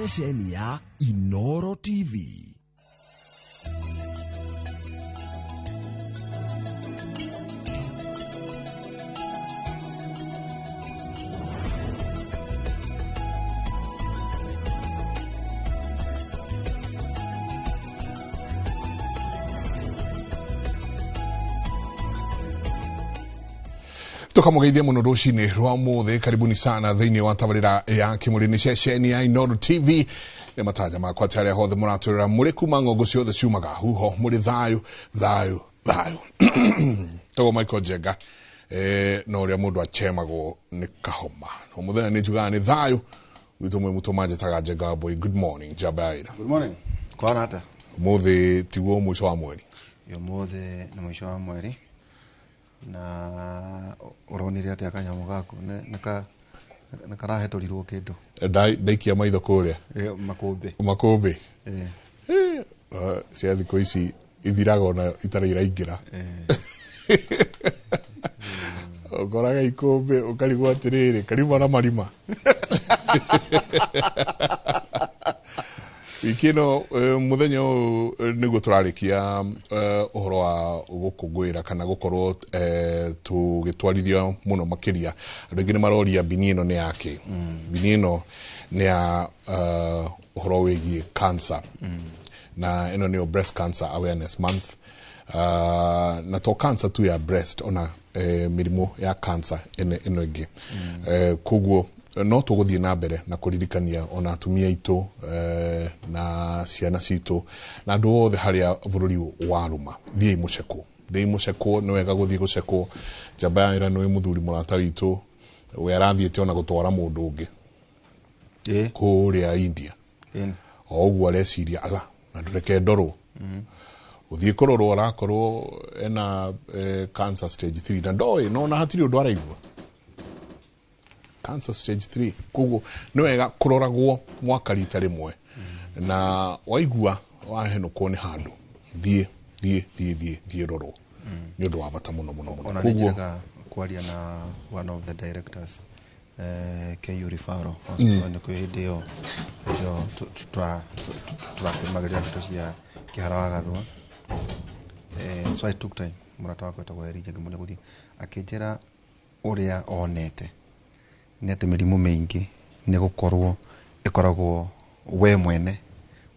Ceceni ya Inoro TV. Tukamugeithia muno rucini rwa umuthi. Karibuni sana thiini wa tabarira ya Kimuri ni ceceni ya Inooro TV. Ni matanya makwa ati aria hothe muratwirora muri kuma ng'ongo ciothe ciumaga huho muri thayu thayu thayu. Togo Michael Njenga, no uria mundu achemagwo ni kahoma no muthenya ni njugaga ni thayu gwitũ mwe mutũ manjĩtaga Njenga Boy. Good morning, Njabaira. Good morning. Kwana ata? Umuthi tiguo mũico wa mweri. Umuthi ni mũico wa mweri. Na ũronire atĩa kanyamũ gaku? Nĩ karahetũrirwo kĩndũ? Ndaikia maitho kũrĩa. Makũmbĩ. Makũmbĩ. Cia thikũ ici ithiraga ona itarĩ iraingĩra. Ũkoraga ikũmbĩ ũkarigwo atĩrĩrĩ karima na marima. Wiki ĩno, mũthenya ũyũ, nĩguo tũrarĩkia, ũhoro wa gũkũngũĩra kana gũkorwo, tũgĩtwarithia mũno makĩria. Andũ aingĩ nĩ maroria mbini ĩno nĩ yakĩ. Mbini ĩno nĩ ya, ũhoro wĩgiĩ cancer. Na ĩno nĩyo Breast Cancer Awareness Month. Na to cancer tu ya breast, ona, mĩrimũ ya cancer ĩno ĩngĩ. Koguo no tũgũthiĩ na mbere na kũririkania ona atumia aitũ, na ciana citũ na andũ othe harĩa bũrũri warũma. Thiĩi mũcekwo, thiĩi mũcekwo, nĩ wega gũthiĩ gũcekwo. Njamba ya wĩra nĩ mũthuri mũrata witũ, we arathiĩte ona gũtwara mũndũ ũngĩ kũrĩa India. O ũguo areciria ala na ndũreke ndorwo. Ũthiĩ kũrorwo arakorwo ena, cancer stage 3 na ndoĩ, no ona hatirĩ ũndũ araigua. Cancer stage 3. Koguo nĩ wega kũroragwo mwaka rita rĩmwe. Na waigua wahenũkwo nĩ handũ, thiĩ, thiĩ, thiĩ, thiĩ, thiĩ rorwo. Nĩ ũndũ wa bata mũno, mũno, mũno. Ona nĩ Koguo njĩraga kwaria na one of the directors, KU Referral Hospital, nĩ kwĩ hĩndĩ ĩyo, hĩndĩ ĩyo tũratũmagĩrĩra ndeto cia Kĩhara wa Gathua. So I took time, mũrata wakwa etagwo Elijah ngĩmũria gũthiĩ, akĩnjĩra ũrĩa onete nĩ atĩ mĩrimũ mĩingĩ nĩ gũkorwo ĩkoragwo we mwene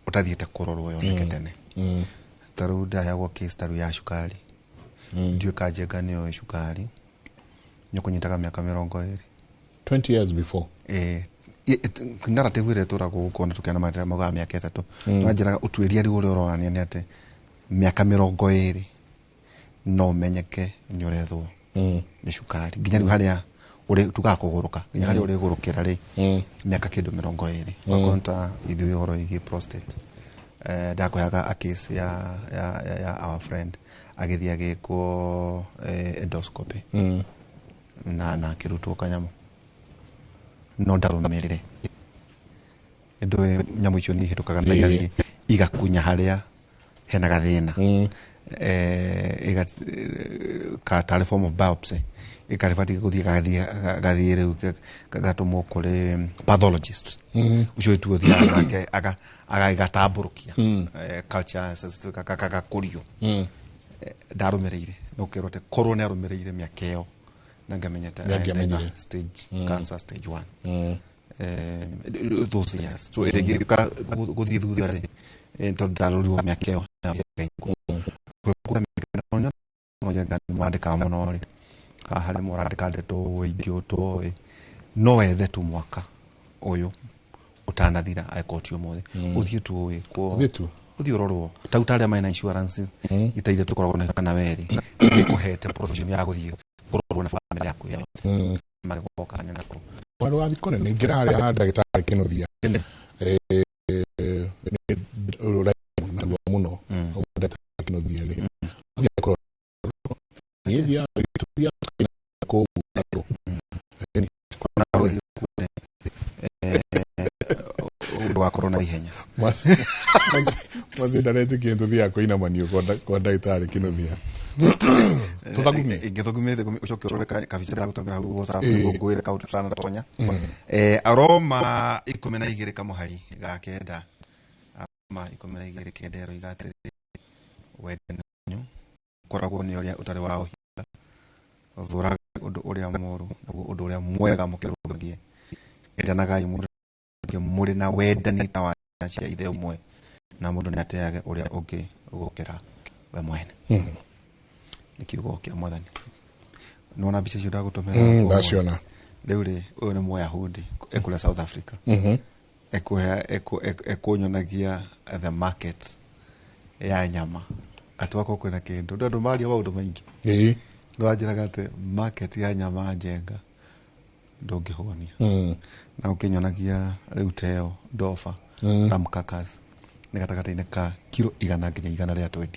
ũtathiĩte kũrorwo yoneke tene. Ta rĩu ndaheagwo case ta rĩu ya cukari. Ndiũĩ ka Njenga nĩoĩ cukari nĩ ũkũnyitaga mĩaka 20. 20 years before. Narrative ĩrĩa ĩtũragwo gũkũ ona tũkĩona maugaga mĩaka 3. Twanjĩraga ũtuĩria rĩu ũrĩa ũronania nĩ atĩ mĩaka 20 no ũmenyeke nĩ ũrethwo nĩ cukari. Nginya rĩu harĩa ũrĩ tugaga kũgũrũka, nginya harĩa ũrĩgũrũkĩra rĩ, mĩaka kĩndũ 20. Okorwo ta ithuĩ ũhoro wĩgiĩ prostate. Ndakũheaga a case ya our friend agĩthiĩ agĩkwo, endoscopy. Na akĩrutwo kanyamũ. No ndarũmĩrĩre. Ndũĩ nyamũ icio nĩ ihĩtũkaga na igathiĩ igakunya harĩa hena gathĩna. Tarĩ form of biopsy. Ĩkarĩbatiĩ gũthiĩ gathiĩ rĩu gatũmwo kũrĩ pathologist. Ũcio ũtuo ũthiaga nake agagĩgatambũrũkia. Culture gakũrio. Ndarũmĩrĩire. No ũkerwo atĩ korwo nĩ arũmĩrĩire mĩaka ĩyo, na ngamenya ta Nĩ angĩamenyire. ena stage cancer stage 1. Those years. So ĩrĩngĩ gũthiĩ thutha rĩ, tondũ ndarũrirwo mĩaka ĩyo. Mwandĩkaga mũno rĩ, haha rĩmwe ũrandĩka ndeto ingĩ ũtoĩ, no wethe tu mwaka ũyũ ũtanathira angĩkorwo ti ũmũthĩ. Ũthiĩ tu wĩkwo. Ũthiĩ tu. Ũthiĩ ũrorwo. Ta rĩu ta arĩa mena insurance ita iria tũkoragwo nacio kana werĩ, nĩkũhete provision ya gũthiĩ kũrorwo na family yaku yothe. Magĩgoka nĩ nakũ. Andũ a thikũ nene ingĩra harĩa ha ndagĩtarĩ Kĩnuthia. Nĩ ũraigua mũno. Ndagĩtarĩ Kĩnuthia rĩ. Athiĩ kũrorwo. Niĩ thiaga tũthiaga tũkaina kũu andũ. Ndũgakorwo na ihenya. Maci ndaretĩkia tũthiaga kũinamanio kwa ndagĩtarĩ Kĩnuthia. Tũthagumie. Ingĩthugumie thugumie ũcoke ũrore kabica ndagũtũmĩra hau WhatsApp nĩguo ngwĩre kaũndũ tũtanatonya. Aroma 12 kamũhari ga 9. Aroma 12:9 ĩroiga atĩrĩrĩ, wendani wanyu ũkoragwo nĩ ũrĩa ũtarĩ wa ũhinga, thũragai ũndũ ũrĩa mũũru naguo ũndũ ũrĩa mwega mũkĩrũmagie. Endanagai mũndũ na ũngĩ mũrĩ na wendani ta wa ciana cia ithe ũmwe, na mũndũ nĩateage ũrĩa ũngĩ gũkĩra we mwene. Nĩ kiugo kĩa Mwathani. Nĩwona mbica icio ndagũtũmĩra? Ndaciona. Rĩu rĩ, ũyũ nĩ Mũyahudi ekũrĩa South Africa. Ekũnyonagia the market ya nyama atĩ wakorwo kwĩna kĩndũ ndũ andũ maria maũndũ maingĩ. Nĩwanjĩraga atĩ market ya nyama njenga ndũngĩhũnia, na ũkĩnyonagia rĩu teo ndoba ram carcass nĩ gatagatĩ-inĩ ka kiro 100 nginya 120.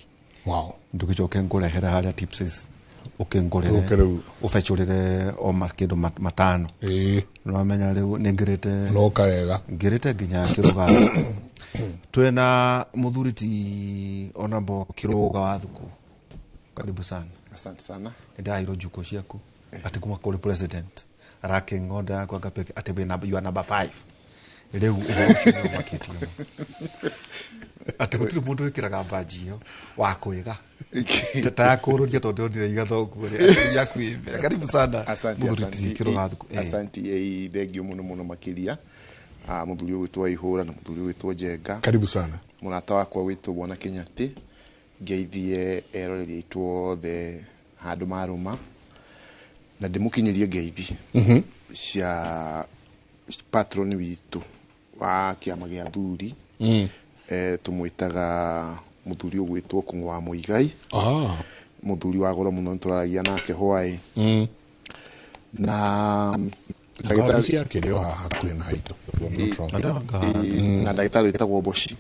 Ndũgĩcoke ngũrehere harĩa tipses ũkĩngũrĩre. Ũke rĩu. Ũbecũrĩre o kĩndũ matano. Nĩwamenya rĩu nĩ ngĩrĩte. Noka wega. Ngĩrĩte nginya Kĩrũga. Twĩna mũthuri ti Honorable Kĩrũga wa Thuku, karibu sana. Asante sana. Nĩ ndaheirwo njuko ciaku atĩ kuma kũrĩ president arakĩng'onda yakwa ngapeke atĩ wĩ you are number 5. Rĩu ũhoro ũcio nĩ ũmakĩtie mũno atĩ gũtirĩ mũndũ wĩkĩraga mbanji ĩyo wa kwĩga ta ya kũrũria tondũ ndĩronire igana ũguo rĩ, atĩ yaku ĩ mbere. Karibu sana. Asante. Mũthuri ti Asante. Kĩrũga wa Thuku. Asante, thengio muno muno makiria. Muthuri ũgwĩtwo Waihũra na muthuri ũgwĩtwo Njenga. Karibu sana. Mũrata wakwa wĩtwo Bwana Kĩnyatĩ, ngeithie eroreri aitũ othe handũ marũma na ndĩmũkinyĩrie ngeithi cia patron witũ wa kĩama gĩa athuri, tũmwĩtaga mũthuri ũgwĩtwo Kũng'ũ wa Mũigai. Mũthuri wa goro mũno, nĩtũraragia nake hwaĩ na Wabici yake ĩrĩ o haha hakuhĩ na haitũ, if I'm not wrong. Na ndagĩtarĩ wĩtagwo Boshi.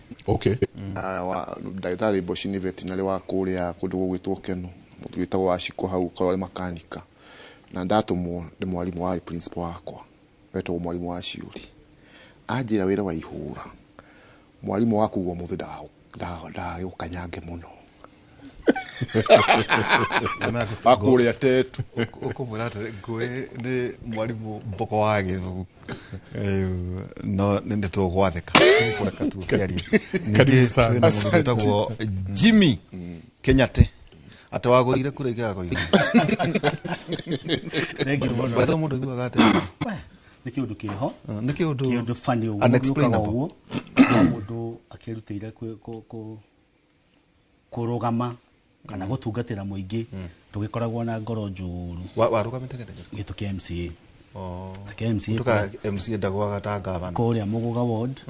Ndagĩtarĩ Boshi nĩ veterinary wa kũrĩa kũndũ gũgwĩtwo Keno. Mũthuri wĩtagwo Waciko hau korwo arĩ makanika, na ndatũmwo nĩ mwarimũ warĩ principal wakwa wetagwo mwarimũ wa Ciũri, anjĩra wĩra wa ihũra mwarimũ waku uguo mũthĩ ndagagũkanyange mũno wa kũrĩa Tetu. Ũkũmwĩra atĩrĩ, ngũĩ nĩ mwarimũ mboko wa gĩthũngũ. Rĩu, no nĩ tũgwathĩka tũkũreka tu ũkĩarie. Karibu Ningĩ sana. twĩna mũndũ wĩtagwo Jimmy Kenyatte atĩ wagũrire kura igĩaga kũigana. Thank you mũno. Wetha mũndũ aiguaga atĩ We, nĩ kĩũndũ kĩho. Nĩ kĩũndũ kĩũndũ funny ũguo gĩũkaga unexplainable. Ũguo no mũndũ akĩrutĩire kũrũgama kana gũtungatĩra mũingĩ, tũgĩkoragwo na ngoro njũru. Warũgamĩte gĩtĩ kĩrĩkũ? Gĩtũ kĩa MCA. Oh. Gĩtũ kĩa MCA. Tuka MCA ndagwaga ta gavana. Kũrĩa Mũgũga ward,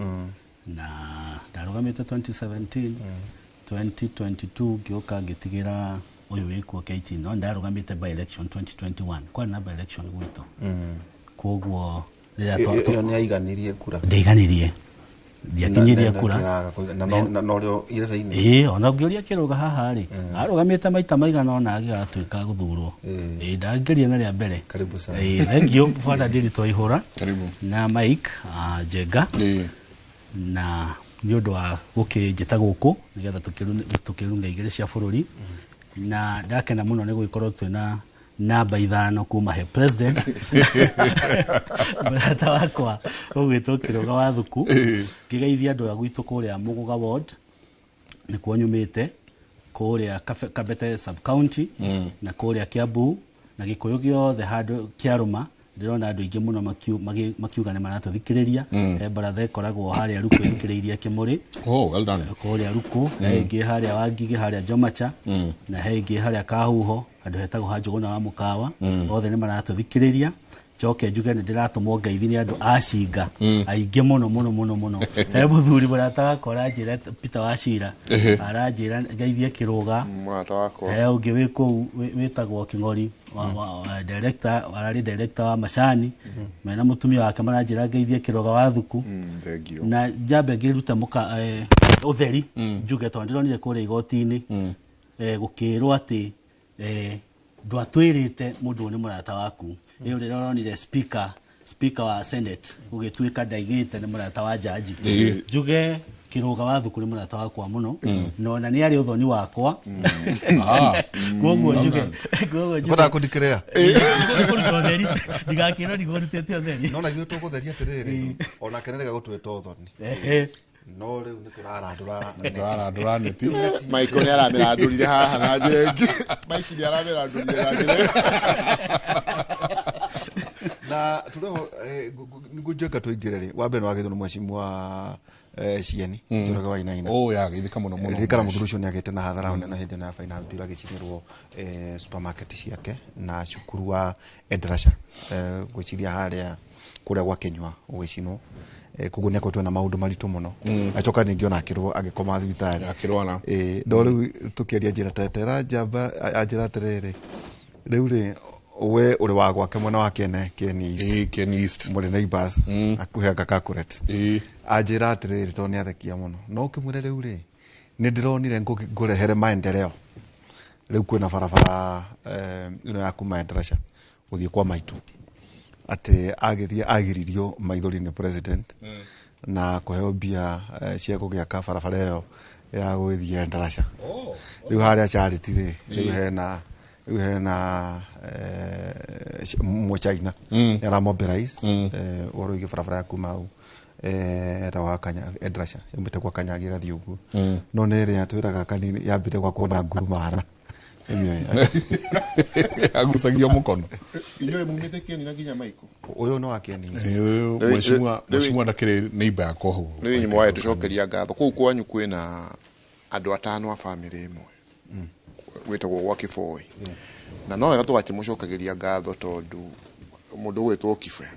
na ndarũgamĩte 2017, 2022 ngĩũka ngĩtigĩra ũyũ wĩkuo KT, no ndarũgamĩte by election 2021, kwarĩ na by election gwitũ, koguo rĩrĩa Ĩyo nĩ aiganirie kura? Ndaiganirie, ndiakinyirie kura. Na norĩo irebe-inĩ. Ĩĩ, ona ũngĩũria kĩrũga haha rĩ, arũgamĩte maita maigana ona agĩgatuĩka gũthurwo. Ĩĩ, ndangĩria na rĩa mbere. Karibu sana. Ĩĩ, thank you bwana Ndiritu Waihũra. Karibu. Na Mike Njenga na nĩ ũndũ wa gũkĩnjĩta gũkũ nĩgetha tũkĩrunga igĩrĩ cia bũrũri, na ndakena mũno nĩ gũgĩkorwo twĩna namba 5 kuma he president, mũrata wakwa ũgwĩtwo Kĩrũga wa Thuku. Ngĩgeithia andũ a gwitũ kũrĩa Mũgũga ward, nĩkuo nyumĩte, kũrĩa Kabete sub county na kũrĩa Kiambu na Gĩkũyũ gĩothe handũ kĩarũma. Ndĩrona andũ aingĩ mũno makiuga nĩ maratũthikĩrĩria. He baratha ĩkoragwo harĩa Ruku ĩthikĩrĩirie Kĩmũrĩ. Oh, well done. Kũrĩa Ruku, he ĩngĩ harĩa Wangigĩ, harĩa Jomacha, na he ĩngĩ harĩa Kahuho, handũ hetagwo ha Njũgũna wa Mũkawa. Othe nĩ maratũthikĩrĩria. Njoke njuge nĩ ndĩratũmwo ngeithi nĩ andũ a Cinga aingĩ mũno mũno mũno mũno. He mũthuri mũrata wakwa aranjĩra, Peter wa Cira, aranjĩra ngeithie Kĩrũga. Mũrata wakwa. He ũngĩ wĩ kũu wĩtagwo Kĩng'ori wa director, ararĩ director wa macani, mena mũtumia wake, maranjĩra ngeithie Kĩrũga wa Thuku. Thank you. Na njambe ngĩrute mũka ũtheri, njuge tondũ ndĩronire kũrĩa igoti-inĩ gũkĩrwo atĩ ndwatwĩrĩte mũndũ ũyũ nĩ mũrata waku. Ĩyo rĩrĩa ũronire speaker wa senate gũgĩtuĩka ndaigĩte nĩ mũrata wa jaji, njuge Kĩrũga wa Thuku nĩ mũrata wakwa mũno, na ona nĩ arĩ ũthoni wakwa. Koguo njuge, koguo njuge Kwenda kũndikĩrĩa. Kũruta ũtheri, ndigakĩrwo ndigũrutĩte ũtheri. No na ithuĩ tũgũtheria atĩrĩrĩ, onake nĩrega gũtwĩta ũthoni. Ehe. No rĩu nĩ tũrarandũra neti. Tũrarandũra neti. Michael nĩ aramĩrandũrire haha na njĩra ĩngĩ. Mike nĩ aramĩrandũrire na njĩra ĩngĩ. Na tũreho nĩngũnjenga tũingĩre rĩ, wa mbere nĩ wagĩthwo nĩ mheshimiwa Cieni Njoroge wa Inaina. Oh, ya geithĩka mũno mũno. Ririkana mũthuri ũcio nĩ agĩte na hathara nene hĩndĩ ĩno ya finance bill, agĩcinĩrwo supermarket ciake na cukuru wa Edrasha, ngwĩciria harĩa kũrĩa gwa Kĩnyua gũgĩcinwo. Koguo nĩ akoretwo na maũndũ maritũ mũno, acoka ningĩ ona akĩrwo agĩkoma thibitarĩ. Akĩrwara. No rĩu tũkĩaria njĩra tetera njamba anjĩra atĩrĩrĩ, rĩu rĩ we ũrĩ wa gwake mwena wa Kene Keni East. Ĩĩ, Ken East. Mũrĩ neighbors akuhe anga kakuret. Anjĩra atĩrĩrĩ, tondũ nĩ athekia mũno, no ũkĩmwĩre rĩu rĩ nĩ ndĩronire ngũrehere maendeleo, rĩu kwĩna barabara ĩno ya kuma Endarasha gũthiĩ kwa maitũ, atĩ agĩthiĩ agiririo maithori nĩ president na kũheo mbia cia gũgĩaka barabara ĩyo ya gũgĩthiĩ Endarasha. Rĩu harĩa Charity rĩ, rĩu hena mũchaina nĩ aramobilize ũhoro wĩgiĩ barabara ya kuma hau etagwo wa Kanya Endarasha, yaumĩte gwa Kanyagi ĩgathiĩ ũguo, no nĩ ĩrĩa twĩraga kanini yambire gwakwo na ngurumara. Ĩmĩoĩ. Agucagio mũkono. Inyuĩ mumĩte Keni na nginya Michael. Ũyũ nĩ wa Keni. Ĩĩ, mheshimiwa, mheshimiwa ndakĩrĩ neighbor yakwa hau. Rĩu inyuĩ mwae tũcokeria ngatho kũu kwanyu kwĩna andũ atano a bamĩrĩ ĩmwe gwĩtagwo gwa Kĩboi, na no wega tũgakĩmũcokagĩria ngatho tondũ mũndũ ũgwĩtwo Kibe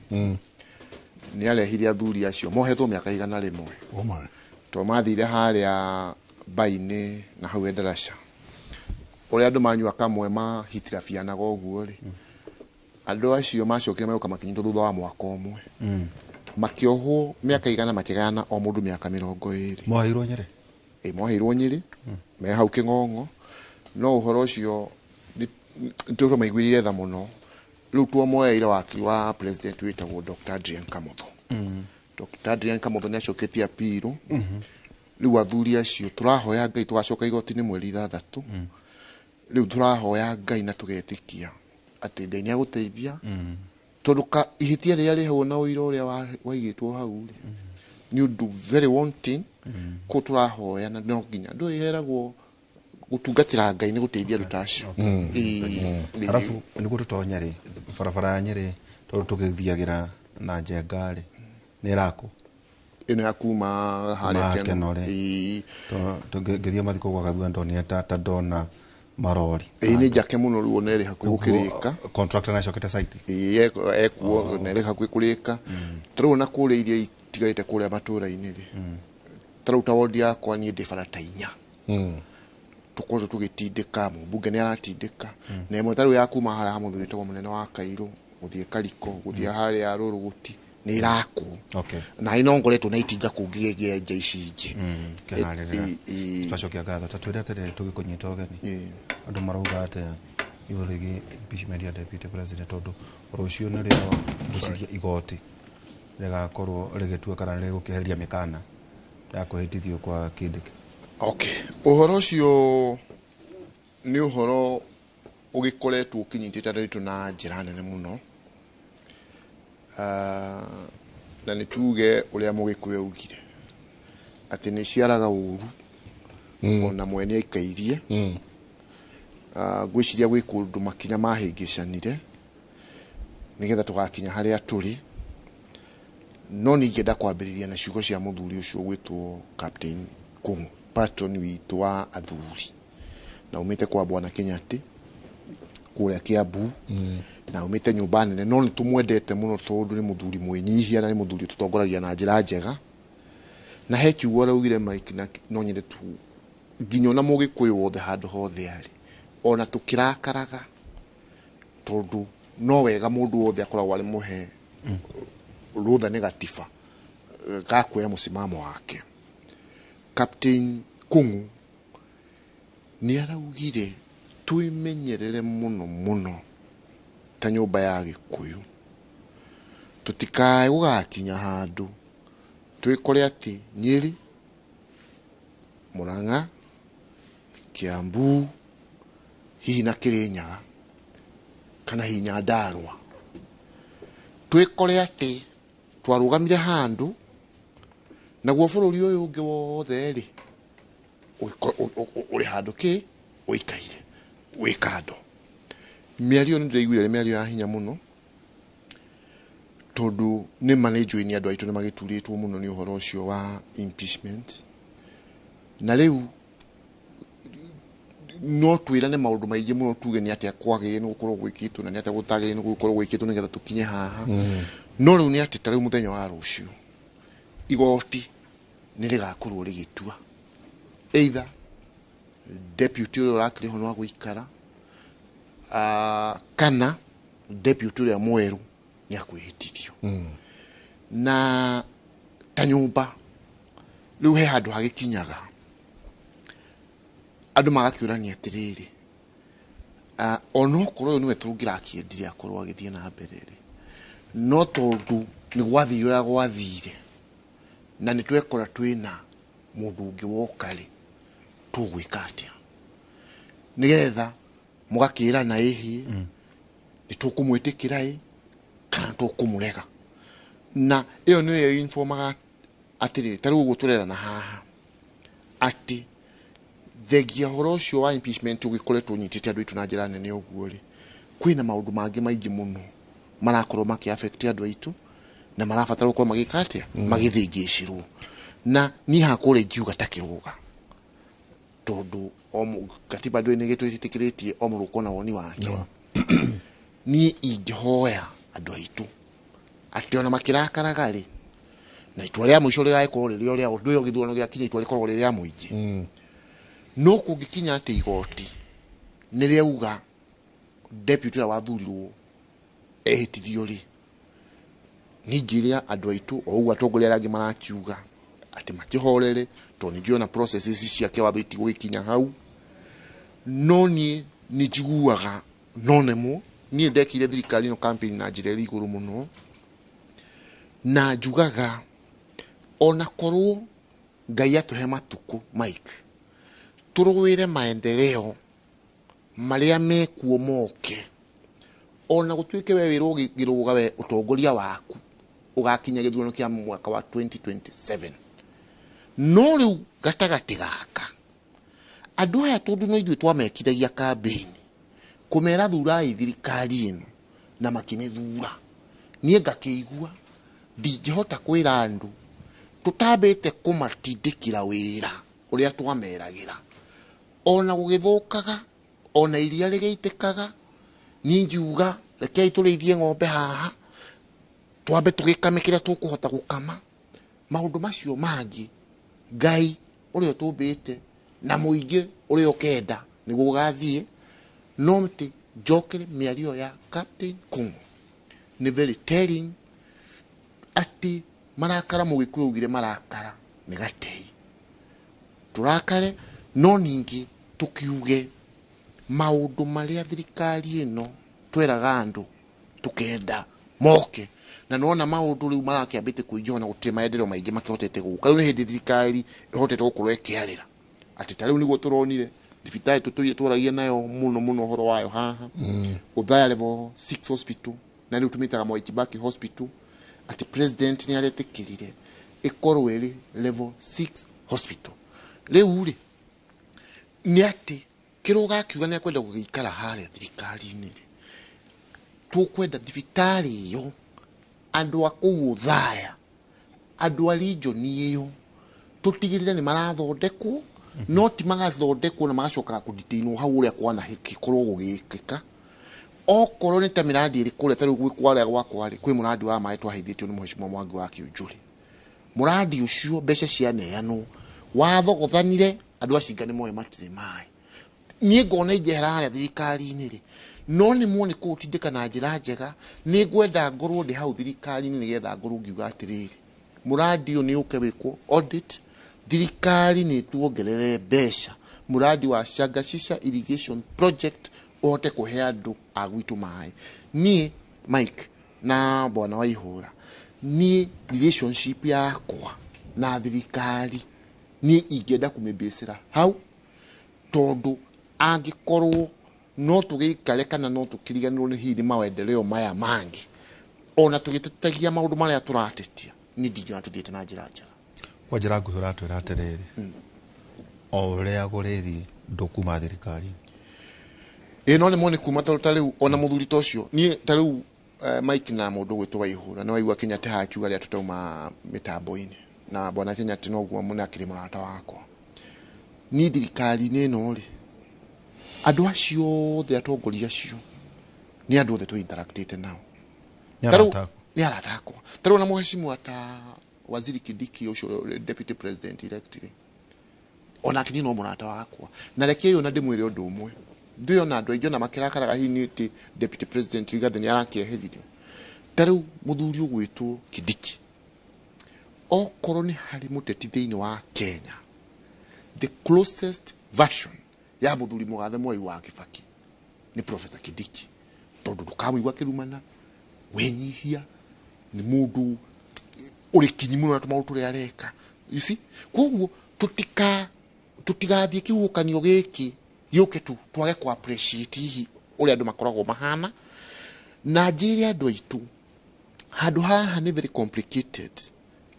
nĩ arehire athuri acio mohetwo mĩaka 100. Oh my. To mathire harĩa mbainĩ na hau Endarasha ũrĩa andũ manyua kamwe mahitirabianaga ũguo rĩ, andũ acio macokire magĩũka makĩnyitwo thutha wa mwaka ũmwe, makĩohwo mĩaka 100, makĩgayana o mũndũ mĩaka 20. Moheirwo Nyĩrĩ. Ĩ, moheirwo Nyĩrĩ me hau Kĩng'ong'o, no ũhoro ũcio nĩ tũmaiguĩrĩire tha mũno. Rĩu tuomoeire wakiri wa president wĩtagwo Dr. Adrian Kamotho. Dr. Adrian Kamotho nĩ acoketie apiro. Rĩu athuri acio tũrahoya Ngai tũgacoka igoti-inĩ mweri 6. Rĩu tũrahoya Ngai na tũgetĩkia atĩ Ngai nĩ agũteithia, tondũ ka ihĩtia rĩrĩa rĩ hau na ũira ũrĩa waigĩtwo hau rĩ nĩ ũndũ very wanting. Kũ tũrahoya na no nginya andũ ĩheragwo gũtungatĩra Ngai nĩ gũteithia andũ ta acio. Ĩĩ. Arabu nĩguo tũtonye rĩ, barabara ya Nyĩrĩ tondũ tũgĩthiagĩra na njenga rĩ, nĩ ĩrakwo. Ĩno ya kuma harĩa Kuma Keno. Keno rĩ. Ĩĩ. Ngĩthiĩ mathiko gwa Gathua ndonire ta ndona marori. Ĩĩ, nĩ njake mũno rĩu ona ĩrĩ hakuhĩ gũkĩrĩka. Contractor nĩacokete site. Ĩĩ, ekuo na ĩrĩ hakuhĩ kũrĩka. Ta rĩu ona kũrĩa iria itigarĩte kũrĩa matũra-inĩ rĩ, ta rĩu ta wondi yakwa niĩ ndĩ bara ta inya tũkoretwo tũgĩtindĩka, mũmbunge nĩ aratindĩka, na ĩmwe ta rĩu ya kuma harĩa ha mũthuri wĩtagwo mũnene wa Kairũ gũthiĩ Kariko gũthiĩ harĩa Rũrũgũti nĩ ĩrakwo. Na no ngoretwo na itinga kũu ngĩgĩenja ici ingĩ. Kĩharĩrĩra. Ĩĩ. Twacokia ngatho, ta twĩre atĩrĩrĩ, tũgĩkũnyita ũgeni, andũ marauga atĩa igũrũ rĩgiĩ impeachment ya deputy president, tondũ rũciũ nĩrĩo ngwĩciria igoti rĩgakorwo rĩgĩtua kana rĩgũkĩeheria mĩkana ya kũhĩtithio kwa Kindiki? Okay, ũhoro ũcio nĩ ũhoro ũgĩkoretwo ũkĩnyitĩte andũ aitũ na njĩra nene mũno. Ah, na nĩ tuge ũrĩa Mũgĩkũyũ augire atĩ nĩ ciaraga ũru ona mwene aikairie. Ah, ngwĩciria gwĩ kũndũ makinya mahĩngĩcanire nĩgetha tũgakinya harĩa tũrĩ, no ningĩenda kwambĩrĩria na ciugo cia mũthuri ũcio ũgwĩtwo Captain Kung'u, patron witũ wa athuri, na umĩte kwa Bwana Kĩnyatĩ kũrĩa Kiambu, na umĩte nyũmba nene, no nĩ tũmwendete mũno tondũ nĩ mũthuri mwĩnyihia na nĩ mũthuri ũtũtongoragia na njĩra njega. Na he kiugo araugire Mike, na no nyende tu nginya ona Mũgĩkũyũ wothe handũ hothe arĩ, ona tũkĩrakaraga, tondũ no wega mũndũ wothe akoragwo arĩ mũhe rũtha nĩ gatiba ga kuoya mũsimamo wake. Captain Kung'u nĩ araugire twĩmenyerere mũno mũno ta nyũmba ya Gĩkũyũ, tũtikae gũgakinya handũ twĩkore atĩ Nyĩrĩ Murang'a, Kiambu, hihi na Kirinyaga kana hihi Nyandarua, twikore atĩ twarũgamire handũ naguo bũrũri ũyũ ũngĩ wothe rĩ ũrĩ handũ kĩ ũikaire wĩ kando. Mĩario nĩ ndĩraiguire nĩ mĩario ya hinya mũno, tondũ nĩ ma nĩ njũĩ nĩ andũ aitũ nĩ magĩturĩtwo mũno nĩ ũhoro ũcio wa impeachment, na rĩu no twĩrane maũndũ maingĩ mũno tuge nĩ atĩa kwagĩrĩire nĩ gũkorwo gwĩkĩtwo na nĩ atĩa gũtagĩrĩire nĩ gũkorwo gwĩkĩtwo nĩgetha tũkinye haha. No rĩu nĩ atĩ ta rĩu mũthenya wa rũciũ igoti nĩ rĩgakorwo rĩgĩtua either deputy ũrĩa ũrakĩrĩ ho nĩ wa gũikara, kana deputy ũrĩa mwerũ nĩ akwĩhĩtithio. Na ta nyũmba rĩu he handũ hagĩkinyaga andũ magakĩũrania atĩrĩrĩ, onokorwo ũyũ nĩwe tũngĩrakĩendire akorwo agĩthiĩ na mbere rĩ, no tondũ nĩ gwathire ũrĩa gwathire na nĩ twekora twĩna mũndũ ũngĩ woka rĩ, tũgwĩka atĩa nĩgetha mũgakĩrana ĩhĩ nĩ tũkũmwĩtĩkĩra ĩ kana tũkũmũrega. Na ĩyo nĩyo informaga atĩrĩrĩ, ta rĩu ũguo tũrerana haha atĩ thengia ũhoro ũcio wa impeachment ũgĩkoretwo ũnyitĩte andũ aitũ na njĩra nene ũguo rĩ, kwĩna maũndũ mangĩ maingĩ mũno marakorwo makĩ affect andũ aitũ na marabatara gũkorwo magĩka atĩa, magĩthĩngĩcĩrwo. Na niĩ hakwa ũrĩa ingiuga ta kĩrũga, tondũ o katiba ndũĩ nĩ gĩtwĩtĩkĩrĩtie o mũndũ gũkorwo na woni wake, niĩ ingĩhoya andũ aitũ atĩ ona makĩrakaraga rĩ, na itua rĩa mũico rĩgagĩkorwo rĩrĩ o rĩa ũndũ ũyũ, gĩthurano gĩakinya itua rĩkoragwo rĩ rĩa mũingĩ. No kũngĩkinya atĩ igoti nĩ rĩauga deputy ũrĩa wathurirwo ehĩtithio rĩ, niĩ ingĩrĩa andũ aitũ o ũguo atongoria arĩa angĩ marakiuga atĩ makĩhorere, tondũ ningĩ ona processes ciake watho itigũgĩkinya hau. No niĩ nĩ njiguaga no nemwo, niĩ ndekire thirikari ĩno campaign na njĩra ĩrĩ igũrũ mũno, na njugaga ona korwo Ngai atũhe matukũ Mike, tũrũĩre maendeleo marĩa mekuo moke, ona gũtuĩke we wĩrwo gĩrũga we ũtongoria waku ũgakinya gĩthurano kĩa mwaka wa 2027. No rĩu gatagatĩ gaka andũ aya tondũ no ithuĩ twamekithagia campaign kũmera thurai thirikari ĩno na makĩmĩthura, niĩ ngakĩigua ndingĩhota kwĩra andũ tũtambĩte kũmatindĩkĩra wĩra ũrĩa twameragĩra, ona gũgĩthũkaga ona iria rĩgĩitĩkaga, niĩ ngiuga rekei tũrĩithie ng'ombe haha twambe tũgĩkame kĩrĩa tũkũhota gũkama. Maũndũ macio mangĩ Ngai ũrĩa ũtũmbĩte na mũingĩ ũrĩa ũkenda nĩguo ũgathiĩ. No atĩ njokere mĩario ya Captain Kung'u nĩ very telling atĩ marakara, mũgĩkũyũ augire marakara nĩ gatei, tũrakare no ningĩ tũkiuge maũndũ marĩa thirikari ĩno tweraga andũ tũkenda moke, na nĩwona maũndũ rĩu marakĩambĩte kũingĩha na gũtirĩ maendeleo maingĩ makĩhotete gũka. Rĩu nĩ hĩndĩ thirikari ĩhotete gũkorwo ĩkĩarĩra atĩ ta rĩu nĩguo tũronire thibitarĩ tũtũire twaragia nayo mũno mũno ũhoro wayo haha, Othaya level 6 hospital, na rĩu tũmĩtaga Mwai Kibaki hospital, atĩ president nĩ aretĩkĩrire ĩkorwo ĩrĩ level 6 hospital. Rĩu rĩ nĩ atĩ kĩrũga akiuga nĩ akwenda gũgĩikara harĩa thirikari-inĩ rĩ, tũkwenda thibitarĩ ĩyo andũ a kũu Othaya, andũ a region ĩyo tũtigĩrĩre nĩ marathondekwo, no ti magathondekwo na magacokaga kũdetainwo hau ũrĩa kwanahĩkorwo gũgĩkĩka. Okorwo nĩ ta mĩrandi ĩrĩ kũrĩa, ta rĩu gwĩ kwarĩa gwakwa rĩ, kwĩ mũrandi wa maĩ twaheithĩtio nĩ mũhecimwa Mwangi wa Kĩũnjũrĩ. Mũrandi ũcio mbeca cianeanwo wathogothanire andũ acinga nĩ moĩ matirĩ maĩ. Niĩ ngona ingĩehera harĩa thirikari-inĩ rĩ, no nĩ muone kũũtindĩka na njĩra njega, nĩ ngwenda ngorwo ndĩ hau thirikari-inĩ nĩgetha ngorwo ngiuga atĩrĩrĩ, mũrandi ũyũ nĩ ũke wĩkwo audit, thirikari nĩ tuongerere mbeca, mũrandi wa Shangashisha irrigation project ũhote kũhe andũ a gwitũ maĩ. Niĩ Mike na bwana wa ihũra, niĩ relationship yakwa na thirikari Niĩ ingĩenda kũmĩbĩcĩra hau tondũ angĩkorwo no tũgĩikare kana no tũkĩriganĩrwo nĩ hihi nĩ maendeleo maya mangĩ ona tũgĩtetagia maũndũ marĩa tũratetia, niĩ ndingĩona tũthiĩte na njĩra njega. Kwa njĩra nguhĩ ũratwĩra atĩrĩrĩ, o ũrĩa gũrĩthiĩ ndũkuma thirikari. Ĩ no nĩ kuma tondũ ta rĩu ona mũthuri ta ũcio niĩ ta rĩu Mike na mũndũ gwĩtwo Waihũra nĩ waigua Kenyatta hakiuga rĩrĩa tũtauma mĩtambo-inĩ na bwana Kenyatta noguo mũno akĩrĩ mũrata wakwa. Niĩ thirikari-inĩ ĩno rĩ, andũ acio othe atongoria acio nĩ andũ othe tũ interactĩte nao. Nĩ Ta rĩu- arata aku. Nĩ arata akwa. Ta rĩu ona mũhecimu ta Waziri Kindiki ũcio deputy president elect rĩ, onake niĩ no mũrata wakwa. Na reke ũyũ na ndĩmwĩre ũndũ ũmwe, ndũĩ ona andũ aingĩ ona makĩrakaraga hihi nĩ atĩ deputy president Rigathi nĩ arakĩeheririo. Ta rĩu mũthuri ũgwĩtwo Kindiki, okorwo nĩ harĩ mũteti thĩinĩ wa Kenya, the closest version ya mũthuri mũgathe Mwai wa Kibaki nĩ Professor Kindiki, tondũ ndũkamũigua akĩrumana, wenyihia, nĩ mũndũ ũrĩ kinyi mũno na tũmaũndũ tũrĩa areka. You see, koguo tũtigathiĩ kĩhuhũkanio gĩkĩ gĩũke tu twage kũ appreciate hihi ũrĩa andũ makoragwo mahana. Na njĩre andũ aitũ handũ haha nĩ very complicated,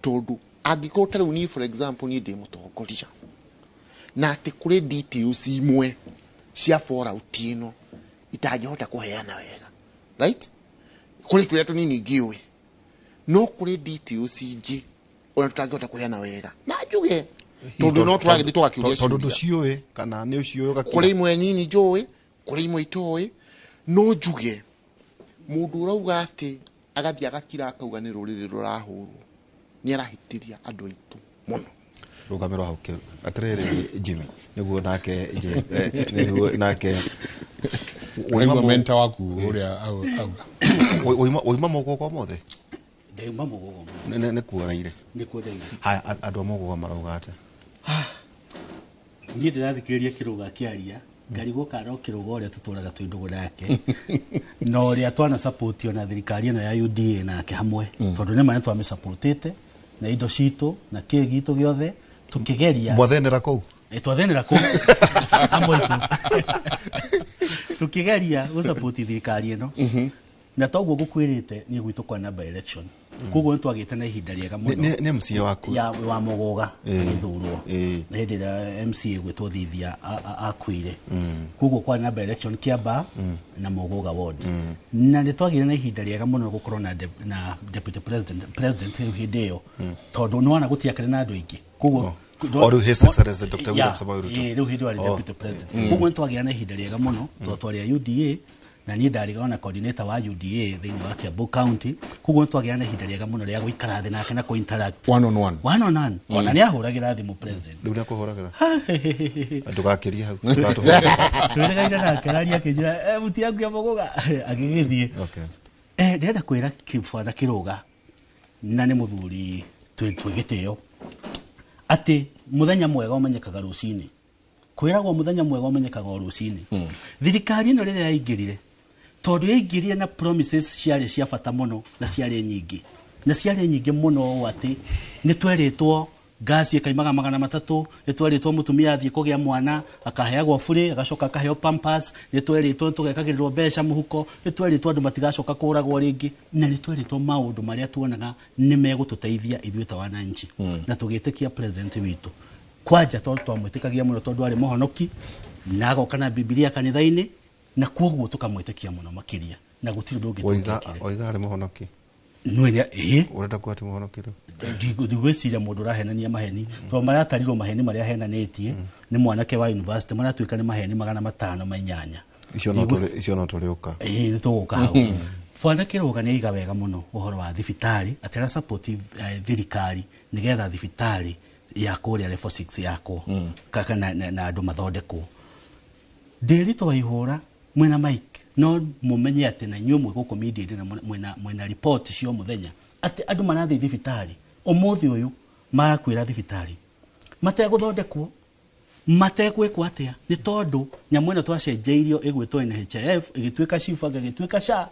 tondũ angĩkorwo ta rĩu niĩ for example niĩ ndĩ mũtongoria na atĩ kũrĩ details imwe cia fallout ĩno itangĩhota kũheana wega, right? Kũrĩ tũrĩa tũnini ngĩũĩ, no kũrĩ details ingĩ ona tũtangĩhota kũheana wega, na njuge tondũ no tũragĩthiĩ tũgakĩũria tondũ ciũria. Ndũciũĩ kana nĩ ũciũĩ ũgakira. Kũrĩ imwe nini njũĩ, kũrĩ imwe itoĩ, no njuge mũndũ ũrauga atĩ agathiĩ agakira akauga nĩ rũrĩrĩ rũrahũrwo nĩ arahĩtĩria andũ aitũ mũno. Rũgamĩrwo hau atĩrĩrĩ Jimmy, nĩguo nake nĩguo nake Waigua mentor waku ũrĩa auga. Wauma Mũgũga ũmũthĩ? Ndauma Mũgũga. Nĩ kuoreire? Nĩkuo ndauma. Haya, andũ a Mũgũga marauga atĩa? Niĩ ndĩrathikĩrĩria Kĩrũga akĩaria ngarigwo kana no Kĩrũga ũrĩa tũtũraga twĩ ndũgũ nake na ũrĩa twana support ona thirikari ĩno ya UDA nake hamwe, tondũ nĩ ma nĩ twamĩsupportĩte na indo citũ na kĩ gitũ gĩothe tũkĩgeria. Mwathenera kũu? Twathenera kũu amwe aitũ tũkĩgeria gũsupport thirikari ĩno, na toguo ngũkwĩrĩte niĩ gwitũ kwana by election, koguo nĩ twagĩte na ihinda rĩega mũno. Nĩ MCA waku? Ya wa Mũgũga agĩthurwo Ĩĩ. na hĩndĩ ĩrĩa MCA gwĩtwo Thithia akuire, koguo kwarĩ na by election Kiambaa na Mũgũga ward, na nĩ twagĩire na ihinda rĩega mũno gũkorwo na deputy president rĩu hĩndĩ ĩyo, tondũ nĩ wona gũtiakĩrĩ na andũ aingĩ, koguo O rĩu His Excellency Dr. William Samoei Ruto. Ĩĩ, rĩu hĩndĩ ĩyo arĩ deputy president, koguo nĩ twagĩire na ihinda rĩega mũno tondũ twarĩ a UDA na niĩ ndarĩ ona coordinator wa UDA thĩinĩ wa Kiambu County, koguo nĩ twagĩire na ihinda rĩega mũno rĩa gũikara thĩ nake na kũ-interact One on one. One on one. Ona nĩ ahũragĩra thimũ president. Rĩu nĩ akũhũragĩra? Ndũgakĩrie hau, ndũgatũhũrĩre. Twĩrĩgaine nake aria akĩnjĩra, "Mũti yaku ya Mũgũga," agĩgĩthiĩ. Ndĩrenda kwĩra bwana Kĩrũga, na nĩ mũthuri twĩ gĩtĩo, atĩ mũthenya mwega ũmenyekaga rũcinĩ. Kwĩragwo mũthenya mwega ũmenyekaga o rũcinĩ. Thirikari ĩno rĩrĩa yaingĩrire, tondũ yaingĩrire na promises ciarĩ cia bata mũno na ciarĩ nyingĩ, na ciarĩ nyingĩ mũno ũũ atĩ nĩ twerĩtwo ngasi ĩkaimaga 300, nĩ twerĩtwo mũtumia athiĩ kũgĩa mwana akaheagwo burĩ agacoka akaheo pampers, nĩ twerĩtwo tũgekagĩrĩrwo mbeca mũhuko, nĩ twerĩtwo andũ matigacoka kũragwo rĩngĩ, na nĩ twerĩtwo maũndũ marĩa tuonaga nĩ megũtũteithia ithuĩ ta wananchi, na tũgĩtĩkia president witũ kwanja tondũ twamwĩtĩkagia mũno tondũ arĩ mũhonoki na agoka na Bibilia kanitha-inĩ, na kwoguo tũkamwĩtĩkia mũno makĩria na gũtirĩ ũndũ ũngĩ Oiga tũngĩkire. Oiga arĩ mũhonoki? Nĩ ĩĩ. Ũrenda kuga ti mũhonoki rĩu? Ndigwĩciria mũndũ ũrahenania maheni, tondũ maratarirwo maheni marĩa ahenanĩtie nĩ mwanake wa university maratuĩka nĩ maheni 508. Icio no tũrĩũka. Ĩĩ, nĩ tũgũka hau. Bwana Kĩrũga nĩ aiga wega mũno ũhoro wa thibitarĩ atĩ ara support thirikari nĩgetha thibitarĩ ya kũrĩa level 6 yakwo kaka na andũ mathondekwo. Ndĩritũ wa ihũra mwena Mike, no mũmenye atĩ na inyuĩ mwĩ gũkũ media na mwena report cia o mũthenya atĩ andũ marathiĩ thibitarĩ ũmũthĩ ũyũ marakwĩra thibitarĩ mategũthondekwo, mategwĩkwo atĩa, nĩ tondũ nyamũ ĩno twacenjeirio ĩgwĩtwo NHIF ĩgĩtuĩka SHIF, ĩgĩtuĩka SHA,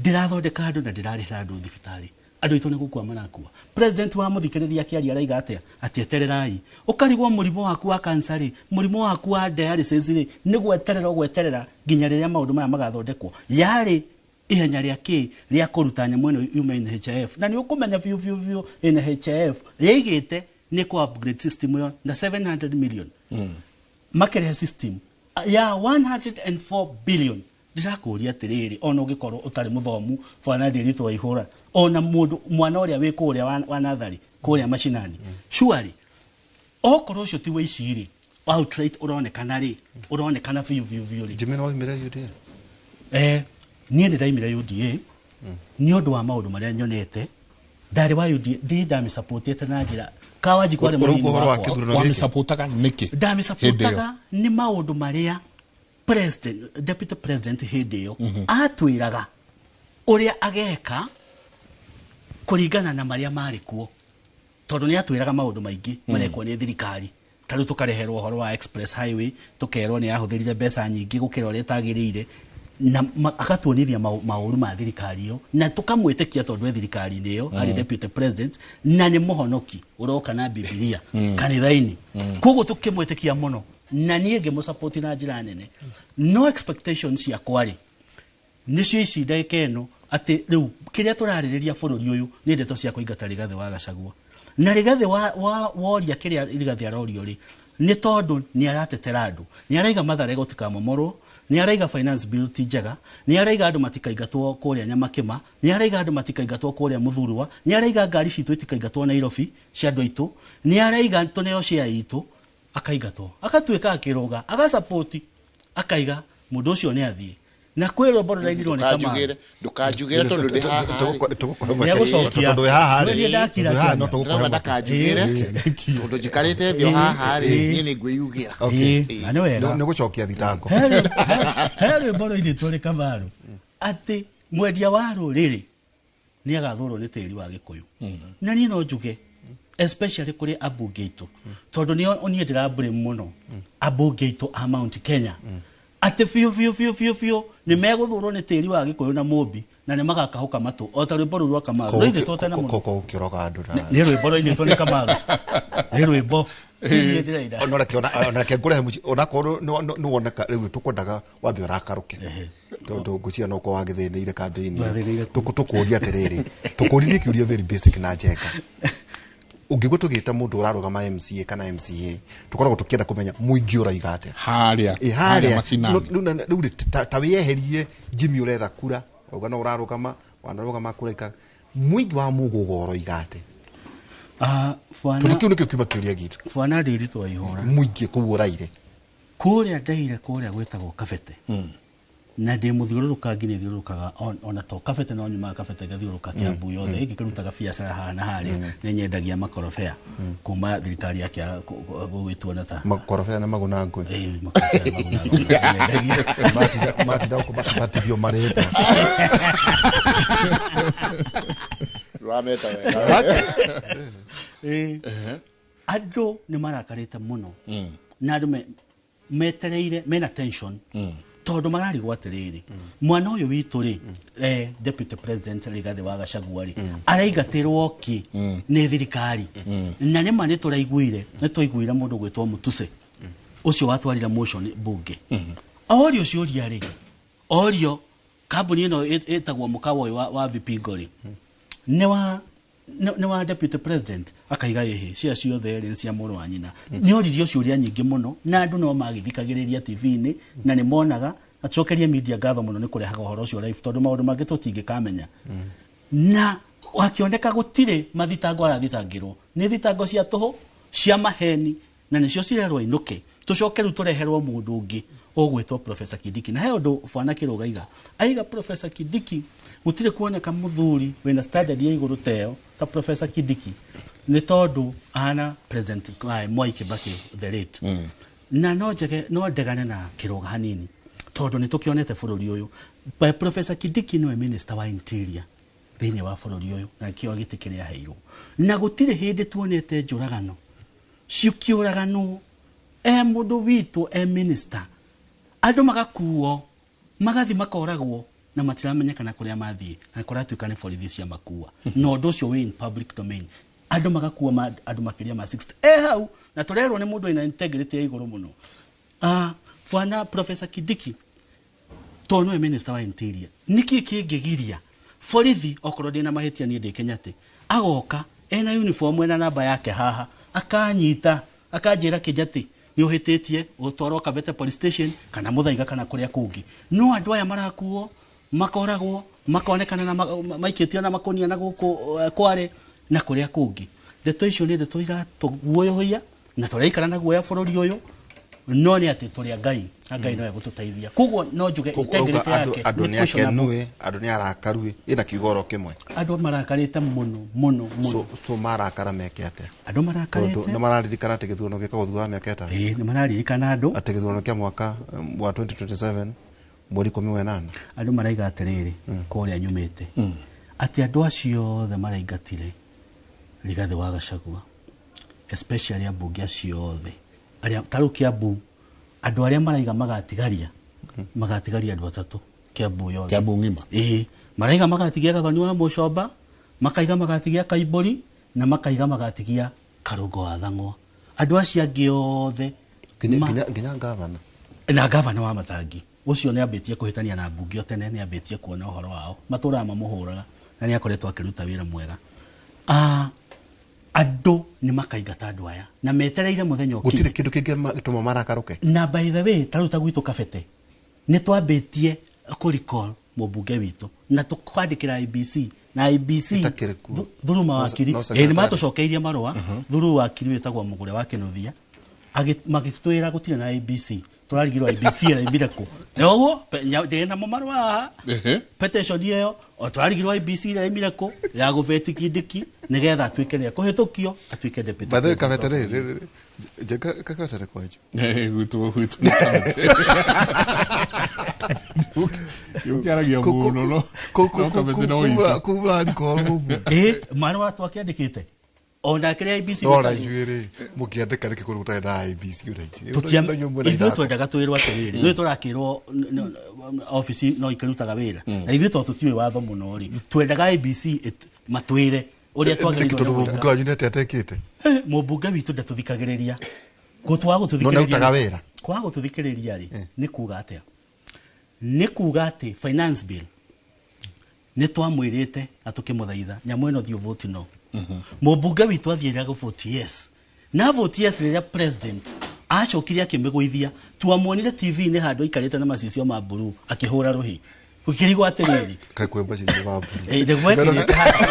ndĩrathondeka andũ na ndĩrarĩhĩra andũ thibitarĩ. Andũ aitũ nĩ gũkua marakua. President wa mũthikĩrĩria akĩaria araiga atĩa? Atĩ etererai. Ũkarigwo mũrimũ waku wa cancer rĩ, mũrimũ waku wa dialysis rĩ, nĩ gweterera ũgweterera nginya rĩrĩa maũndũ maya magathondekwo. Yarĩ ihenya rĩa kĩ rĩa kũruta nyamũ ĩno yume NHIF, na nĩ ũkũmenya biũ biũ biũ NHIF yaigĩte nĩ kũ upgrade system ĩyo na 700 million, makĩrehe system ya 104 billion. Ndĩrakũria atĩrĩrĩ, ona ũngĩkorwo ũtarĩ mũthomu, bwana Ndiritu wa ihũra, ona mũndũ mwana ũrĩa wĩ kũrĩa wa nathari kũrĩa macinani, surely okorwo ũcio ti wĩici rĩ, outright ũronekana rĩ, ũronekana biũ biũ biũ rĩ. Jimmy, no waumire UDA? Niĩ nĩ ndaimire UDA nĩ ũndũ wa maũndũ marĩa nyonete. Ndarĩ wa UDA, ndĩ ndamĩsupportĩte na njĩra Kawanjikũ arĩ Ũrauga mũnini ũhoro wa wakwa. kĩthurano gĩkĩ? Wamĩsupportaga nĩkĩ hĩndĩ ĩyo? Ndamĩsupportaga nĩ maũndũ marĩa president, deputy president hĩndĩ ĩyo atwĩraga ũrĩa ageka kũringana na marĩa marĩ kuo, tondũ nĩ atwĩraga maũndũ maingĩ marekwo nĩ thirikari. Ta rĩu tũkareherwo ũhoro wa express highway, tũkerwo nĩ yahũthĩrire mbeca nyingĩ gũkĩra ũrĩa ĩtagĩrĩire, na agatuonithia maũru ma thirikari ĩyo, na tũkamwĩtĩkia tondũ e thirikari-inĩ ĩyo arĩ deputy president na nĩ mũhonoki ũroka na Bibilia kanitha-inĩ. Koguo tũkĩmwĩtĩkia mũno na niĩ ngĩmũsupport na njĩra nene. No expectations ciakwa rĩ, nĩcio ici ndagĩka ĩno, atĩ rĩu kĩrĩa tũrarĩrĩria bũrũri ũyũ nĩ ndeto cia kũingata Rigathĩ wa Gachagua. Na Rigathĩ wa woria kĩrĩa Rigathĩ arorio rĩ, nĩ tondũ nĩ aratetera andũ, nĩ araiga Mathare gũtikamomorwo, nĩ araiga finance bill ti njega, nĩ araiga andũ matikaingatwo kũrĩa Nyamakĩma, nĩ araiga andũ matikaingatwo kũrĩa Mũthurwa, nĩ araiga ngari citũ itikaingatwo Nairobi cia andũ aitũ, nĩ araiga tũneo share itũ, akaingatwo, akatuĩka akĩrũga agasupport, akaiga mũndũ ũcio nĩ athiĩ. Na kwĩ rwĩmbo rũrainirwo nĩ Kamau. Ndũkanjugĩre, ndũkanjugĩre tondũ ndĩ haha rĩ. Nĩegũcokia. Tondũ wĩ haha rĩ. Niĩ ndakira Tondũ wĩ haha no kĩaria. tũgũkũhe Ndĩrauga mweke. ndakanjugĩre tondũ njikarĩte thĩ o haha rĩ, niĩ nĩ ngwĩyugĩra. Okay. Ĩĩ, na nĩ wega. Nĩ gũcokia thitango. He rwĩmbo rũinĩtwo nĩ Kamaru atĩ mwendia wa rũrĩrĩ nĩ agathũrwo nĩ tĩri wa Gĩkũyũ. Na niĩ no njuge especially kũrĩ ambunge aitũ, tondũ nĩo niĩ ndĩra blame mũno ambunge aitũ a Mount Kenya, atĩ biũ biũ biũ biũ biũ nĩ megũthũrwo nĩ tĩri wa Gĩkũyũ na Mũmbi, na nĩ magakahũka matũ o ta rwĩmbo rũu rwa Kamaru rũinĩtwo tene mũno. Koko ũkĩroga andũ na Nĩ rwĩmbo rũinĩtwo nĩ Kamaru, nĩ rwĩmbo niĩ ndĩraina. Ona reke ngũrehe mũciĩ onakorwo nĩ woneka rĩu tũkwendaga wambe ũrakarũke, tondũ ngũcia no korwo wagĩthĩnĩire kambĩini. Wathĩnĩire. Tũkũria atĩrĩrĩ, tũkũririe kĩũria very basic na njenga. Ũngĩgua tũgĩta mũndũ ũrarũgama MCA kana MCA, tũkoragwo tũkĩenda kũmenya mũingĩ ũraiga atĩa. Harĩa Ĩ, harĩa macinani. Rĩu rĩ, ta wĩyeherie Jimmy ũretha kura, wauga no ũrarũgama, wanarũgama kura ika mũingĩ wa Mũgũga ũroiga atĩa? Ah, Tondũ bwana kĩu nĩkĩo kiuma kĩũria gitũ. Bwana Ndiritu wa ihũra, Mũingĩ kũu ũraire. Kũrĩa ndaire kũrĩa gwĩtagwo Kabete, na ndĩ mũthiũrũrũka nginya thiũrũrũkaga ona to Kabete, no nyumaga Kabete ngathiũrũrũka Kiambu yothe ĩngĩkĩrutaga biacara haha na harĩa. Nĩ nyendagia makorobea kuma thirikari yakĩaga gũgĩtuona ta Makorobea na maguna ngũĩ. Ĩĩ, makorobea na maguna ngũĩ, nyendagia. Matinda gũkũ makĩbatithio marĩtwa. Ndũrameta wega. Ĩĩ. Andũ nĩ marakarĩte mũno na andũ metereire mena tension, tondũ mararigwo atĩrĩrĩ, mwana ũyũ witũ rĩ, deputy president Rigathĩ wa Gachagua rĩ, araingatĩrwo kĩ nĩ thirikari? Na nĩma nĩ tũraiguire, nĩ twaiguire mũndũ gwĩtwo Mutuse ũcio watwarire motion bunge orio ciũria rĩ, orio kambuni ĩno ĩtagwo mũkawa ũyũ wa Vipingo rĩ, nĩ wa deputy president, akaiga ĩhĩ cia ciothe rĩ nĩ cia mũrũ wa nyina. Nĩ oririo ciũria nyingĩ mũno na andũ no magĩthikagĩrĩria TV-inĩ na nĩ monaga. Acokerie media ngatho mũno nĩ kũrehaga ũhoro ũcio live, tondũ maũndũ mangĩ tũtingĩkamenya. Na hakĩoneka gũtirĩ mathitango arathitangĩrwo, nĩ thitango cia tũhũ cia maheni, na nĩcio cirerwo ainũke. Tũcoke rĩu tũreherwo mũndũ ũngĩ ũgwĩtwo Professor Kindiki. Na he ũndũ bwana Kĩrũga aiga, aiga Professor Kindiki gũtirĩ kuoneka mũthuri wĩna standard ya igũrũ teo ta Professor Kindiki, nĩ tondũ ahana President Mwai Kibaki the late. Na no njege no ndegane na Kĩrũga hanini, tondũ nĩ tũkĩonete bũrũri ũyũ. Professor Kindiki nĩwe minister wa interior thĩinĩ wa bũrũri ũyũ, na kĩo gĩtĩ kĩrĩa aheirwo, na gũtirĩ hĩndĩ tuonete njũragano ciũkĩũraganwo e mũndũ witũ e minister, andũ magakuo magathi makoragwo. Na matiramenyekana kũrĩa mathiĩ, na kũratuĩka nĩ borithi cia makua. Na ũndũ ũcio wĩ in public domain. Andũ magakua andũ makĩria ma 60 hau, na tũrerwo nĩ mũndũ wĩna integrity ya igũrũ mũno. Bwana Professor Kindiki, tondũ nĩwe minister wa interior, nĩkĩ kĩngĩgiria borithi, okorwo ndĩna mahĩtia niĩ ndĩ Kenyatta, agoka ena uniform, ena namba yake haha, akanyita, akanjĩra, "Kenyatta, nĩ ũhĩtĩtie," ũtwarwo Kabete police station kana Muthaiga kana kũrĩa kũngĩ? No andũ aya marakuo, makoragwo makonekana na maikĩtio na makũnia na gũkũ Kware na kũrĩa kũngĩ. Ndeto icio nĩ ndeto iratũguoyohia na tũraikara na guoya bũrũri ũyũ, no nĩ atĩ tũrĩ a Ngai na Ngai no egũtũteithia. Koguo no njuge integrity yake andũ nĩ nĩ questionable. akenu, andũ nĩ arakaru, ĩna kiugo oro kĩmwe. Andũ marakarĩte mũno mũno mũno. So marakara meke atĩa? Andũ Tondũ marakarĩte. nĩ mararirikana atĩ gĩthurano gĩkagwo thutha wa mĩaka 5. Ĩĩ, nĩ mararirikana andũ. Atĩ gĩthurano kĩa mwaka wa 2027 mweri 18. Andũ maraiga atĩrĩrĩ, kũrĩa nyumĩte, atĩ andũ acio othe maraingatire Rigathĩ wa Gachagua, especially ambunge acio othe arĩa ta rĩu Kiambu, andũ arĩa maraiga magatigaria andũ atatũ Kiambu yothe. Kiambu ng'ima? Ĩĩ, maraiga magatigia Gathoni wa Mũcomba, makaiga magatigia Kaimbũri, na makaiga magatigia Karũngo wa Thang'wa. Andũ acio angĩ othe Nginya ngavana? Na gavana wa Matangi ũcio nĩ ambĩtie kũhĩtania na mbunge o tene, nĩ ambĩtie kuona ũhoro wao matũraga mamũhũraga, na nĩ akoretwo akĩruta wĩra mwega. Andũ nĩ makaingata andũ aya na metereire mũthenya Gũtirĩ ũkinye. kĩndũ kĩngĩtũma marakarũke. Na by the way, ta rĩu ta gwitũ Kabete, nĩ twambĩtie kũ recall mũmbunge witũ na tũkwandĩkĩra IEBC na IEBC Ĩtakĩrĩ kuo. Through mawakiri. No Ĩ, nĩ secretary. matũcokeirie marũa through wakiri wĩtagwo Mũgũre wa Kĩnuthia. Magĩtwĩra gũtirĩ na IEBC. Tũrarigirwo IEBC ĩraimire kũ? Nĩ ũguo ndĩ namo marũa haha. Petition ĩyo o tũrarigirwo IEBC ĩraimire kũ ya gũbeti Kindiki nĩgetha atuĩke nĩ ekũhĩtũkio atuĩke deputy By the way, president. Kabete rĩ, njenga Kabete nĩ kwanyu? Gwitũ nĩ Kabete. Ũkĩaragia mũno, no Kabete no itũ. Kũu ũrarikoro mũguo. Ĩ, marũa twakĩandĩkĩte ona kĩrĩa IEBC. No ona ithuĩ rĩ, mũkĩandĩka nĩkĩ kũndũ gũtarĩ na IEBC? Ona ithuĩ Tũtia- Ona inyuĩ mwĩna ithuĩ ithako. twendaga twĩrwo atĩrĩrĩ, ithuĩ tũrakĩrwo obici no ikĩrutaga wĩra, na ithuĩ tondũ tũtiũĩ watho mũno rĩ, twendaga IEBC matwĩre ũrĩa Nĩkĩ? twagĩrĩirwo Tondũ nĩ mũmbunge gwĩka. wanyu nĩ atĩa atekĩte? Mũmbunge witũ ndatũthikagĩrĩria. Gũtwaga No gũtũthikĩrĩria nĩarutaga wĩra. Kwaga gũtũthikĩrĩria rĩ, nĩ kuga atĩa? Nĩ kuga atĩ finance bill nĩ twamwĩrĩte na tũkĩmũthaitha, nyamũ ĩno thiĩ vote no. Mũmbunge witũ athiĩre gũvote yes, na vote yes rĩrĩa president acokire akĩmĩgũithia, twamuonire TV-inĩ handũ aikarĩte na macicio ma blue akĩhũra rũhĩ, ũkĩrigwo atĩrĩrĩ. Kaĩ kwĩ macicio ma blue? Eh, nĩguo ekĩrĩte handũ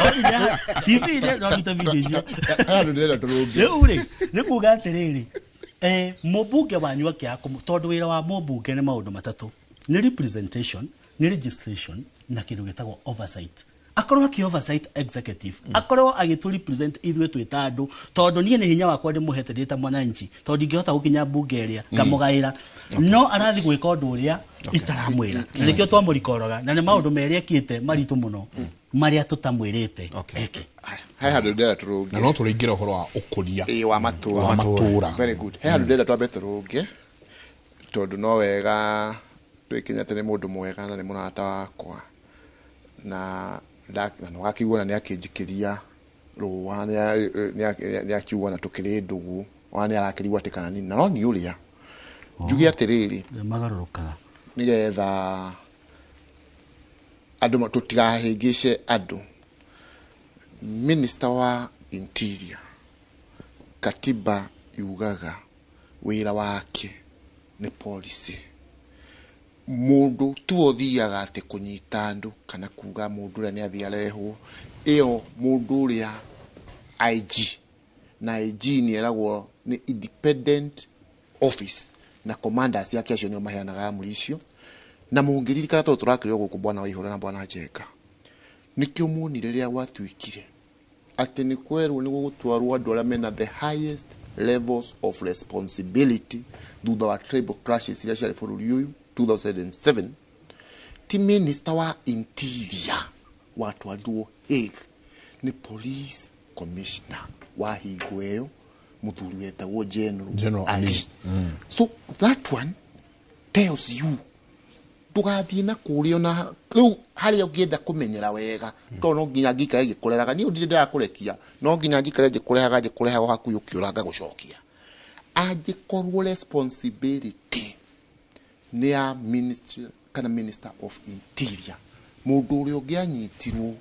TV-inĩ, no arute video icio. Handũ ndĩrenda tũrũnge. Rĩu rĩ, nĩ kuga atĩrĩrĩ, mũmbunge wanyu akĩaga tondũ wĩra wa mũmbunge nĩ maũndũ matatũ: nĩ representation, nĩ registration, na kĩndũ gĩtagwo oversight. Akorwo akĩ oversight executive, akorwo agĩtũ represent ithuĩ twĩ ta andũ, tondũ niĩ nĩ hinya wakwa ndĩmũhete ndĩ ta mwananchi, tondũ ndingĩhota gũkinya mbunge ĩrĩa ngamũgaĩra, no arathi gwĩka ũndũ ũrĩa itaramwĩra, na nĩkĩo twamũrikoroga, na nĩ maũndũ merĩ ekĩte maritũ mũno marĩa tũtamwĩrĩte eke. He handũ ndĩrenda tũrũnge. Na no tũrĩingĩra ũhoro wa ũkũria Ĩĩ, wa matũra. Wa matũra. Very good. He handũ ndĩrenda twambe tũrũnge, tondũ no wega twĩkinyate nĩ mũndũ mwega na nĩ mũrata wakwa na nĩwakĩigua na nĩakĩnjikĩria rũa, nĩakiuga na tũkĩrĩ ndũgũ, ona nĩarakĩrigwo atĩ kana nini na no niĩ ũrĩa njuge atĩrĩrĩ, magarũrũkaga. Nĩgetha andũ tũtigahĩngĩce andũ, minister wa interior, katiba yugaga wĩra wake nĩ policy. Mũndũ tu ũthiaga atĩ kũnyita andũ kana kuga mũndũ ũrĩa nĩ athiĩ arehwo ĩyo, mũndũ ũrĩa IG, na IG nĩ eragwo nĩ independent office, na commanders yake acio nĩo maheanaga amũri icio. Na mũngĩririkana, tondũ tũrakĩrĩ o gũkũ, bwana Waihũra na bwana Njenga, nĩkĩo muonire rĩrĩa gwatuĩkire atĩ nĩ kwerwo nĩ gũgũtwarwo andũ arĩa mena the highest levels of responsibility thutha wa tribal clashes iria ciarĩ bũrũri ũyũ 2007, ti minister wa interior watwarirwo Hague, nĩ police commissioner wa hingo ĩyo, mũthuri wetagwo General General Ali. Ali. So that one tells you. Tũgathiĩ na kũrĩa ona rĩu harĩa ũngĩenda kũmenyera wega, tondũ no nginya ngĩikare ngĩkũreraga. Niĩ ndirĩ ndĩrakũrekia, no nginya ngĩikare ngĩkũrehaga ngĩkũrehaga hakuhĩ ũkĩũra ngagũcokia. Angĩkorwo responsibility nĩ ya ministry kana minister of interior, mũndũ ũrĩa ũngĩanyitirwo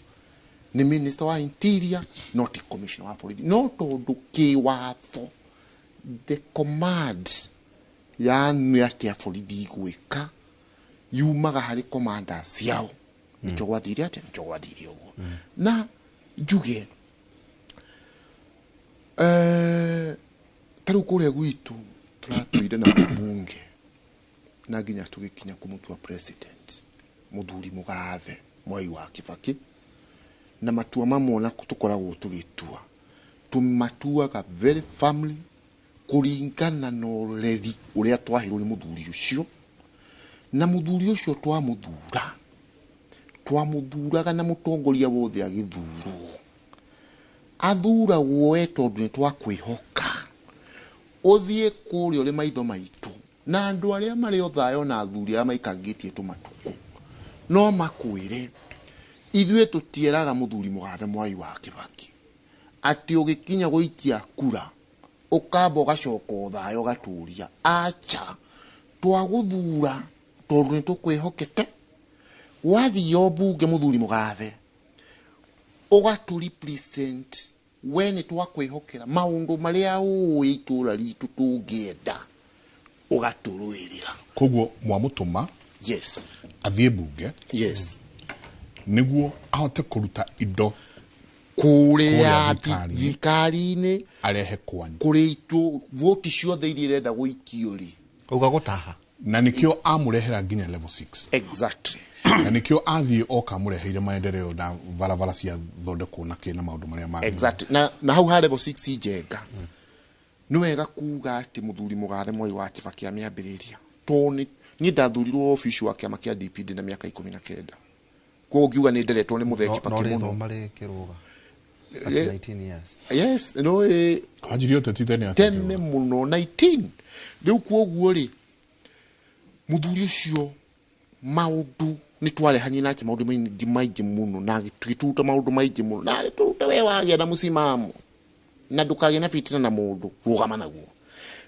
nĩ minister wa interior, no ti commissioner wa borithi. No tondũ kĩwatho the command ya nĩ atĩa borithi igwĩka yumaga harĩ commanders ciao, nĩkĩo gwathire atĩa, nĩkĩo gwathire ũguo. Na njuge ta rĩu kũrĩa gwitũ tũratũire na mbunge na nginya tũgĩkinya kũmũtua president mũthuri mũgathe Mwai wa Kibaki, na matua mamwe ona tũkoragwo tũgĩtua tũmatuaga very firmly kũringana na ũreri ũrĩa twahirwo nĩ mũthuri ũcio. Na mũthuri ũcio twamũthura, twamũthuraga na mũtongoria wothe agĩthurwo athuragwo we tondũ nĩ twakwĩhoka ũthiĩ kũrĩa ũrĩ maitho maitũ, na andũ arĩa marĩ othaya na athuri arĩa maikangĩtie tũmatukũ no makwĩre ithuĩ tũtieraga mũthuri mũgathe Mwai wa Kibaki atĩ ũgĩkinya gũikia kura ũkamba ũgacoka ũthaya ũgatũria. Acha, twagũthura tondũ nĩ tũkwĩhokete. Wathiĩ o mbunge mũthuri mũgathe ũgatũ represent, we nĩ twakwĩhokera maũndũ marĩa ũĩ itũra ritũ tũngĩenda ũgatũrũĩrĩra. Koguo mwamũtũma Yes. athiĩ mbunge Yes. nĩguo ahote kũruta indo kũrĩa kũrĩa thirikari-inĩ. Thirikari-inĩ arehe kwanyu. Kũrĩ itũ voti ciothe iria irenda gũikio rĩ. Uga gũtaha. Na nĩkĩo amũrehera nginya level 6. Exactly. Na nĩkĩo athiĩ oka amũreheire maendeleo na barabara ciathondekwo na kĩ na maũndũ marĩa mangĩ. Exactly. Na hau ha level 6 njenga nĩ wega kuga atĩ mũthuri mũgathe Mwai wa Kibaki amĩambĩrĩria, tondũ niĩ ndathurirwo obici wa kĩama kĩa DP ndĩ na mĩaka 19, koguo ngiuga nĩ nderetwo nĩ mũthee No Kibaki mũno. rĩthoma rĩ kĩrũga at 19 years. Yes, no ĩ. Wanjirie ũteti tene atĩa? Tene mũno, 19 rĩu. Koguo rĩ, mũthuri ũcio maũndũ nĩ twarehanie nake maũndũ maingĩ maingĩ mũno, na tũgĩturuta maũndũ maingĩ mũno, na agĩtũruta we wagĩa na mũsimamo na ndũkagĩe na fitina na mũndũ, rũgama naguo.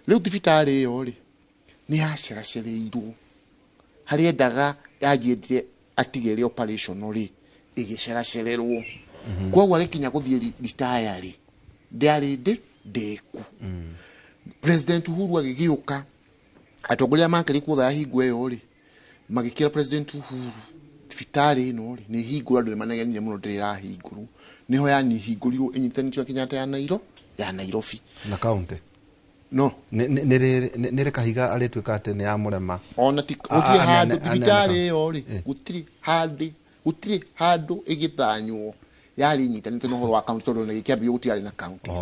Rĩu thibitarĩ ĩyo rĩ nĩ yaceracereirwo harĩa endaga yanjiendire atige ĩrĩ operation rĩ, ĩgĩceracererwo. Koguo agĩkinya gũthiĩ retire rĩ, ndĩarĩ ndĩ ndĩku. President Uhuru agĩgĩũka, atongoria makĩrĩ kuo thaya hingo ĩyo rĩ, magĩkĩra President Uhuru thibitarĩ ĩno rĩ nĩ hingũrwo. Andũ nĩ manegenire mũno ndĩrĩ ĩrahingũrwo, nĩho yani hingũrirwo ĩnyitanĩtio na Kenyatta ya ya Nairobi. Na county. No. Nĩ rĩ kahiga arĩtuĩka atĩ nĩ yamũrema? Ona ti gũtirĩ handũ thibitarĩ ĩyo rĩ, gũtirĩ handũ, gũtirĩ handũ ĩgĩthanywo yarĩ inyitanĩte na ũhoro wa county, tondũ ona gĩkĩambĩrĩrio gũtiarĩ na counties.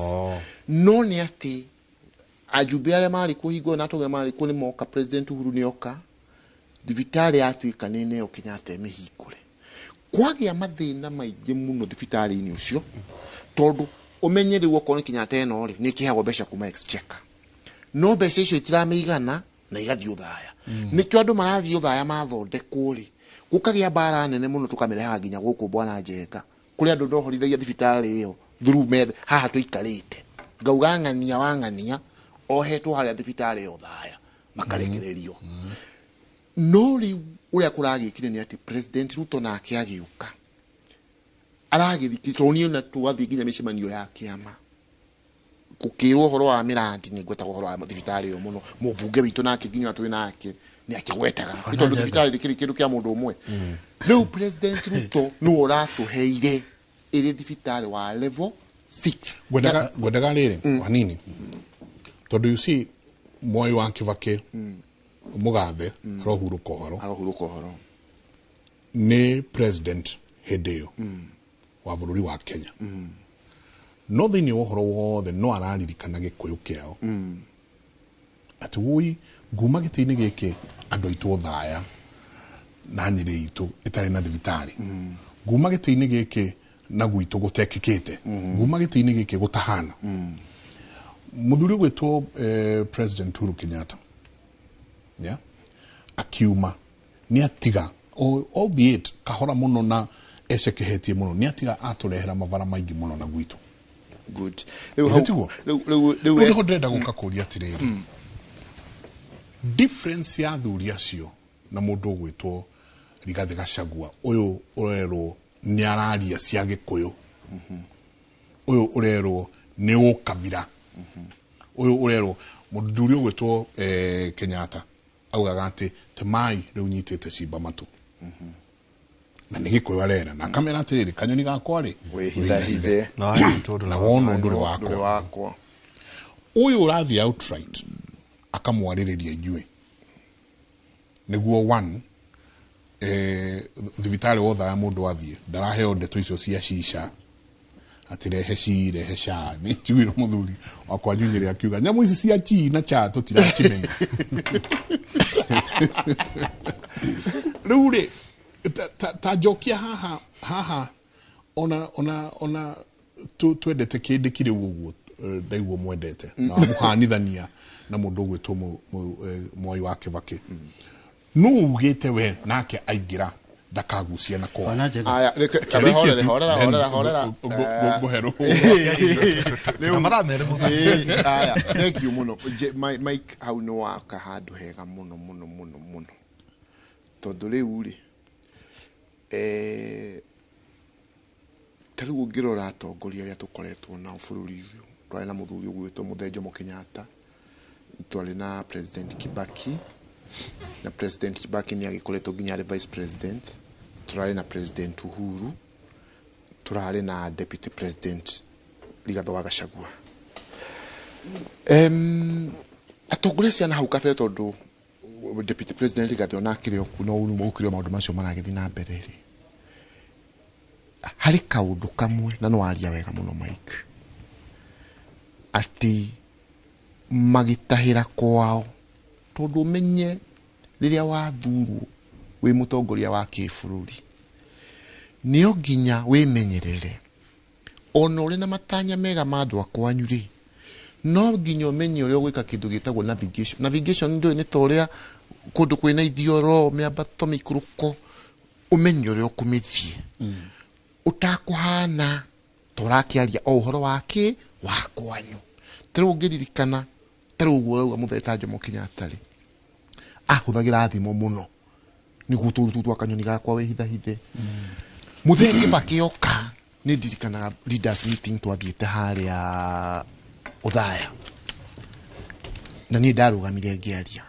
No nĩ atĩ ajumbe arĩa marĩ kuo hingo ĩyo na atongoria marĩ kuo nĩ moka, President Uhuru nĩ oka, thibitarĩ yatuĩka nĩ neo Kenyatta ĩmĩhingũre. Kwagĩa mathĩna maingĩ mũno thibitarĩ-inĩ ũcio, tondũ ũmenye rĩu okorwo nĩ Kenyatta ĩno rĩ, nĩ ĩkĩheagwo mbeca kuma exchequer, no mbeca icio itiramĩigana na igathiĩ ũthaya. Nĩkĩo andũ marathiĩ ũthaya mathondekwo rĩ, gũkagĩa mbara nene mũno, tũkamĩrehaga nginya gũkũ bwana Njenga, kũrĩ andũ ndohorithagia thibitarĩ ĩyo through methe haha tũikarĩte, ngauga ng'ania wa ng'ania ohetwo harĩa thibitarĩ ĩyo thaya makarekererio. No rĩu ũrĩa kũragĩkire nĩ atĩ President Ruto nake agĩũka aragĩthikĩ, tondũ niĩ na twathiĩ nginya mĩcemanio ya kĩama gũkĩrwo ũhoro wa mĩrandi, nĩ ngwetaga ũhoro wa thibitarĩ ĩyo mũno. Mũmbunge witũ nake nginya twĩ nake nĩ akĩgwetaga, nĩ tondũ Njenga. thibitarĩ ndĩkĩrĩ kĩndũ kĩa mũndũ ũmwe. Rĩu President Ruto nĩwe ũratũheire ĩrĩ thibitarĩ wa level 6. Ngwendaga rĩrĩ hanini, tondũ you see Mwai wa Kibaki mũgathe arohurũka ũhoro. Arohurũka ũhoro. Nĩ president hĩndĩ ĩyo wa bũrũri wa Kenya, no thĩinĩ wa ũhoro wothe no araririkana gĩkũyũ kĩao atĩ wũi nguma gĩtĩ-inĩ gĩkĩ andũ aitũ thaya na Nyĩrĩ itũ ĩtarĩ na thibitarĩ, nguma gĩtĩ-inĩ gĩkĩ na gwitũ gũtekĩkĩte, nguma gĩtĩ-inĩ gĩkĩ gũtahana. Mũthuri ũgwĩtwo President Uhuru Kenyatta, yeah? Akiuma Nĩ atiga albeit kahora mũno na ecekehetie mũno, nĩ atiga atũrehera mabara maingĩ mũno na gwitũ. Good. Githĩ tiguo? Rĩu rĩu Rĩu nĩho ndĩrenda gũka kũria atĩrĩrĩ, difference ya athuri acio na mũndũ ũgwĩtwo Rigathĩ Gachagua ũyũ ũrerwo nĩ araria cia Gĩkũyũ, ũyũ ũrerwo nĩ ũkabira, ũyũ ũrerwo mũthuri ũgwĩtwo Kenyatta augaga atĩ temai rĩu nyitĩte cimba matũ, na nĩ Gĩkũyũ arera na akamera atĩrĩrĩ, kanyoni gakwa rĩ wĩhithahithe Na wanyitwo ndũrĩ na wonwo ndũrĩ ndũrĩ wakwa. Wakwa. Ũyũ ũrathiĩ outright akamwarĩrĩria inyuĩ nĩguo one thibitarĩ wothe ya mũndũ athiĩ ndaraheo ndeto icio cia cica atĩ rehe ci rehe ca. Nĩ njiguire mũthuri wakwa Nyunyĩrĩ akiuga nyamũ ici cia chi na cha tũtiracimenya. Rĩu rĩ ta njokia haha haha ona twendete kĩndĩ kĩrĩ ũguo, ndaigua mwendete na mũhanithania na mũndũ ũgwĩtwo Mwai wa Kĩbakĩ, nũ ugĩte we nake aingĩra ndakagucia na kwa Wana njega. Aya, reke kabe horere horera horera horera. Ngũhe rũhũra. Na mathaa merĩ mũthenya. Ĩĩ, aya, thank you mũno. Mike, hau nĩ waka handũ hega mũno mũno mũno mũno, tondũ rĩu rĩ ta rĩu ũngĩrora atongoria arĩa tũkoretwo nao bũrũri ũyũ, twarĩ na mũthuri ũgwĩtwo Mũthee Jomo Kenyatta, twarĩ na President Kibaki, na President Kibaki nĩ agĩkoretwo nginya arĩ vice president, tũrarĩ na President Uhuru, tũrarĩ na Deputy President Rigathĩ wa Gachagua. Atongoria acio na hau kabere, tondũ Deputy President Rigathĩ ona akĩrĩ o kuo no ũkĩrĩ o maũndũ macio maragĩthiĩ na mbere rĩ, harĩ kaũndũ kamwe na no waria wega mũno Mike, atĩ magĩtahĩra kwao, tondũ ũmenye rĩrĩa wathurwo wĩ mũtongoria wa kĩbũrũri nĩo nginya wĩmenyerere ona ũrĩ na matanya mega ma andũ a kwanyu rĩ, no nginya ũmenye ũrĩa ũgwĩka kĩndũ gĩtagwo navigation. Navigation ndũĩ nĩ ta ũrĩa kũndũ kwĩna ithioro, mĩambato, mĩikũrũko, ũmenye ũrĩa ũkũmĩthiĩ ũtakũhana ta ũrakĩaria o ũhoro wa kĩ wa kwanyu. Ta rĩu ũngĩririkana, ta rĩu ũguo ũrauga mũthee ta Jomo Kenyatta rĩ, ahũthagĩra thimũ mũno nĩguo tũru tũu twa kanyoni gakwa wĩhithahithe. Mũthee Kĩbakĩ oka, nĩ ndirikanaga leaders meeting twathiĩte harĩa Othaya, na niĩ ndarũgamire ngĩaria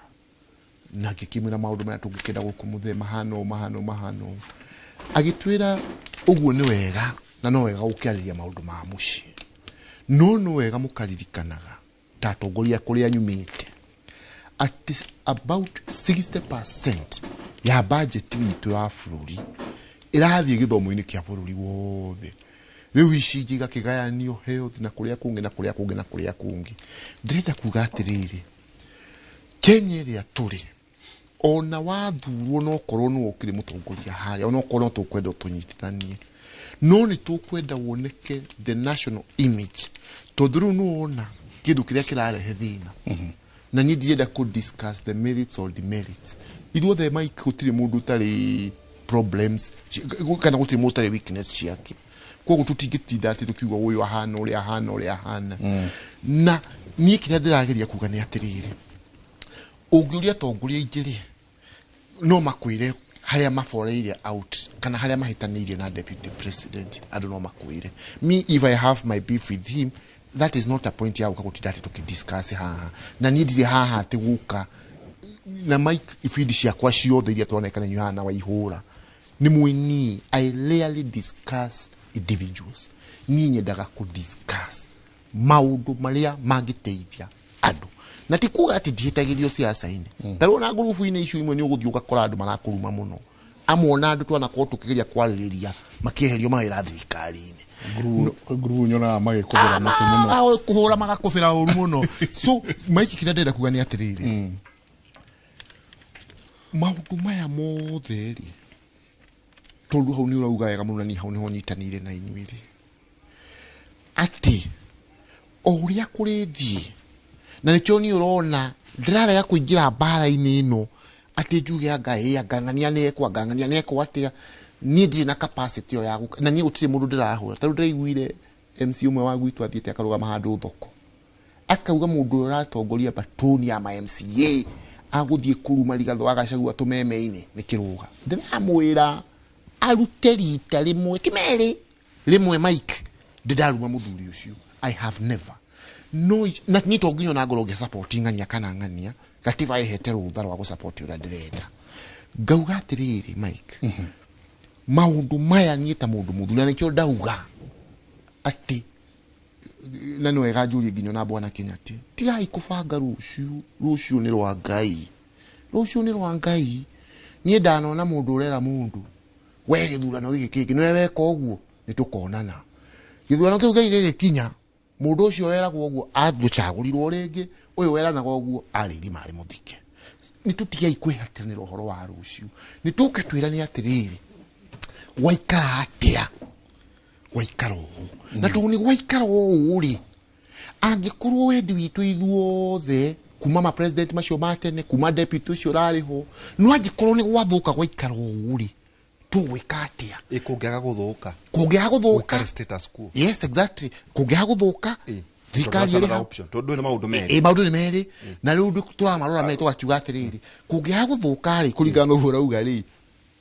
na ngĩkĩmwĩra maũndũ marĩa tũngĩkenda gũkũ mũthee mahana ũũ mahana ũũ mahana ũũ. Agĩtwĩra ũguo nĩ wega na no wega gũkĩarĩria maũndũ ma mũciĩ, no nĩ wega mũkaririkanaga ta atongoria kũrĩa nyumĩte atĩ about 60% ya budget witũ ya bũrũri ĩrathiĩ gĩthomo-inĩ kĩa bũrũri wothe. Rĩu icinjĩ igakĩgayanio health na kũrĩa kũngĩ na kũrĩa kũngĩ na kũrĩa kũngĩ. Ndĩrenda kuga atĩrĩrĩ, Kenya ĩrĩa tũrĩ, ona wathurwo no korwo nĩwe ũkĩrĩ mũtongoria harĩa, ona okorwo no tũkwenda ũtũnyitithanie, no nĩ tũkwenda woneke the national image, tondũ rĩu nĩwona kĩndũ kĩrĩa kĩrarehe thĩna. Na niĩ ndirenda kũ discuss the merits or demerits. Ithuothe Mike, gũtirĩ mũndũ ũtarĩ problems kana gũtirĩ mũndũ ũtarĩ weakness ciake, koguo tũtingĩtinda atĩ tũkiuga ũyũ ahana ũrĩa ahana ũrĩa ahana. Na niĩ kĩrĩa ndĩrageria kuga nĩ atĩrĩrĩ, ũngĩũria atongoria aingĩ rĩ, no makwĩre harĩa maboreire out kana harĩa mahĩtanĩirie na Deputy President. Andũ no makwĩre. Me, if I have my beef with him, that is not a point ya gũka gũtinda atĩ tũkĩdiscuss haha, na niĩ ndirĩ haha atĩ gũka na Mike. Ibindi ciakwa ciothe iria twanekana inyuĩ haha na Waihũra nĩ mwĩ, I rarely discuss individuals. Niĩ nyendaga kũ discuss maũndũ marĩa mangĩteithia andũ, na ti kuga atĩ ndihĩtagĩrio ciaca-inĩ. Ta rĩu ona ngurubu-inĩ icio imwe nĩ ũgũthiĩ ũgakora andũ marakũruma mũno, amwe ona andũ twanakorwo tũkĩgeria kwarĩrĩria makĩeherio mawĩra thirikari-inĩ. Ngurubu nyonaga magĩkũbĩra matũ mũno. Kũhũra magakũbĩra ũru mũno. So Mike, kĩrĩa ndĩrenda kuga nĩ atĩrĩrĩ, maũndũ maya mothe rĩ, tondũ hau nĩ ũrauga wega mũno, na niĩ hau nĩho nyitanĩire na inyuĩ rĩ, atĩ o ũrĩa kũrĩthiĩ, na nĩkĩo niĩ ũrona ndĩrarega kũingĩra mbara-inĩ ĩno. Atĩ njuge anga ĩ anga ng'ania nĩ ekwo, anga ng'ania nĩ ekwo atĩa, niĩ ndirĩ na capacity ĩyo ya gũka, na niĩ gũtirĩ mũndũ ndĩrahũra. Ta rĩu ndĩraiguire MC ũmwe wa gwitũ athiĩte akarũgama handũ thoko, akauga mũndũ ũrĩa ũratongoria batoni ya ma MCA agũthiĩ kũruma Rigathĩ wa Gachagua tũmeme-inĩ nĩ Kĩrũga. Ndĩramwĩra arute rita rĩmwe, ti merĩ, rĩmwe Mike, ndĩndaruma mũthuri ũcio. I have never. No na niĩ to nginya ona ngorwo ngĩ-support ng'ania kana ng'ania, gatiba ĩhete rũtha rwa gũ-support ũrĩa ndĩrenda. Ngauga atĩrĩrĩ Mike, maũndũ maya niĩ ta mũndũ mũthuri, na nĩkĩo ndauga atĩ na nĩ wega njũrie nginya ona bwana Kĩnyatĩ, tigai kũbanga rũciũ. Rũciũ nĩ rwa Ngai, rũciũ nĩ rwa Ngai. Niĩ ndanona mũndũ ũrera mũndũ we gĩthurano gĩkĩ kĩngĩ nĩwe weka ũguo, nĩ tũkonana. Gĩthurano kĩu kĩngĩ gĩgĩkinya, mũndũ ũcio weragwo ũguo agũcagũrirwo rĩngĩ, ũyũ weranaga ũguo arĩ irima arĩ mũthike. Nĩ tũtigei kwĩhatanĩra ũhoro wa rũciũ, nĩ tũke twĩrane atĩrĩrĩ, gwaikara atĩa, gwaikara ũũ, na tondũ nĩ gwaikara ũũ rĩ, angĩkorwo wendi witũ ithuothe kuma ma president macio ma tene, kuma deputy ũcio ũrarĩ ho, no angĩkorwo nĩ gwathũka gwaikara ũũ rĩ, tũgwĩka atĩa? Ĩ kũngĩaga gũthũka? Kũngĩaga gũthũka, gũikare status quo. Yes, exactly, kũngĩaga gũthũka, thirikari ĩrĩ hau. Option tondũ ndũrĩ na maũndũ merĩ. Ĩ maũndũ nĩ merĩ, na rĩu tũramarora merĩ, tũgakiuga atĩrĩrĩ, kũngĩaga gũthũka rĩ, kũringana na ũguo ũrauga rĩ,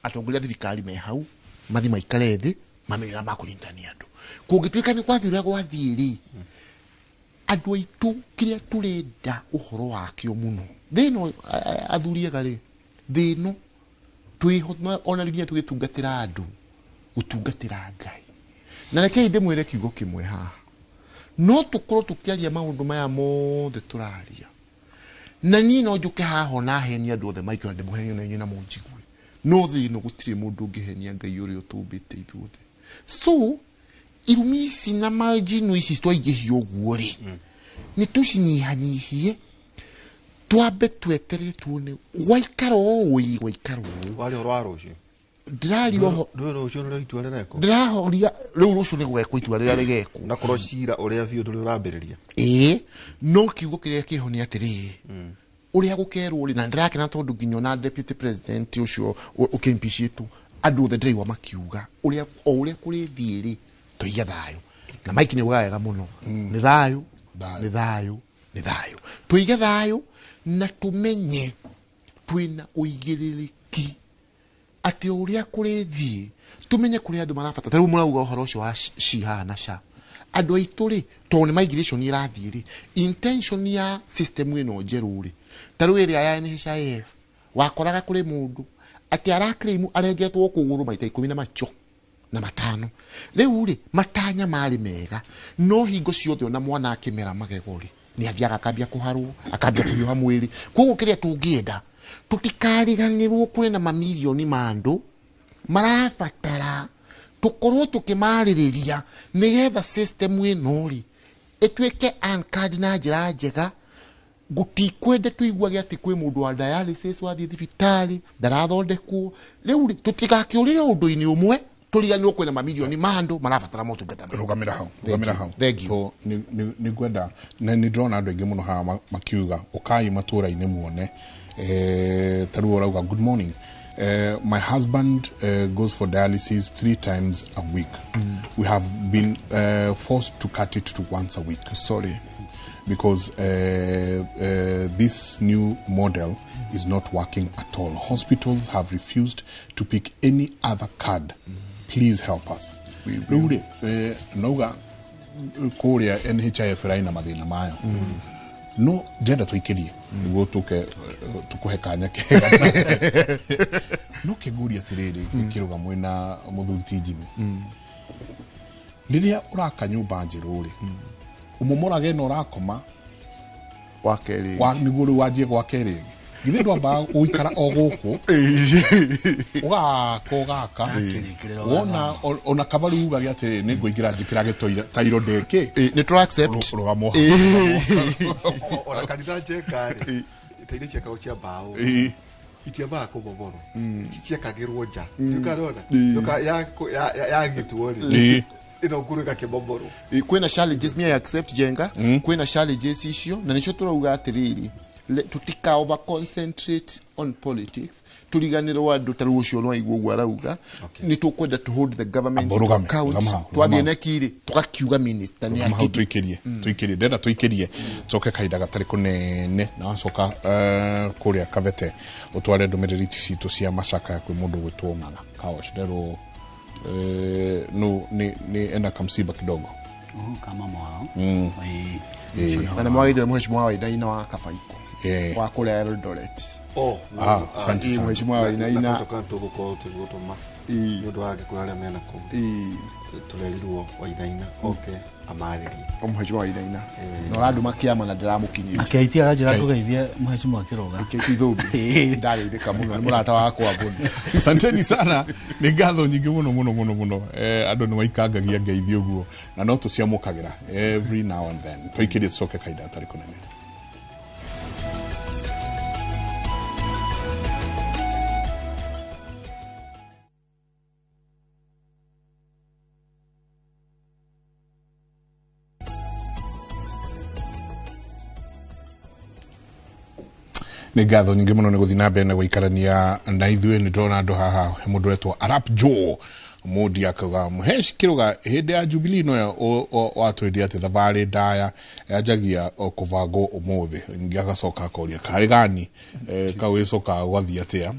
atongoria a thirikari me hau mathi maikare thĩ mamenye ũrĩa makũnyitithania andũ. Kũngĩtuĩka nĩ kwathiĩ ũrĩa gwathiĩ rĩ, andũ aitũ kĩrĩa tũrenda ũhoro wakĩo mũno thĩ ĩno, athuri ega rĩ, thĩ ĩno twĩho ona nginya tũgĩtungatĩra andũ, gũtungatĩra Ngai. Na rekei ndĩmwĩre kiugo kĩmwe haha, no tũkorwo tũkĩaria maũndũ maya mothe tũraria, na niĩ no njũke haha ona henie andũ othe maikara, ndĩmũhenie na inyuĩ na mũnjigue, no thĩ ĩno gũtirĩ mũndũ ũngĩhenia Ngai ũrĩa ũtũmbĩte ithuothe. So irumi ici na manjino ici twaingĩhia ũguo rĩ, nĩ tũcinyihanyihie, twambe tweterere tuone gwaikara ũũ, gwaikara ũũ. Warĩ ũhoro wa rũciũ. Ndĩraria ũho. Ndũĩ rũciũ nĩrĩo itua rĩrekwo. Ndĩrahoria rĩu rũciũ nĩ gũgekwo itua rĩrĩa rĩgekwo. Na korwo cira ũrĩa biũ ndũrĩ ũrambĩrĩria. Ĩĩ, no kiugo kĩrĩa kĩho nĩ atĩrĩrĩ, ũrĩa gũkerwo rĩ, na ndĩrakena tondũ nginya ona deputy president ũcio ũkĩmpicĩtwo, andũ othe ndĩraigua makiuga ũrĩa o ũrĩa kũrĩthiĩ rĩ, tũige thayũ. Na Mike nĩ augaga wega mũno, nĩ thayũ. Thayũ. Nĩ thayũ, nĩ thayũ, tũige thayũ na tũmenye twĩna ũigĩrĩrĩki atĩ o ũrĩa kũrĩthiĩ tũmenye kũrĩa andũ marabatara. Ta rĩu mũrauga ũhoro ũcio wa SHA na SHA, andũ aitũ rĩ, tondũ nĩ migration ĩrathiĩ rĩ, intention ya system ĩno njerũ rĩ, ta rĩu ĩrĩa ya NHIF, wakoraga kũrĩ mũndũ atĩ araclaim arengetwo kũgũrũ maita 15. Rĩu rĩ, matanya marĩ mega, no hingo ciothe ona mwana akĩmera magego rĩ, nĩ athiaga akambia kũharwo, akambia kũhiũha mwĩrĩ. Koguo kĩrĩa tũngĩenda, tũtikariganĩrwo kũrĩ na mamirioni ma andũ marabatara tũkorwo tũkĩmarĩrĩria, nĩgetha system ĩno rĩ ĩtuĩke anchored na njĩra njega. Gũtikwende tũiguage atĩ kwĩ mũndũ wa dialysis wathiĩ thibitarĩ ndarathondekwo. Rĩu rĩ, tũtigakĩũrĩre ũndũ-inĩ ũmwe tũriganĩrwo kwĩna mamirioni ma andũ marabatara motungata maya. Rũgamĩra hau, rũgamĩra hau. Thank you. So nĩ ngwenda na nĩ ndĩrona andũ aingĩ mũno haha makiuga ũkai matũra-inĩ muone. Ta rĩu ũrauga, "Good morning. My husband goes for dialysis three times a week. We have been forced to cut it to once a week Sorry. because this new model is not working at all. Hospitals have refused to pick any other card. Please help us." Rĩu rĩ, nauga kũrĩa NHIF ĩrarĩ na mathĩna mayo, no ndĩrenda tũikĩrie nĩguo tũke tũkũhe kanya kega, no kĩngũria atĩrĩrĩ, kĩrũga mwĩna mũthuri ti Jimmy, rĩrĩa ũraka nyũmba njerũ rĩ, ũmomorage ĩno ũrakoma Wa kerĩ. Wa nĩguo rĩu wanjie gwake rĩngĩ, githĩ ndwambaga gũikara o gũkũ, ũgaka ũgaka, Kĩrĩkĩrĩro. wona ona kaba rĩu ugage atĩrĩ, nĩ ngũingĩra njĩkĩrage tairo ndĩkĩ. Nĩ tũra accept. Rũgamo. Ona kanitha njeka rĩ, ta iria ciakagwo cia mbaũ, itiambaga kũmomorwo, ciakagĩrwo nja nĩũkarona yagitwo rĩ, ĩno ngũrũ ĩgakĩmomorwo. Kwĩna challenges, me I accept, Jenga, kwĩna challenges icio, na nĩcio tũrauga atĩrĩrĩ, Tutika over concentrate on politics, turiganirwo andu ta rucio no aigua uguo arauga. Ni tukwenda to hold the government to account. Twathie nekiri tugakiuga minister ni hau tuikirie tuikirie ndenda tuikirie coke kahinda gatari kunene na wacoka kuria Kabete utware ndumiriri citu cia macaka kwi mundu gwitwo Ng'ang'a kaosh nderwo no ni ena kamsiba kidogo kama mwao na mwagire mheshimiwa wa Wainaina wa Kabaiko wa kuria Eldoret. Oh, asante sana mheshimiwa Wainaina tuka tugukorwo tugutuma ni undu wa gikuyu aria mena kuu turerirwo Wainaina oke amaririe mheshimiwa Wainaina na uranduma kiama na ndiramukinyia akeitia aranjira kugeithia mheshimiwa Kiroga akeitia thumbi ndageithika muno ni murata wakwa muno. Asanteni sana, ni ngatho nyingi muno muno muno muno. Andu ni maikangagia ngeithi uguo na no tuciamukagira every now and then. Tuikirie tucoke kahinda gatari kunene. Nĩ ngatho nyingĩ mũno nĩ gũthiĩ na mbere na gũikarania na ithuĩ. Nĩ ndĩrona andũ haha, he mũndũ ũretwo Arap Joe Mũndi akauga Mũhesh Kĩrũga hĩndĩ ya Jubilee noyo watwĩrire atĩ thabarĩ ndaya yanjagia kũbangwo ũmũthĩ. Ningĩ agacoka akoria karĩ gani kau ĩcokaga gwathiĩ atĩa.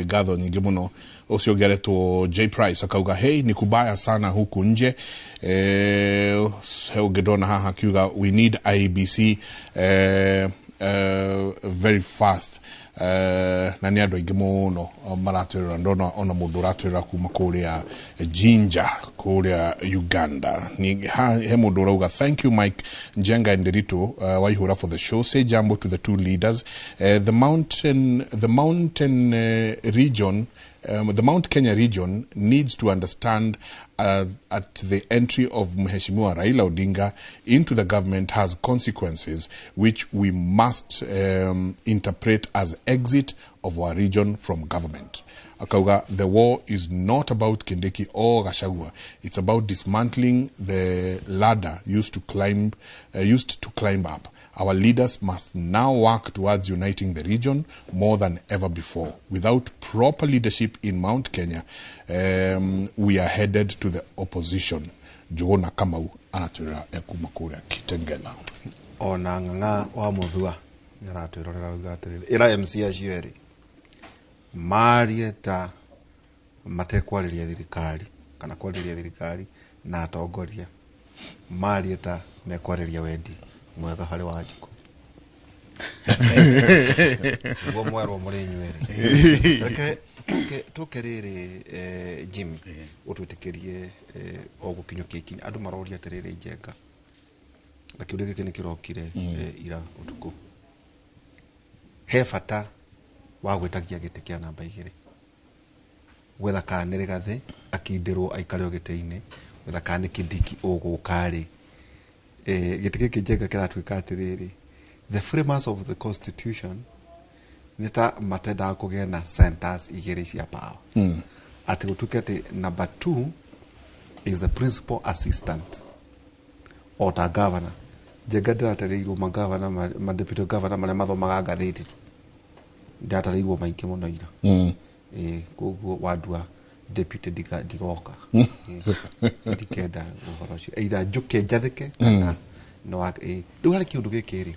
Ngatho nyingĩ mũno. Ũcio ũngĩ aretwo J Price akauga hey, ni kubaya sana huku nje. He ũngĩ ndona haha akiuga we need IEBC very fast. Na nĩ andũ aingĩ mũno maratwĩrora, ndona ona mũndũ ũratwĩrora kuma kũrĩa Jinja kũrĩa Uganda. He mũndũ ũrauga thank you Mike Njenga and Nderitu Waihura for the show. Say jambo to the two leaders. The mountain region, the Mount Kenya region needs to understand at the entry of Mheshimiwa Raila Odinga into the government has consequences which we must interpret as exit of our region from government. Akauga, the war is not about Kindiki or Gachagua. It's about dismantling the ladder used to climb up. Our leaders must now work towards uniting the region more than ever before. Without proper leadership in Mount Kenya, we are headed to the opposition. Jogona Kamau anatwira ekuma kuria Kitengela. Ona Ng'ang'a wa Muthua nĩaratwĩrorera auga atĩrĩrĩ, ĩra MC acio erĩ marie ta matekwarĩria thirikari kana kwarĩria thirikari na atongoria, marie ta mekwarĩria wendi mwega harĩ Wanjikũ. Nĩguo mwerwo mũrĩ inyuerĩ. Reke tũke rĩrĩ Jimmy ũtwĩtĩkĩrie o gũkinyũkia ikinya. Andũ maroria atĩrĩrĩ Njenga, na kĩũria gĩkĩ nĩ kĩrokire ira ũtukũ, he bata wa gwĩtagia gĩtĩ kĩa namba 2 gwetha kana nĩ Rigathĩ akindĩrwo aikare o gĩtĩ-inĩ, gwetha kana nĩ Kindiki ũgũka rĩ. Gĩtĩ gĩkĩ Njenga kĩratuĩka atĩrĩrĩ, the framers of the constitution nĩ ta matendaga kũgĩa na centers igĩrĩ cia power. Atĩ gũtuĩke atĩ number 2 is the principal assistant o ta governor. Njenga ndĩratarĩirwo magavana ma deputy governor marĩa mathomaga ngathĩti tu, ndĩratarĩirwo maingĩ mũno ira. Koguo wandua deputy ndigoka ndikenda ũhoro ũcio, either njũke njathĩke kana no. Rĩu harĩ kĩũndũ gĩkĩ rĩ,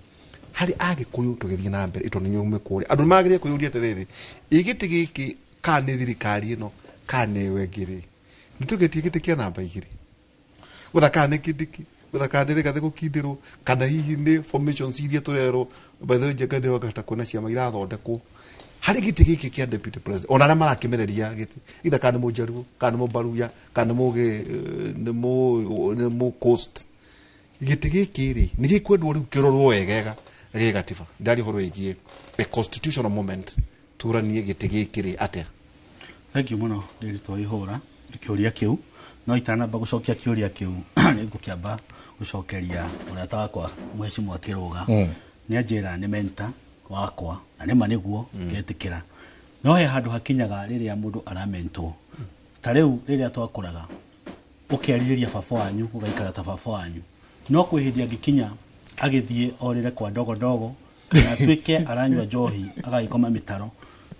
harĩ Agĩkũyũ tũgĩthiĩ na mbere tondũ nĩ kũrĩa andũ nĩmagĩrĩire kwĩyũria atĩrĩrĩ, ĩ gĩtĩ gĩkĩ kana nĩ thirikari ĩno kana nĩ ĩyo ĩngĩ rĩ, nĩ tũgĩtie gĩtĩ kĩa namba 2 gwetha kana nĩ Kindiki, gwetha kana nĩ Rigathĩ gũkindĩrwo, kana hihi nĩ formations iria tũrerwo. By the way Njenga ndĩrokata kuona ciama irathondekwo harĩ gĩtĩ gĩkĩ kĩa deputy president, ona arĩa marakĩmereria gĩtĩ itha kana nĩ Mũjaruo kana nĩ Mũbaruya kana nĩ mũ coast, gĩtĩ gĩkĩ rĩ nĩ gĩkwendwo rĩu kĩrorwo wegega gĩ gatiba. Ndaria ũhoro wĩgiĩ a constitutional moment, turanie gĩtĩ gĩkĩ rĩ atĩa? Thank you mũno Ndiritu Waihũra kĩũria kĩu. No itanamba gũcokia kĩũria kĩu nĩ ngũkĩamba gũcokeria mũrata wakwa Mheshimiwa Kĩrũga. Nĩ anjĩra nĩ mentor wakwa na nĩma nĩguo ngetĩkĩra, no he handũ hakinyaga rĩrĩa mũndũ aramentwo. Ta rĩu rĩrĩa twakũraga ũkerirĩria baba wanyu ũgaikara ta baba wanyu, no kwĩ hĩndĩ angĩkinya agĩthiĩ orĩre kwa ndogo ndogo Kana atuĩke aranyua njohi agagĩkoma mĩtaro,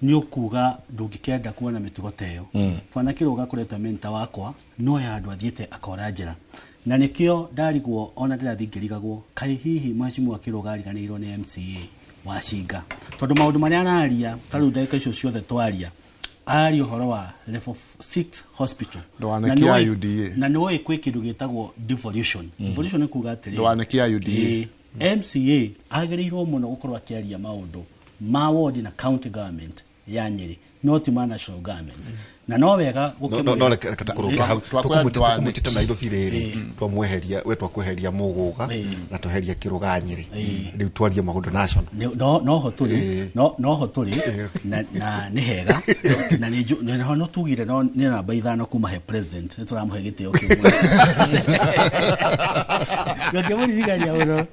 nĩ ũkuga ndũngĩkenda kuona mĩtugo ta ĩyo. Bwana Kĩrũga akoretwo mentor wakwa, no ya andũ athiĩte akora njĩra, na nĩkĩo ndarigwo, ona ndĩrathiĩ ngĩrigagwo kaĩ hihi mheshimiwa Kĩrũga ariganĩirwo nĩ MCA wa Cinga, tondũ maũndũ marĩa araria ta rĩu ndagĩka icio ciothe twaria, araria ũhoro wa level 6 hospital. Ndũgane Na kĩa nĩũĩ- UDA. Na nĩũĩ kwĩ kĩndũ gĩtagwo devolution. Devolution nĩ kuga atĩrĩrĩ, Ndũgane kĩa UDA. Ĩĩ, MCA agĩrĩirwo mũno gũkorwo akĩaria maũndũ ma ward na county government ya Nyĩrĩ, no ti ma national government, na no wega No, no, reke tũkũrũke hau. Twakwĩra Tũkũmũtĩte Nairobi rĩrĩ, twamweheria we, twakweheria Mũgũga na tweheria Kĩrũga Nyĩrĩ, rĩu twarie maũndũ national. Noho tũrĩ, noho tũrĩ, na nĩ hega na nĩ nĩho no tugire no nĩ namba 5 kuma he president, nĩ tũramũhe gĩtĩo kĩu ngĩmũririkania mũno.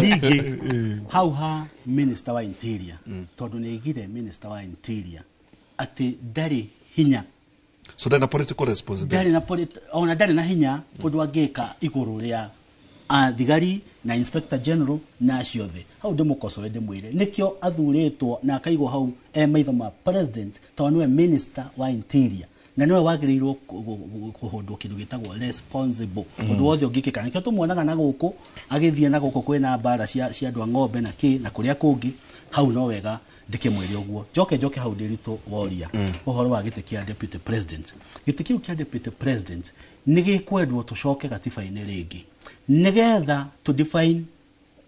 Ningĩ hau ha minister wa interior, tondũ nĩ aigire minister wa interior atĩ ndarĩ hinya. So then a political responsibility. Ndarĩ na ona ndarĩ na hinya ũndũ angĩka igũrũ rĩa thigari na inspector general na acio othe. Hau ndĩmũkocoe, ndĩmwĩre nĩkĩo athurĩtwo na akaigwo hau e maitho ma president, tondũ nĩwe minister wa interior na nĩwe wagĩrĩirwo kũhũndwo kĩndũ gĩtagwo responsible ũndũ wothe ũngĩkĩka. Nĩkĩo tũmuonaga na gũkũ agĩthiĩ na gũkũ kwĩna mbara cia andũ a ng'ombe na kĩ na kũrĩa kũngĩ. Hau no wega ndĩkĩmwĩre ũguo. Njoke hau ndĩritũ woria ũhoro wa gĩtĩ kĩa deputy president. Gĩtĩ kĩu kĩa deputy president nĩ gĩkwendwo tũcoke gatiba-inĩ rĩngĩ, nĩgetha tũ define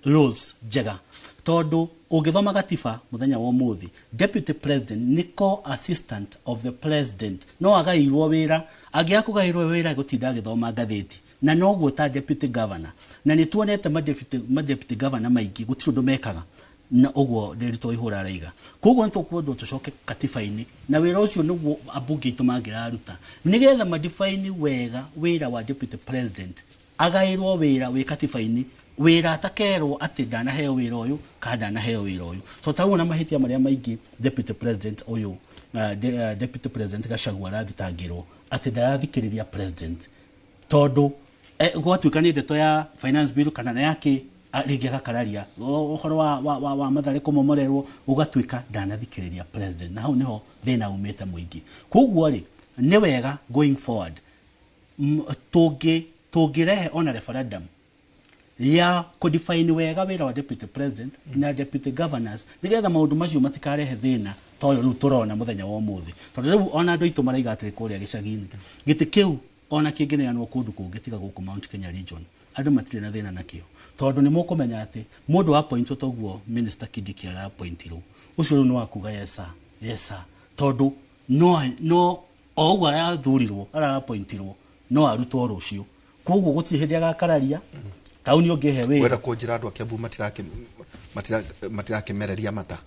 rules njega, tondũ ũngĩthoma gatiba mũthenya wa ũmũthĩ, deputy president nĩ co-assistant of the president. No agaĩirwo wĩra, angĩaga kũgaĩrwo wĩra gũtinda agĩthoma ngathĩti, na noguo ta deputy governor. Na nĩ tuonete ma deputy governor maingĩ gũtirĩ ũndũ mekaga, na ũguo ndĩritũ ihũra araiga. Koguo nĩ tũkwendwo tũcoke katiba-inĩ, na wĩra ũcio nĩguo ambunge aitũ mangĩraruta, nĩgetha madefine wega wĩra wa deputy president, agaĩrwo wĩra wĩ katiba-inĩ, wĩra atakerwo atĩ ndanaheo wĩra ũyũ kana ndanaheo wĩra ũyũ. So ta na mahĩtia marĩa maingĩ deputy president ũyũ, deputy president Gachagua arathitangĩrwo atĩ ndarathikĩrĩria president, tondũ gwatuĩka nĩ ndeto ya finance bill kana na yake, rĩngĩ agakararia ũhoro wa Mathare kũmomorerwo, ũgatuĩka ndanathikĩrĩria president, na hau nĩho thĩna umĩte mũingĩ. Koguo rĩ, nĩ wega going forward tũngĩrehe ona referendum ya kũdefine wega wĩra wa deputy president na deputy governors, nĩgetha maũndũ macio matikarehe thĩna ta ũyũ rĩu tũrona mũthenya wa ũmũthĩ, tondũ rĩu ona andũ aitũ maraiga atĩrĩ kũrĩa gĩcagi-inĩ, gĩtĩ kĩu ona kĩngĩneanwo kũndũ kũngĩ tiga gũkũ Mount Kenya region, andũ matirĩ na thĩna nakĩo, tondũ nĩ mũkũmenya atĩ mũndũ appointwo toguo minister Kindiki araappointirwo, ũcio rĩu nĩ wakuga yes sir, yes sir, tondũ no o ũguo arathurirwo, araappointirwo, no arutwo rũciũ, koguo gũtirĩ hĩndĩ agakararia taũni ũngĩhe wĩra. Wenda kũnjĩra andũ a Kiambu matirakĩmereria mata?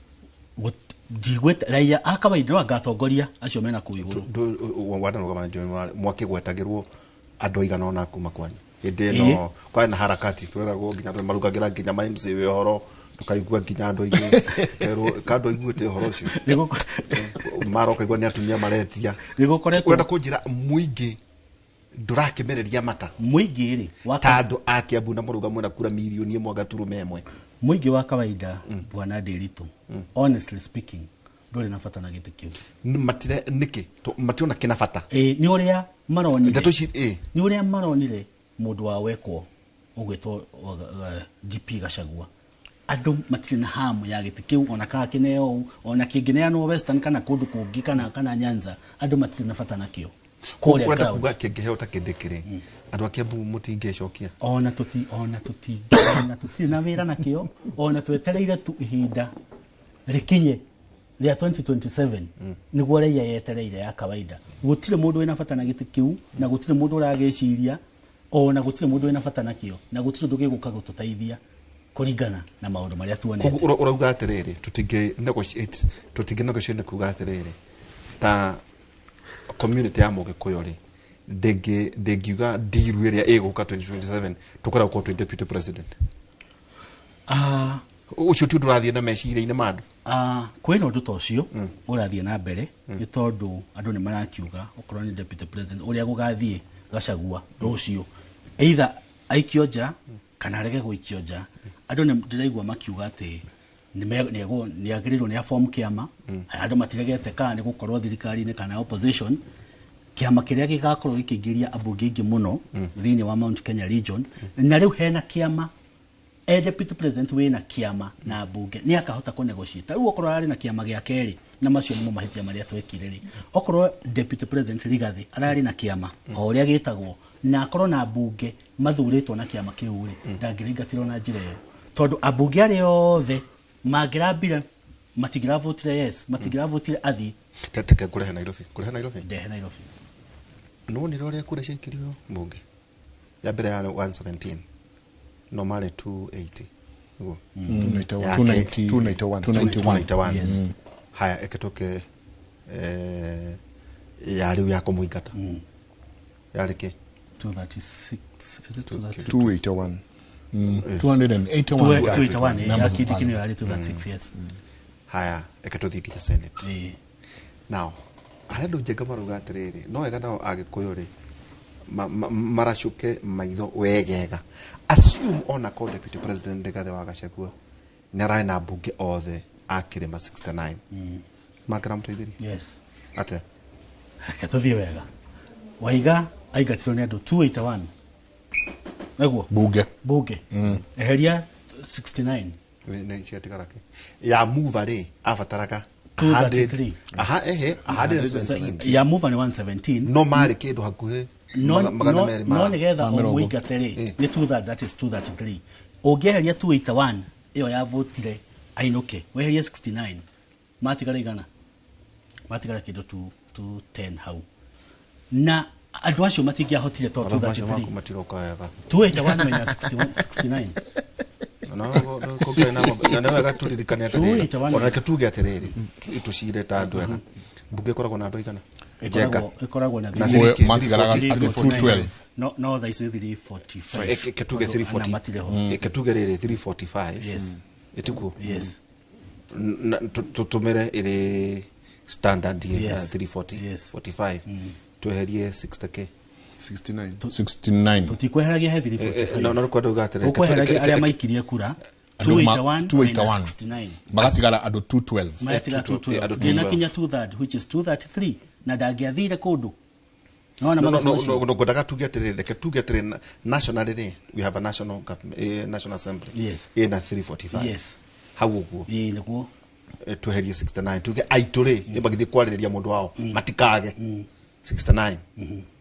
Ndigwĩte raia a kawaida, no anga atongoria acio mena kũu igũrũ. Wanarũgama mwakĩgwetagĩrwo andũ aigana ũna kuma kwanyu hĩndĩ ĩno kwarĩ na harakati, tweragwo nginya andũ marugagĩra nginya ma MC wĩ ũhoro, tũkaigua nginya andũ aingĩ kerwo ka andũ aiguĩte ũhoro ũcio mara ũkaigua nĩ atumia maretia. Nĩgũkoretwo. Ũrenda kũnjĩra mũingĩ ndũrakĩmereria mata? Mũingĩ rĩ wa Ta andũ a Kiambu na mũrauga mwena kura 1.1 gaturuma ĩmwe. Mũingĩ wa kawaida, bwana Ndiritu, honestly speaking, ndũrĩ na bata na gĩtĩ kĩu. Matire nĩkĩ? Matirona kĩna bata? Ĩ, nĩ ũrĩa maronire. Ndeto ici ĩ. Nĩ ũrĩa maronire mũndũ wa wekwo ũgwĩtwo DP Gachagua, andũ matirĩ na hamu ya gĩtĩ kĩu, ona kana kĩneo ũũ, ona kĩngĩneanwo Western kana kũndũ kũngĩ kana Nyanza, andũ matirĩ na bata nakĩo kũrĩa Ũrenda ground. kuga kĩngĩheo ta kĩndĩ kĩrĩ andũ a Kiambu mũtingĩcokia? Ona tũtirĩ na wĩra nakĩo, ona twetereire tu ihinda rĩkinye rĩa 2027 nĩguo raia yetereire ya kawaida. Gũtirĩ mũndũ wĩna bata na gĩtĩ kĩu, na gũtirĩ mũndũ ũragĩciria, ona gũtirĩ mũndũ wĩna bata nakĩo, na gũtirĩ ũndũ gĩgũka gũtũteithia kũringana na maũndũ marĩa tuonete. Koguo ũrauga atĩrĩrĩ, tũtingĩ negotiate nĩ kuga atĩrĩrĩ, ta community ya Mũgĩkũyũ rĩ, ndĩngiuga ndiru ĩrĩa ĩgũka 2027 tũkoragwo korwo twĩ deputy president? Ah, Ũcio ti ũndũ ũrathiĩ na meciria-inĩ ma andũ? Ah, kwĩna ũndũ ta ũcio ũrathiĩ na mbere, nĩ tondũ andũ nĩ marakiuga okorwo nĩ deputy president ũrĩa gũgathiĩ Gachagua rũciũ, either aikio nja kana arege gũikio nja, andũ nĩ ndĩraigua makiuga atĩ Nĩ agĩrĩirwo nĩ aform kĩama. Andũ matiregete kana nĩ gũkorwo thirikari-inĩ kana opposition. Kĩama kĩrĩa gĩgakorwo gĩkĩingĩria ambunge aingĩ mũno thĩinĩ wa Mount Kenya region. Na rĩu hena kĩama, e deputy president wĩna kĩama na mbunge nĩ akahota kũ negotiate. Rĩu okorwo ararĩ na kĩama gĩa kerĩ, na macio nĩmo mahĩtia marĩa twekire rĩ, okorwo deputy president Rigathi ararĩ na kĩama o ũrĩa gĩtagwo na akorwo na mbunge mathurĩtwo na kĩama kĩu rĩ, ndangĩraingatirwo na njĩra ĩyo, tondũ ambunge arĩa othe mangĩrambire matingĩravotire yes, matingĩravotire athiĩ. Teke kũrehe Nairobi, kũrehe Nairobi. Ndehe Nairobi. Nĩwonire ũrĩa kura ciaikirio mbunge ya mbere ya 117 no marĩ 280 nĩguo? 290. 291. 291. Yes. Haya, ĩkĩtũke ya rĩu ya kũmũingata yarĩ kĩ? 236, is it 236? 281. 281. 281, ya Numbers of Kindiki nĩyo parliament. yarĩ 236, yes. Haya, ĩkĩtũthiĩ nginya Senate. Now harĩa andũ njenga marauga atĩrĩrĩ, no wega nao agĩkũyũ rĩ maracũke maitho wegega, assume ona ko deputy president Rigathi wa Gachagua nĩ ararĩ na mbunge othe a kĩrĩma 69 mangĩramũteithirie Yes. atĩa? Reke tũthiĩ wega. Waiga aingatirwo nĩ andũ 281, naguo Bunge. Bunge eheria 69. Nĩ ciatigara kĩ ya muva rĩ abataraga? 233. Aha, ehe, 117. Ya mova nĩ 117. No marĩ kĩndũ hakuhĩ no magana no merĩ no nĩgetha ma mĩrongo. ũmũingate rĩ, nĩ two third, that is 233. Ũngĩeheria 281 ĩyo yavotire ainũke, weherie 69, matigara igana, matigara kĩndũ 210 hau, na andũ acio matingĩahotire to Mathabu macio maku 233. matiroka wega. 281 minus 61 69. No, kũngĩarĩ na ng'ombe, na nĩ wega tũririkane atĩrĩrĩ, 281. ona reke tuge atĩrĩrĩ, tũcire ta andũ ega, mbunge ĩkoragwo na andũ aigana, Njenga? Ĩkoragwo na Na three- thiriki, Matigaraga 340. andũ 212. No, thaa ici nĩ 345. Eke tuge Tondũ 340. ana matirĩ ho. Eke tuge rĩrĩ, 345. Yes. Ĩtiguo? Yes. Tũtũmĩre ĩrĩ standard ya Yes. 340 Yes. 45, tweherie 60K. 69. 69. Tũtikweheragia he No, 345. no kwenda uga atĩrĩrĩ, Ũkweheragia arĩa maikirie kura. Andũ 281 281. minus 69. Magatigara andũ 212. Matiga 212, 212. andũ Ndĩnakinya two third, which is 233, na ndangĩathire kũndũ. Nona No, no, mathabu no, macio? no, ngwendaga tuge atĩrĩrĩ, reke tuge atĩrĩrĩ, national rĩ, we have a national government, national assembly Yes. ĩna 345. Yes. Hau ũguo. Ĩĩ, nĩguo. Tweherie 69, tuge aitũ rĩ nĩ magĩthiĩ kwarĩrĩria mũndũ wao matikage 69,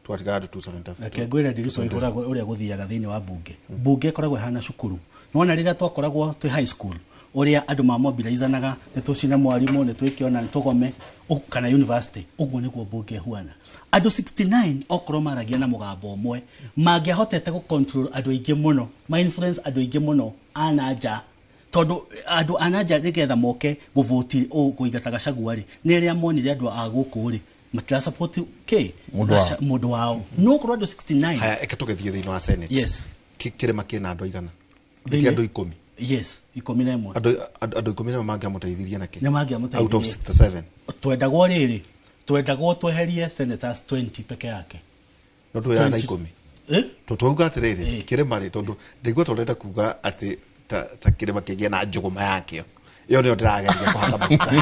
twatigaga andũ 275. Reke ngwĩre ndiricũ ihũragwo ũrĩa gũthiaga thĩinĩ wa bunge. Bunge ĩkoragwo ĩhana cukuru. Nĩwona rĩrĩa twakoragwo twĩ high school, ũrĩa andũ mamobilizanaga, nĩ tũcine mwarimũ, nĩ twĩke ona nĩ tũgome, kana university, ũguo nĩguo bunge ĩhuana. Andũ 69 okorwo maragia na mũgambo ũmwe, mangĩahotete gũ control andũ aingĩ mũno, ma influence andũ aingĩ mũno a nja, tondũ andũ a nanja nĩgetha moke gũvoti kũingata Gachagua rĩ, nĩ arĩa monire andũ a gũkũ rĩ matirasupport kĩ. Mũndũ wao. Mũndũ wao, no korwo andũ 69. Haya, eke tũgĩthiĩ thĩinĩ wa senate. Yes. Kĩrĩma kĩna andũ aigana? Thĩinĩ- Ti andũ 10? Yes, 11. Andũ 11 mangĩamũteithirie nakĩ? Nĩ mangĩamũteithirie. Out of 67. Twendagwo rĩrĩ, twendagwo tweherie senators 20 peke yake. No tuoyaga na 20. 10. Eh? Twauga atĩrĩrĩ, kĩrĩma rĩ, tondũ ndaigua tũrenda kuga atĩ ta kĩrĩma kĩgĩe na njũgũma yakĩo, ĩyo nĩyo ndĩrageria kũhaka maguta.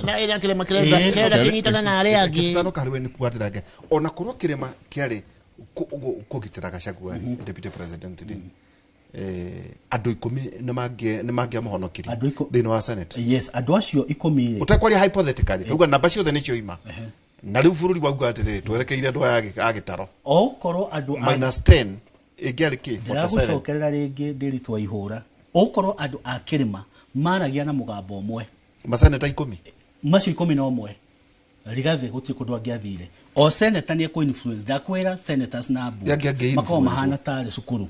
Na ĩrĩa kĩrĩma kĩrenda kĩnyitana na arĩa angĩ. Tano harĩ we nĩ kuga atĩrĩrĩ, ona korwo kĩrĩma kĩarĩ kũgitĩra Gachagua rĩ, deputy president rĩ, andũ 10 nĩ mangĩamũhonokirie Andũ thĩinĩ wa senate. Yes, andũ acio 10 rĩ. Ũtekwaria hypothetically, tauga namba ciothe nĩcio ima na rĩu bũrũri wauga atĩrĩrĩ, twerekeire andũ aya a gĩtaro. Okorwo andũ a Minus 10 ĩngĩarĩ kĩ? 47. Ndĩragũcokerera rĩngĩ, ndĩritwa ihũra, okorwo andũ a kĩrĩma maragia na mũgambo ũmwe, maseneta 10. Macio 11, Rigathi gũtirĩ kũndũ angĩathire. O senator nĩ ekũ influence, ndakwĩra senators na mbunge Angĩ makoragwo influence. mahana tarĩ cukuru,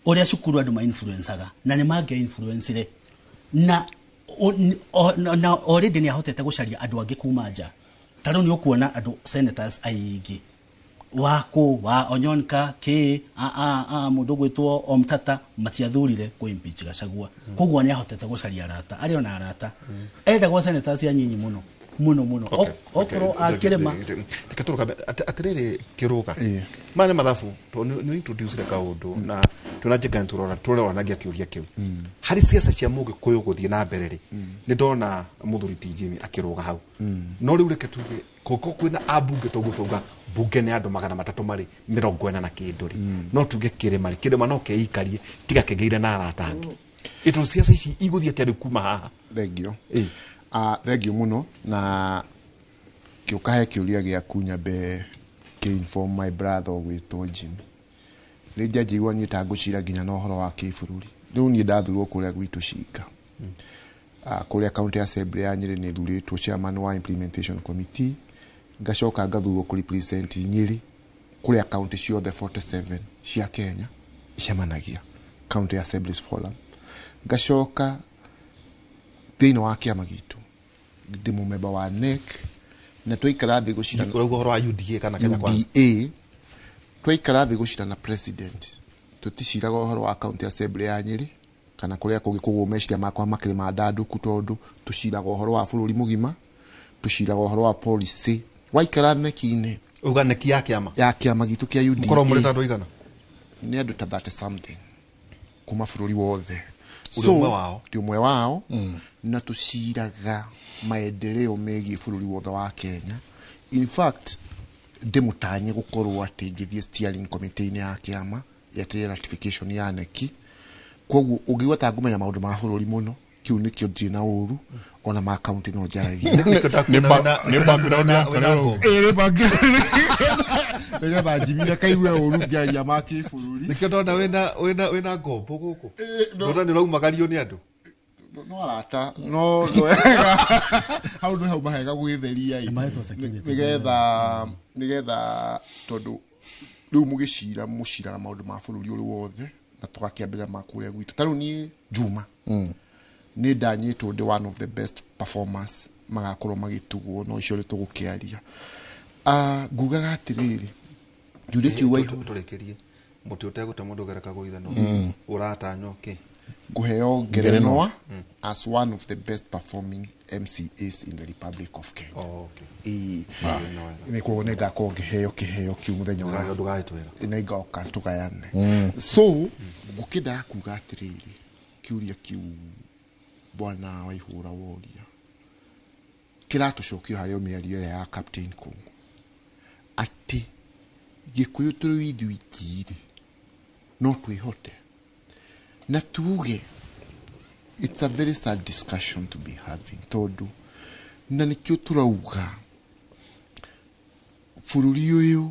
ũrĩa cukuru andũ ma-influencaga, na nĩ mangĩa-influencire na na already nĩ ahotete gũcaria andũ angĩ kuma nja. Ta rĩu nĩ ũkuona andũ senators aingĩ wako wa Onyonka k a a a mũndũ ũgwĩtwo Omtata matiathurire kũ impeach Gachagua. Koguo nĩ ahotete gũcaria arata, arĩ ona arata endagwo senators anyinyi mũno. Mũno mũno. Okorwo akĩrĩma. Reke tũrũgame atĩrĩrĩ kĩrũga maya nĩ mathabu tondũ nĩ introduce kaũndũ na twĩna njĩka nĩ tũroranagia kĩũria kĩu harĩ ciaca cia mũgĩkũyũ gũthiĩ na mbere rĩ, nĩ ndona mũthuri ti Jimmy akĩrũga hau, no rĩu reke tuge kũngĩkorwo kwĩna ambunge toguo twauga mbunge nĩ andũ 340 na kĩndũ rĩ, no tuge kĩrĩma rĩ, kĩrĩma no keikarie tiga kĩgĩire na arata angĩ ĩtondũ ciaca ici igũthiĩ atĩa rĩu kuma haha? Thengio. Ĩ. Ah, thengio mũno na kĩũka he kĩũria gĩaku nyambe kĩ-inform my brother ũgwĩtwo Jimmy. Nĩ njanjigua niĩ ta ngũcira nginya na ũhoro wa kĩbũrũri. Rĩu niĩ ndathurwo kũrĩa gwitũ Cinga. Ah, kũrĩa county assembly ya Nyĩrĩ nĩ thurĩtwo chairman wa implementation committee, ngacoka ngathurwo kũ represent Nyĩrĩ kũrĩa county ciothe 47 cia Kenya icemanagia, County Assemblies Forum. Ngacoka thĩinĩ wa kĩama gitũ ndĩ mũmemba wa NEC na twaikara thĩ gũcira Ũrauga ũhoro wa UDA kana Kenya Kwanza? UDA. Twaikara thĩ gũcira na president, tũticiraga ũhoro wa county assembly ya Nyĩrĩ kana kũrĩa kũngĩ, koguo meciria makwa makĩrĩ mandandũku tondũ tũciraga ũhoro wa bũrũri mũgima, tũciraga ũhoro wa policy waikara neki-inĩ. Uga neki ya kĩama? Ya kĩama gitũ kĩa UDA. Mũkorwo mũrĩ ta andũ aigana? Nĩ andũ ta 30 something kuma bũrũri wothe. Ũrĩ ũmwe wao? Ndĩ ũmwe wao na tũciraga maendeleo megiĩ bũrũri wothe wa Kenya. In fact, ndĩmũtanye gũkorwo atĩ ngĩthiĩ steering committee-inĩ ya kĩama yeterere ratification ya neki, koguo ũngĩigua ta ngũmenya maũndũ ma bũrũri mũno, kĩu nĩkĩo ndirĩ na ũru ona ma kaunti no njaragia. Nĩ background yakwa rĩu. Ĩrĩ background nĩgetha njimire kaigue ũru ngĩaria ma kĩbũrũri. Nĩkĩo ndona wĩna ngombo gũkũ, ndona nĩ ũraumagario nĩ andũ. No arata no wega hau nĩ hau mahega gwĩtheria ĩ. Mahetwo security. Nĩgetha tondũ rĩu mũgĩcira mũciraga maũndũ ma bũrũri ũrĩ wothe na tũgakĩambĩrĩra ma kũrĩa gwitũ. Ta rĩu niĩ Juma nĩ ndanyitwo ndĩ one of the best performers magakorwo magĩtugwo, no icio nĩ tũgũkĩaria. Ah, ngugaga atĩrĩrĩ, kĩũria kĩu Tũrĩkĩrie mũtĩ ũtegũte mũndũ ũgereka gũithanwo ũratanywo kĩ? Ngũheo ngerenwa as one of the best performing MCAs in the Republic of Kenya. Oh, okay. Ĩĩ. Nĩ koguo nĩ ngakorwo ngĩheo kĩheo kĩu mũthenya wa Ndũgagĩtwĩra. Nĩ ngoka tũgayane. So ngũkĩendaga kuga atĩrĩrĩ, kĩũria kĩu bwana Waihũra woria kĩratũcokia harĩ o mĩario ĩrĩa ya Captain Kũngũ atĩ Gĩkũyũ tũrĩ ithuiki rĩ, no twĩhote na tuge it's a very sad discussion to be having, tondũ na nĩkĩo tũrauga bũrũri ũyũ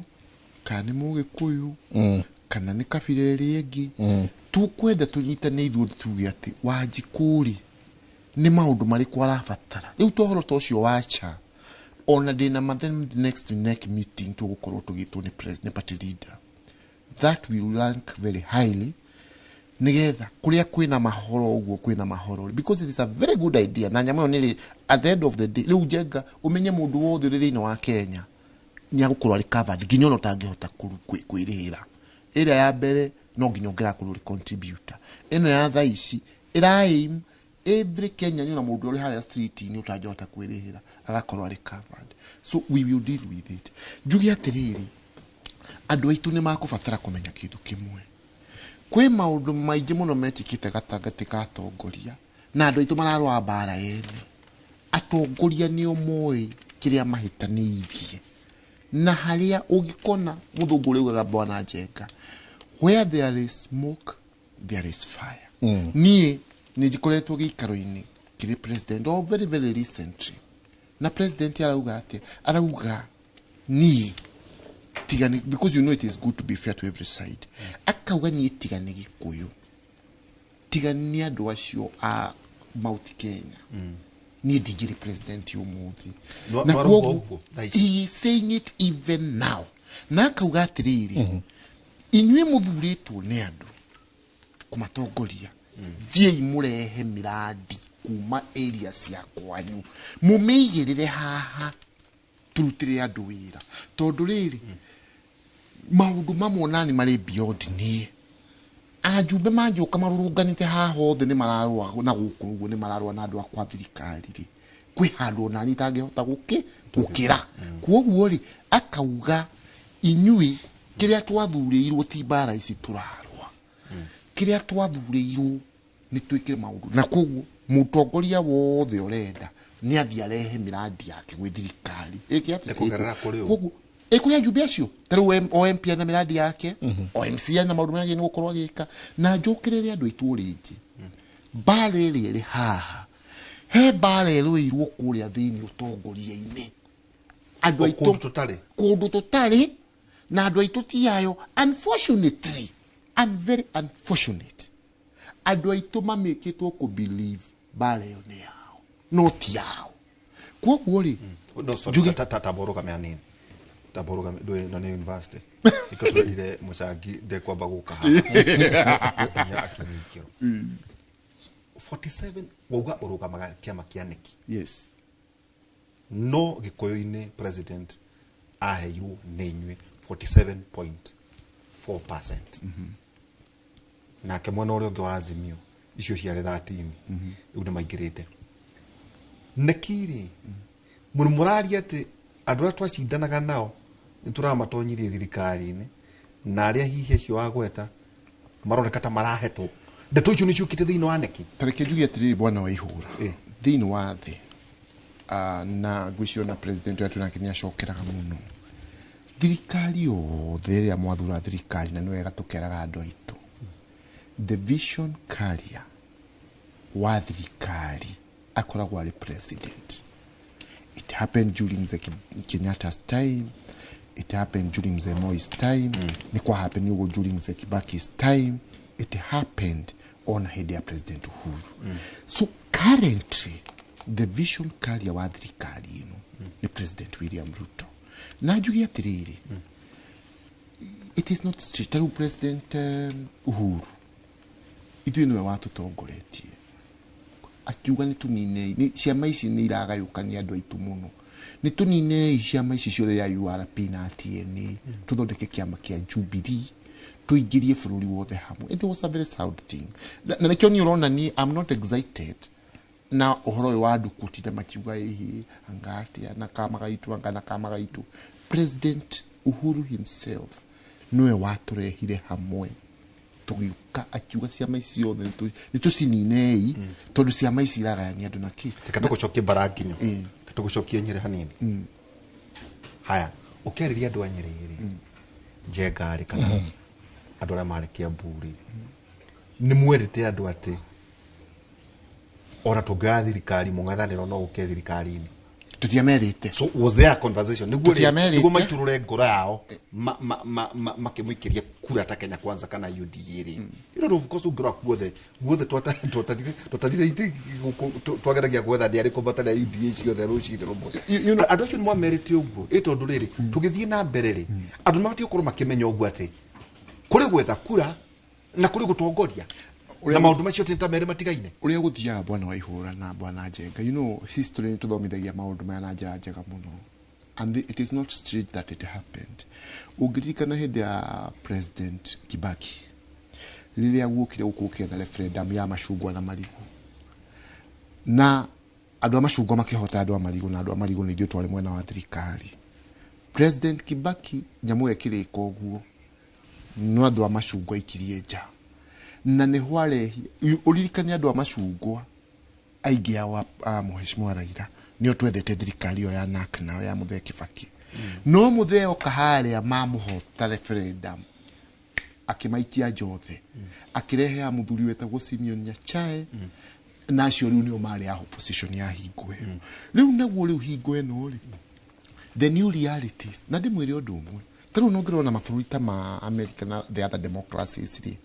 kana nĩ mũgĩkũyũ kana nĩ kabira ĩrĩa ĩngĩ, tũkwenda tũnyitane ithuothe tuge atĩ Wanjikũ rĩ, nĩ maũndũ marĩkũ arabatara rĩu tohoro ta ũcio wacha. Ona ndĩna ma the next next meeting tũgũkorwo tũgĩtwo nĩ nĩ party leader that will rank very highly nigetha kuria kwina mahoro uguo kwina mahoro, because it is a very good idea na nyamũ ĩyo nĩ at the end of the day rĩu njenga ũmenye mũndũ wothe ũrĩ thĩinĩ wa Kenya nĩ agũkorwo arĩ covered nginya ona ũtangĩhota kwĩrĩhĩra. Ĩrĩa ya mbere no nginya ũngĩrakorwo ũrĩ contributor, ĩno ya thaa ici ĩra aim every Kenyan, ona mũndũ ũrĩ harĩa street-inĩ ũtangĩhota kwĩrĩhĩra agakorwo arĩ covered. So we will deal with it. Njuge atĩrĩrĩ, andũ aitũ nĩ makũbatara kũmenya kĩndũ kĩmwe: kwĩ maũndũ maingĩ mũno metikĩte gatagatĩ ka atongoria na andũ aitũ mararũa mbara ene. Atongoria nĩo moĩ kĩrĩa mahĩtanĩirie na harĩa ũngĩkona mũthũngũ ũrĩa ugaga, bwana Njenga, where there is smoke there is fire. Niĩ nĩ njikoretwo gĩikaro-inĩ kĩrĩ president oh very very recently, na president arauga atĩa? Arauga niĩ tiga nĩ, because you know it is good to be fair to every side, akauga niĩ tiga nĩ Gĩkũyũ, tiga nĩ andũ acio a Mount Kenya, niĩ ndingĩrĩ president ũmũthĩ. Na No arauga kwoguo ũguo thaa ici? He is saying it even now na akauga atĩrĩrĩ, inyuĩ mũthurĩtwo nĩ andũ kũmatongoria, thiĩi mũrehe mĩrandi kuma area cia kwanyu mũmĩigĩrĩre haha tũrutĩre andũ wĩra, tondũ rĩrĩ maũndũ mamwe nani marĩ beyond niĩ. Anjumbe manjũka marũrũnganĩte haha othe nĩ mararũa na gũkũ ũguo nĩ mararũa na andũ akwa thirikari rĩ. Kwĩ handũ ona niĩ itangĩhota gũkĩra. Kwoguo rĩ, akauga inyuĩ kĩrĩa twathurĩirwo ti mbara ici tũrarũa, kĩrĩa twathurĩirwo nĩ twĩkĩre maũndũ, na koguo mũtongoria wothe ũrenda nĩ athiĩ arehe mĩrandi yake gwĩ thirikari. Ĩke atĩa? Ĩkũgerera kũrĩ ũ? Koguo ĩkũrĩ ajumbe acio ta rĩu o MP ena mĩrandi yake, o MC ena maũndũ marĩa agĩrĩirwo nĩ gũkorwo agĩka. Na njũkĩrĩre andũ aitũ rĩngĩ, mbara ĩrĩa ĩrĩ haha, he mbara ĩrũĩirwo kũrĩa thĩinĩ ũtongoria-inĩ, andũ O aitũ kũndũ tũtarĩ. Kũndũ tũtarĩ, na andũ aitũ ti ayo. Unfortunately and very unfortunate, andũ aitũ mamĩkĩtwo kũ believe mbara ĩyo nĩ yao, no ti yao. Koguo rĩ, No, sorry, njuge ta borũgame hanini, ta borũgame ndũĩ no nĩ university nĩkĩo tũrerire mũcangi ndekwamba gũka haha nginya akinye ikĩro 47. Wauga ũrũgamaga kĩama kĩa nĩki? Yes. No gĩkũyũ-inĩ president aheirwo nĩ inyuĩ 47.4%, nake mwena ũrĩa ũngĩ wa Azimio icio ciarĩ 13. Rĩu nĩ maingĩrĩte nĩkirĩ mũrĩ mũraria atĩ andũ arĩa twacindanaga nao nĩ tũramatonyirie thirikari-inĩ, na arĩa hihi acio wagweta maroneka ta marahetwo ndeto icio nĩ ciũkĩte thĩinĩ wa neki. Tareke njuge atĩrĩrĩ, bwana wa ihũra, thĩinĩ wa thĩ, na ngwĩciria na president ũrĩa twĩnake nĩ acokeraga mũno thirikari yothe ĩrĩa mwathura thirikari, na nĩ wega tũkeraga andũ aitũ the vision carrier wa thirikari akoragwo arĩ president. It happened during Mzee Kenyatta's time, it happened during Mzee Moi's time, nĩ kwa happen ũguo during Mzee Kibaki's time, it happened ona hĩndĩ ya President Uhuru. So currently the vision carrier wa thirikari ĩno nĩ President William Ruto. Na njuge atĩrĩrĩ, it is not straight. Ta rĩu President Uhuru ithuĩ nĩwe watũtongoretie akiuga nĩ tũninei nĩ ciama ici nĩ iragayũkania andũ aitũ mũno, nĩ tũninei ciama ici ciothe ya URP na TNA, tũthondeke kĩama kĩa Jubilee, tũingĩrie bũrũri wothe hamwe. It was a very sound thing, na nĩkĩo niĩ ũrona niĩ I'm not excited na ũhoro ũyũ wa andũ gũtinda makiuga ĩhĩ anga atĩa na kama gaitũ anga na kama gaitũ. President Uhuru himself nĩwe watũrehire hamwe, tũgĩũka akiuga ciama ici ciothe nĩ tũcininei tondũ ciama ici iragayania andũ na kĩ. Reke tũgũcokie mbara nginyo, reke tũgũcokie Nyĩrĩ hanini. Haya, ũkĩarĩria andũ a Nyĩrĩ rĩ, Njenga rĩ, kana andũ arĩa marĩ Kĩambu rĩ, nĩ mwerĩte andũ atĩ ona tũngĩoya thirikari mũng'ethanĩro no ũke thirikari-inĩ? Tũtiamerĩte. So was there a conversation nĩguo rĩ Tũtiamerĩte. Nĩguo maitũrũre ngoro yao makĩmũikĩria kura ta Kenya Kwanza kana UDA rĩ? You know, of course, ũngĩrora guothe guothe twatarire itĩ gũkũ, twageragia gwetha ndĩ arĩkũ matarĩ a UDA ciothe rũcinĩ rũmwe. Andũ acio nĩ mwamerĩte ũguo ĩ tondũ rĩrĩ tũgĩthiĩ na mbere rĩ, andũ nĩ mabatiĩ gũkorwo makĩmenya ũguo atĩ kũrĩ gwetha kura na kũrĩ gũtongoria na maũndũ macio ti ta merĩ matigaine. Ũrĩa gũthiaga, bwana wa ihũra na bwana Njenga, you know, history nĩ tũthomithagia maũndũ maya na njĩra njega mũno, and it is not strange that it happened. Ũngĩririkana hĩndĩ ya President Kibaki, rĩrĩa guokire gũkũkĩa na referendum ya macungwa na marigũ, na andũ a macungwa makĩhota andũ a marigũ, na andũ a marigũ nĩ ithuĩ twarĩ mwena wa thirikari. President Kibaki nyamũ ĩyo ĩkĩrĩka ũguo, no andũ a macungwa aikirie nja, na nĩ hwarehire ũririkane andũ a macungwa aingĩ ao a Mheshimiwa Raila nĩo twethete thirikari ĩyo ya NARC nao ya Mũthee Kibaki. No Mũthee oka harĩa mamũhota referendum, akĩmaikia njothe, akĩrehe ya mũthuri wetagwo Simeon Nyachae, na acio rĩu nĩo marĩ a opposition ya hingo ĩyo. Rĩu naguo rĩu hingo ĩno rĩ, the new realities, na ndĩmwĩre ũndũ ũmwe, ta rĩu nongĩrona mabũrũri ta ma America na the other democracies rĩ,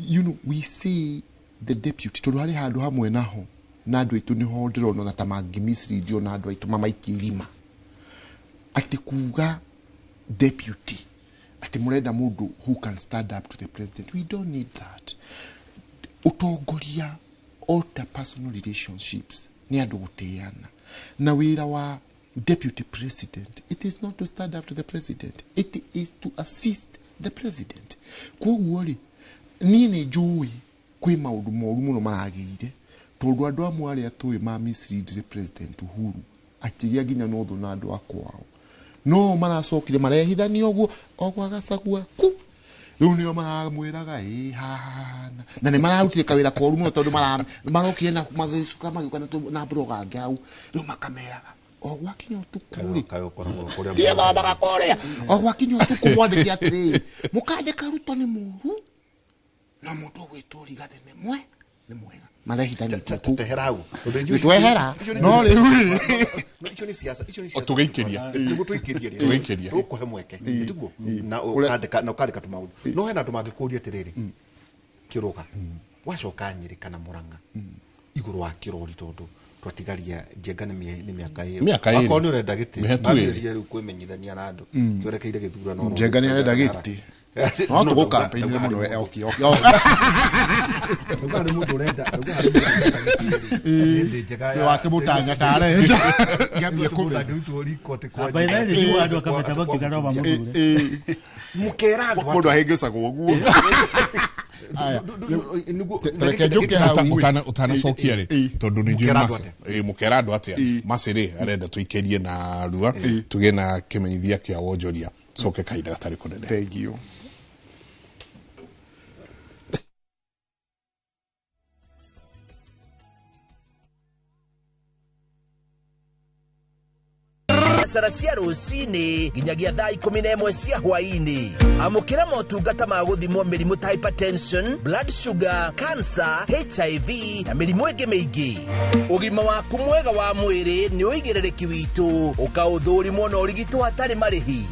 you know, we see the deputy, tondũ harĩ handũ hamwe naho na andũ aitũ nĩho ndĩrona ona ta mangĩmislead na andũ aitũ mamaikie irima, atĩ kuga deputy, atĩ mũrenda mũndũ who can stand up to the president. We don't need that. Ũtongoria ota personal relationships nĩ andũ gũtĩana, na wĩra wa deputy president, it is not to stand up to the president, it is to assist the president. Koguo rĩ, niĩ nĩ njũĩ kwĩ maũndũ moru mũno maragĩire. Tondũ andũ amwe arĩa tũĩ ma mislead President Uhuru akĩgĩa nginya na ũthũ na andũ a kwao, no maracokire marehithania ũguo o gwa Gachagua ku rĩu nĩo maramwĩraga ĩ hahana, na nĩ mararutire kawĩra koru mũno tondũ marokire na magĩcoka magĩũka na blogger hau, rĩu makameraga o gwakinya ũtukũ rĩ Kaĩ ũkoragwo kũrĩa ndiathomaga kũrĩa o gwakinya ũtukũ mwandĩke atĩrĩrĩ, mũkandĩka Ruto nĩ mũru na mũndũ ũgwĩtwo Rigathĩ nĩ mwe nĩ mwega, marehithanĩtie kũu. Tehera hau. Nĩtwehera, no rĩu rĩ No, icio nĩ ciaca, icio nĩ ciaca. Tũgĩikĩria. Nĩguo tũikĩrie rĩ. Tũgĩikĩria. Tũgũkũhe mweke. Nĩtiguo? Na ũkandĩka, na ũkandĩka tũmaũndũ. No hena andũ mangĩkũria atĩrĩrĩ, Kĩrũga, wacoka Nyĩrĩ kana Mũrang'a igũrũ wa kĩrori tondũ twatigaria Njenga nĩ nĩ mĩaka ĩrĩ. Mĩaka ĩrĩ. Akorwo nĩ ũrenda gĩtĩ, Mĩhetũ ĩrĩ. mambĩrĩrie rĩu kwĩmenyithania na andũ. Twerekeire gĩthurano. Njenga nĩ arenda gĩtĩ, no tũgũkampeinire mũno oki oki. Ndauga harĩ mũndũ ũrenda, ndauga harĩ mũndũ ũrenda gĩtĩ rĩ. Hĩndĩ njega ya wake mũtanya ta arenda. Ngĩambia Mũndũ kũmenya. angĩrutwo riko atĩ kwa By the way, nĩguo andũ akabeta makiuga no mamũthure. Mũkera andũ Mũndũ ahĩngĩcagwo ũguo. Reke njũke hau. Ũtanacokia rĩ, tondũ nĩ njũĩ Mũkera andũ atĩa? Mũkera andũ atĩa Macĩ rĩ arenda tũikĩrie na rua tũgĩe na kĩmenyithia kĩa wonjoria, coke kahinda gatarĩ kũnene. Thank you. Biacara cia rũcinĩ nginyagia thaa 11 cia hwaĩ-inĩ. Amũkĩra motungata ma gũthimwo mĩrimũ ta hypertension, blood sugar, cancer, HIV na mĩrimũ ĩngĩ mĩingĩ. Ũgima waku mwega wa mwĩrĩ nĩ ũigĩrĩrĩki witũ, ũkaũthũrimwo na ũrigitwo hatarĩ marĩhi.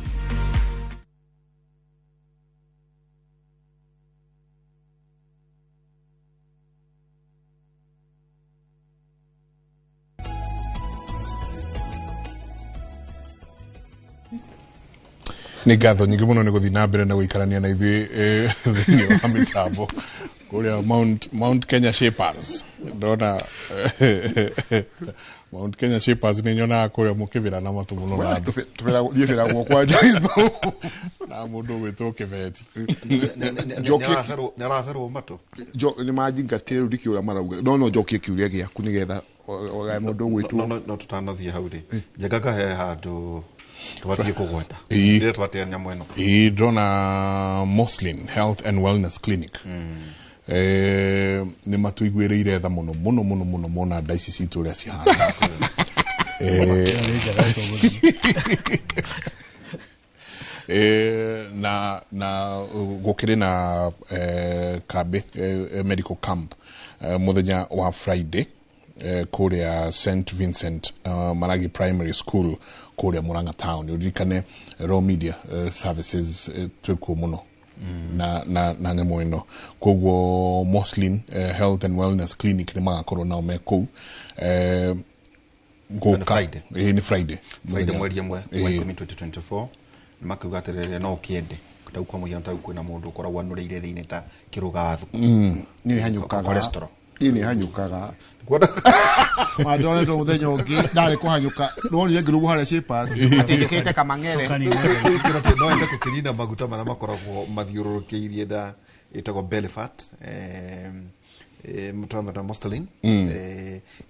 Nĩ ngatho nyingĩ mũno nĩ gũthiĩ na mbere na gũikarania na ithuĩ thĩinĩ wa mĩtambo kũrĩa Mount Kenya Shapers. Ndona Mount Kenya Shapers nĩ nyonaga kũrĩa mũkĩbĩra na matũ mũno na andũ. Niĩ bĩragwo kwanja na mũndũ ũgwĩtwo Kĩbeti. Nĩ araberwo matũ. Nĩ manjingatire rĩu ndikĩũra marauga, no njokie kĩũria gĩaku nĩgetha ogae mũndũ ũgwĩtwo. No tũtanathiĩ hau rĩ, Njenga kahe handũ tũbatiĩ kũgweta. Ĩĩ. Rĩrĩa twatea nyamũ ĩno. Ĩĩ, ndĩrona Moslin Health and Wellness Clinic nĩ matũiguĩrĩire tha mũno mũno mũno mũno mona nda ici citũ ũrĩa cihana. Nĩ njega tũgũthiĩ. Na gũkĩrĩ na kambĩ medical camp mũthenya wa Friday kũrĩa St Vincent Maragi Primary School kũrĩa Murang'a Town. Ũririkane Raw Media Services twĩkuo mũno na nyamũ ĩno, koguo Moslin Health and Wellness Clinic nĩ magakorwo nao me kũu gũka. Friday. Ĩĩ, nĩ Friday. Friday mweri ĩmwe wa Ĩĩ. 10 2024, nĩ makiuga atĩrĩrĩ, no ũkĩende tau kwa mũhiano tau kwĩna mũndũ ũkoragwo anũrĩire thĩinĩ ta kĩrũga thuku. Niĩ nĩ hanyũkaga. Cholesterol. Niĩ nĩ hanyũkaga. Mandonetwo mũthenya ũngĩ ndarĩ kũhanyũka, nonire ngĩrugwo harĩa Shapers atĩ njĩkĩrĩte kamang'ere. No ende gũkĩnina maguta marĩa makoragwo mathiũrũrũkĩirie nda ĩtagwo belly fat, mũtamata Mostelin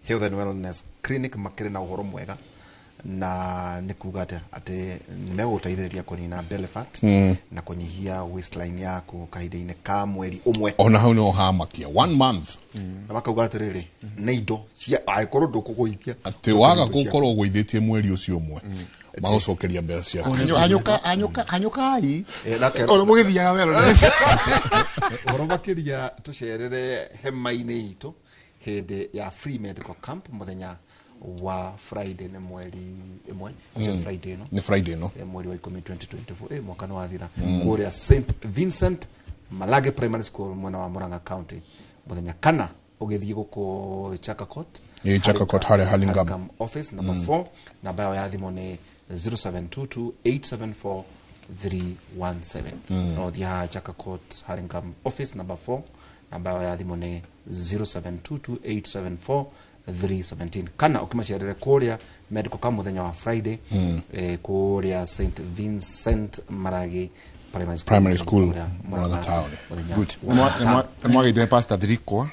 Health and Wellness Clinic makĩrĩ na ũhoro mwega, na nĩ kuga atĩ atĩ nĩ megũgũteithĩrĩria kũnina belly fat na kũnyihia waistline yaku kahinda-inĩ ka mweri ũmwe. Ona hau no hamakia one month. Na makauga atĩrĩrĩ, nĩ indo cia angĩkorwo ndũkũgũithia Atĩ waga gũkorwo ũgũithĩtie mweri ũcio ũmwe, magũcokeria mbeca ciaku. Hanyũka hanyũka hanyũkai. Nake- Ona mũgĩthiaga wellness. Ũhoro makĩria tũcerere hema-inĩ itũ hĩndĩ ya free medical camp mũthenya wa Friday, nĩ mweri ĩmwe ũcio, Friday ĩno. Nĩ Friday ĩno. Mweri wa 10 2024, mwaka nĩ wathira, kũrĩa St Vincent Malage Primary School mwena wa Murang'a County mũthenya, kana ũgĩthiĩ gũkũ Chaka Court. Ĩ, Chaka Court, harĩa Hurlingham. Hurlingham office number 4. Namba yao ya thimũ nĩ 0722 874 317. No ũthiĩ haha Chaka Court, Hurlingham office number 4, namba yao ya thimũ nĩ 0722 874 317, kana ũkĩmacerere kũrĩa medical camp mũthenya wa Friday kũrĩa St Vincent Maragi. Primary School, Primary School, Murang'a Murang'a Town. Mũthenya Good. wa gatano. Nĩmwageithio Pastor Thirikwa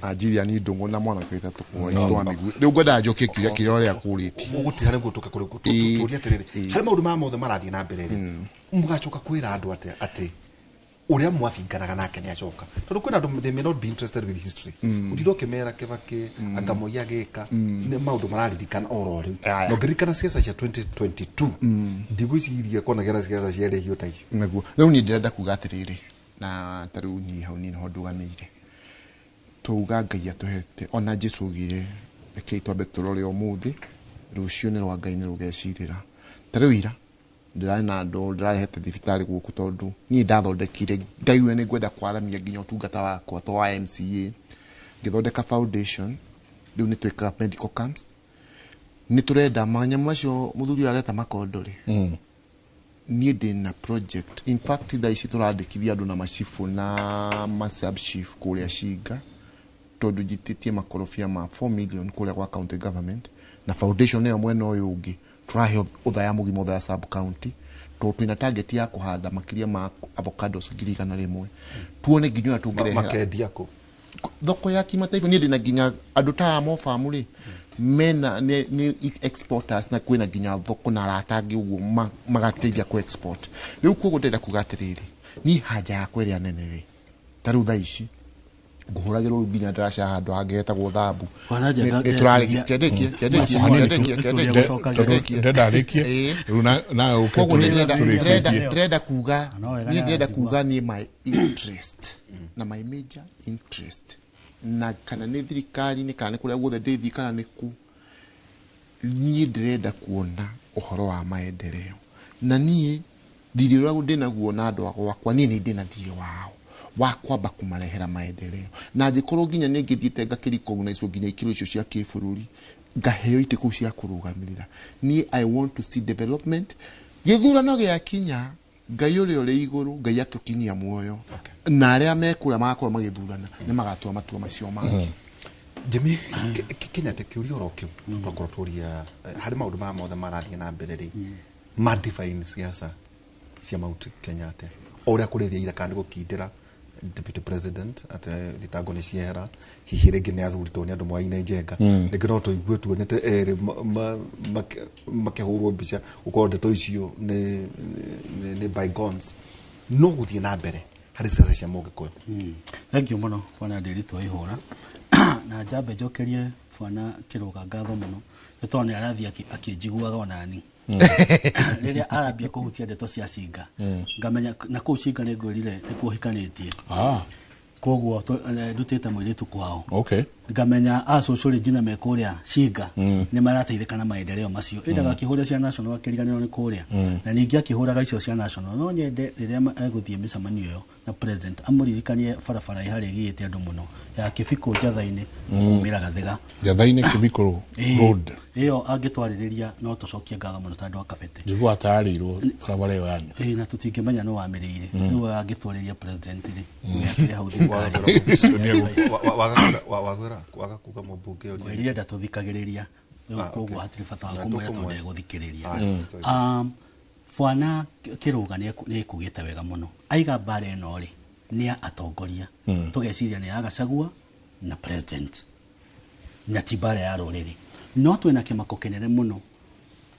Anjiria Ndũng'ũ na mwanake wĩtatũ wa mĩguĩ. Rĩu ngwendaga njokie kĩũria kĩrĩa ũrĩa akũrĩtie. Ũgũtiga nĩguo tũke kũrĩ tũrie atĩrĩrĩ, harĩ maũndũ maya mothe marathiĩ na mbere rĩ, mũgacoka kwĩra andũ atĩa atĩ ũrĩa mwabinganaga nake nĩ acoka, tondũ kwĩna andũ they may not be interested with history. Ũtinde ũkĩmera Kĩbakĩ anga Moi agĩka, nĩ maũndũ mararirikana oro rĩu. Aya. Na ũngĩririkana ciaca cia 2022, ndigwĩciria kwanagera ciaca ciarĩ hiũ ta icio. Nĩguo rĩu niĩ ndĩrenda kuga atĩrĩrĩ, na ta rĩu niĩ hau niĩ nĩho ndũgamĩire. Twauga Ngai atũhete, ona Jesu augire rekei twambe tũrore ũmũthĩ, rũciũ nĩ rwa Ngai nĩ rũgecirĩra. Ta rĩu ira ndĩrarĩ na andũ ndĩrarehete thibitarĩ gũkũ, tondũ niĩ ndathondekire ngaigua nĩ ngwenda kwaramia nginya ũtungata wakwa to wa MCA, ngĩthondeka foundation. Rĩu nĩ twĩkaga medical camps, nĩ tũrenda manyamũ macio mũthuri ũyũ areta makondo rĩ. Niĩ ndĩ na project, in fact thaa ici tũrandĩkithia andũ na macibũ na masub-chief kũrĩa Cinga, tondũ njitĩtie makorobia ma 4 million kũrĩa gwa county government na foundation ĩyo. Mwena ũyũ ũngĩ tũrahe Othaya mũgima, Othaya sub county, tondũ twĩna target ya kũhanda makĩria ma avocados 100,000, tuone nginya ũrĩa tũngĩrehera Makendia kũ? Thoko ya kimataifa. Niĩ ndĩna nginya andũ ta aya mobamu rĩ, mena nĩ exporters, na kwĩna nginya thoko na arata angĩ ũguo magateithia ku export. Rĩu koguo ndĩrenda kuga atĩrĩrĩ, niĩ haja yakwa ĩrĩa nene rĩ, ta rĩu thaa ici ngũhũragĩrwo rĩu nginya ndaraca handũ hangĩ hetagwo Thambu. Bwana Njenga, Nĩ tũrarĩkia kĩandĩkie kĩandĩkie kĩandĩkie kĩandĩkie Gũcokagia. Ndenda arĩkie. Ĩĩ. Rĩu nawe ũke Koguo tũrĩkĩtie. ndĩrenda kuga, No wega niĩ ndĩrenda nĩaracigua. kuga niĩ my interest na my major interest, na kana nĩ thirikari-inĩ kana nĩ kũrĩa guothe ndĩthiĩ kana nĩ kũ, niĩ ndĩrenda kuona ũhoro wa maendeleo. Na niĩ thirĩ ũrĩa ndĩnaguo na andũ a gwakwa, niĩ nĩ ndĩna thirĩ wao wa kwamba kũmarehera maendeleo, na angĩkorwo nginya nĩ ngĩthiĩte ngakĩrecognize nginya ikĩro icio cia kĩbũrũri, ngaheo itĩ kũu cia kũrũgamĩrĩra, niĩ I want to see development. Gĩthurano gĩakinya, Ngai ũrĩa ũrĩ igũrũ, Ngai atũkinyia muoyo, na arĩa mekũrĩa magakorwo magĩthurana nĩ magatua matua macio mangĩ. Jimmy Kenyatta, kĩũria oro kĩu twakorwo tũria, harĩ maũndũ maya mothe marathiĩ na mbere rĩ, ma define siasa cia Mount Kenya atĩa, o ũrĩa kũrĩthia ira, kana nĩ gũkindĩra deputy president atĩ thitango nĩ ciehera, hihi rĩngĩ nĩ athurĩtwo nĩ andũ moaine Njenga, rĩngĩ no tũigue tuonete erĩ makĩhũrwo mbica, gũkorwo ndeto icio nĩ bygones, no gũthiĩ na mbere harĩ siasa cia Mũgĩkũyũ? Thank you mũno, bwana Ndĩritũ Ihũra, na njambe njokerie bwana Kĩrũga ngatho mũno, nĩ tondũ nĩ arathiĩ akĩnjiguaga onani rĩrĩa arambia kũhutia ndeto cia Cinga, ngamenya na kũu Cinga nĩ ngwĩrire nĩkuo hikanĩtie. Ah, Koguo ndutĩte mũirĩtu kwao. Okay. Ngamenya acũcũ rĩngĩ me kũrĩa Cinga nĩ marateithĩka na maendeleo macio, endaga akĩhũra cia national akĩriganĩrwo nĩ kũrĩa, na ningĩ akĩhũraga icio cia national. No nyende rĩrĩa egũthiĩ mĩcemanio ĩyo na president, amũririkanie barabara ĩharĩa ĩgĩĩte andũ mũno ya Kĩbikũ Njatha-inĩ kumĩra Gathĩga. Njatha-inĩ Kĩbikũ Road. Ĩyo angĩtwarĩrĩria no tũcokie ngatho mũno ta andũ a Kabete. Njiguaga tararĩirwo barabara ĩyo yanyu. Ĩĩ, na tũtingĩmenya nĩ wamĩrĩire. Rĩu angĩtwarĩria president rĩ, akĩrĩ hau thirikari. Waga kuga mũmbunge ũrĩa Ngwĩrire ndatũthikagĩrĩria rĩu. Ah, Koguo okay. hatirĩ bata wa Na kũmwĩra tondũ tũkũmwĩra. ndegũthikĩrĩria. Ah, Bwana Kĩrũga nĩ ekugĩte wega mũno, aiga mbara ĩno rĩ nĩ ya atongoria, tũgeciria nĩ ya Gachagua na president, na ti mbara ya rũrĩrĩ. No twĩna kĩmako kĩnene mũno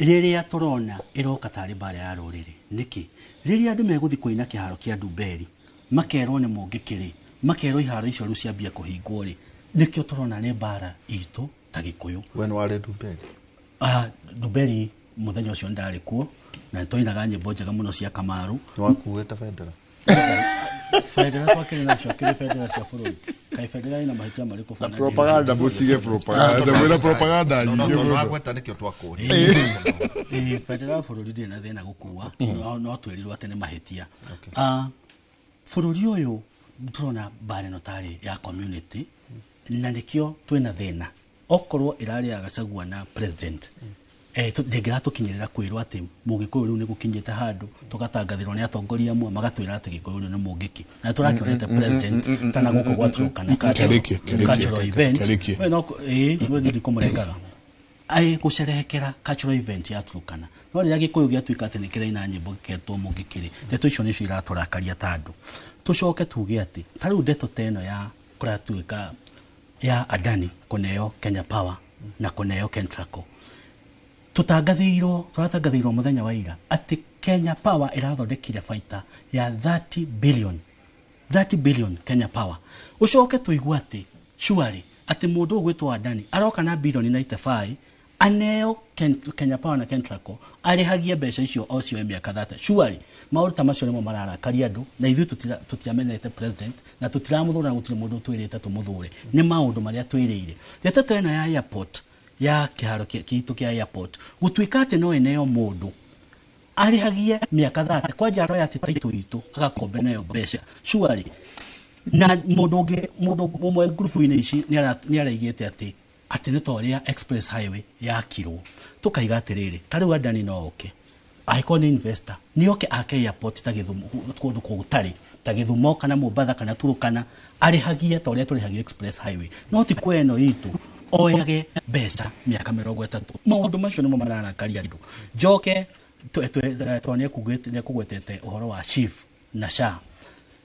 rĩrĩa tũrona ĩroka tarĩ mbara ya rũrĩrĩ. Nĩkĩ rĩrĩa andũ megũthiĩ kũina kĩharo kĩa Ndumberi makerwo nĩ mũngĩkĩrĩ, makerwo iharo icio rĩu ciambia kũhingwo rĩ, nĩkĩo tũrona nĩ mbara itũ ta Gĩkũyũ. We nĩ warĩ Ndumberi? Ah, Ndumberi mũthenya ũcio ndarĩ kuo, na nĩtwainaga nyĩmbo njega mũno cia Kamaru. Nĩ wakuĩte bendera? Bendera twakĩrĩ nacio, kĩrĩ bendera cia bũrũri. Kaĩ bendera ĩna mahĩtia marĩkũ, bwana? Propaganda, mũtige propaganda, mwĩna propaganda No, no, nyingĩ tondũ mũno. wagweta nĩkĩo twakũria. Ĩĩ, bendera ya bũrũri ndĩrĩ na thĩna gũkua, no twĩrirwo atĩ nĩ mahĩtia. Ah, bũrũri ũyũ tũrona mbara ĩno tarĩ ya community, na nĩkĩo twĩna thĩna. Okorwo ĩrarĩ ya Gachagua na president, ndĩngĩratũkinyĩrĩra kwĩrwo atĩ mũgĩkũyũ rĩu nĩ gũkinyĩte handũ tũgatangathĩrwo nĩ atongoria amwe magatwĩra atĩ gĩkũyũ rĩu nĩ mũngĩki, na tũrakĩonete president tana gũkũ gwa Turkana Kĩarĩkie, kĩarĩkie, cultural event. kĩarĩkie. We no ĩĩ, we nĩ ndikũmũrengaga. Ai gũcerehekera cultural event ya Turkana. No rĩrĩa Gĩkũyũ gĩatuĩka atĩ nĩ kĩraina nyĩmbo gĩketwo mũngĩkĩrĩ, ndeto icio nĩcio iratũrakaria ta andũ. Tũcoke tuge atĩ ta rĩu ndeto ta ĩno ya kũratuĩka ya Adani kũneo Kenya Power na kũneo Kentraco, tũratangathĩirwo mũthenya wa ira atĩ Kenya Power ĩrathondekire baita ya 30 billion, 30 billion Kenya Power. Ũcoke tũigue atĩ surely atĩ mũndũ ũgwĩtwo Adani aroka na bilioni 95 aneo Kenya Power na Kentraco, arĩhagie mbeca icio o cio mĩaka 30. Surely maũndũ ta macio nĩmo mararakaria andũ, na ithuĩ tũtiamenyete president na tũtiramũthũra, na gũtirĩ mũndũ ũtwĩrĩte tũmũthũre. Nĩ maũndũ marĩa twĩrĩire. Ndeto ta ĩno ya airport, ya kĩharo gitũ kĩa airport, gũtuĩka atĩ no ĩneo mũndũ arĩhagie mĩaka 30 kwanja royalty title itũ agakombe nayo mbeca, surely. Na mũndũ ũngĩ, mũndũ ũmwe ngurubu-inĩ ici nĩ araigĩte atĩ nĩ ta ũrĩa express highway yakirwo. Tũkaiga atĩrĩrĩ, ta rĩu Adani no oke, angĩkorwo nĩ investor nĩ oke ake airport ta Gĩthumo, kũndũ gũtarĩ ta Gĩthumo kana Mombatha kana Turukana, arĩhagie ta ũrĩa tũrĩhagia express highway, no ti kwa ĩno itũ oyage mbeca mĩaka 30. Maũndũ macio nĩmo mararakaria andũ. Njoke tondũ nĩ ekũgwetete ũhoro wa SHIF na SHA,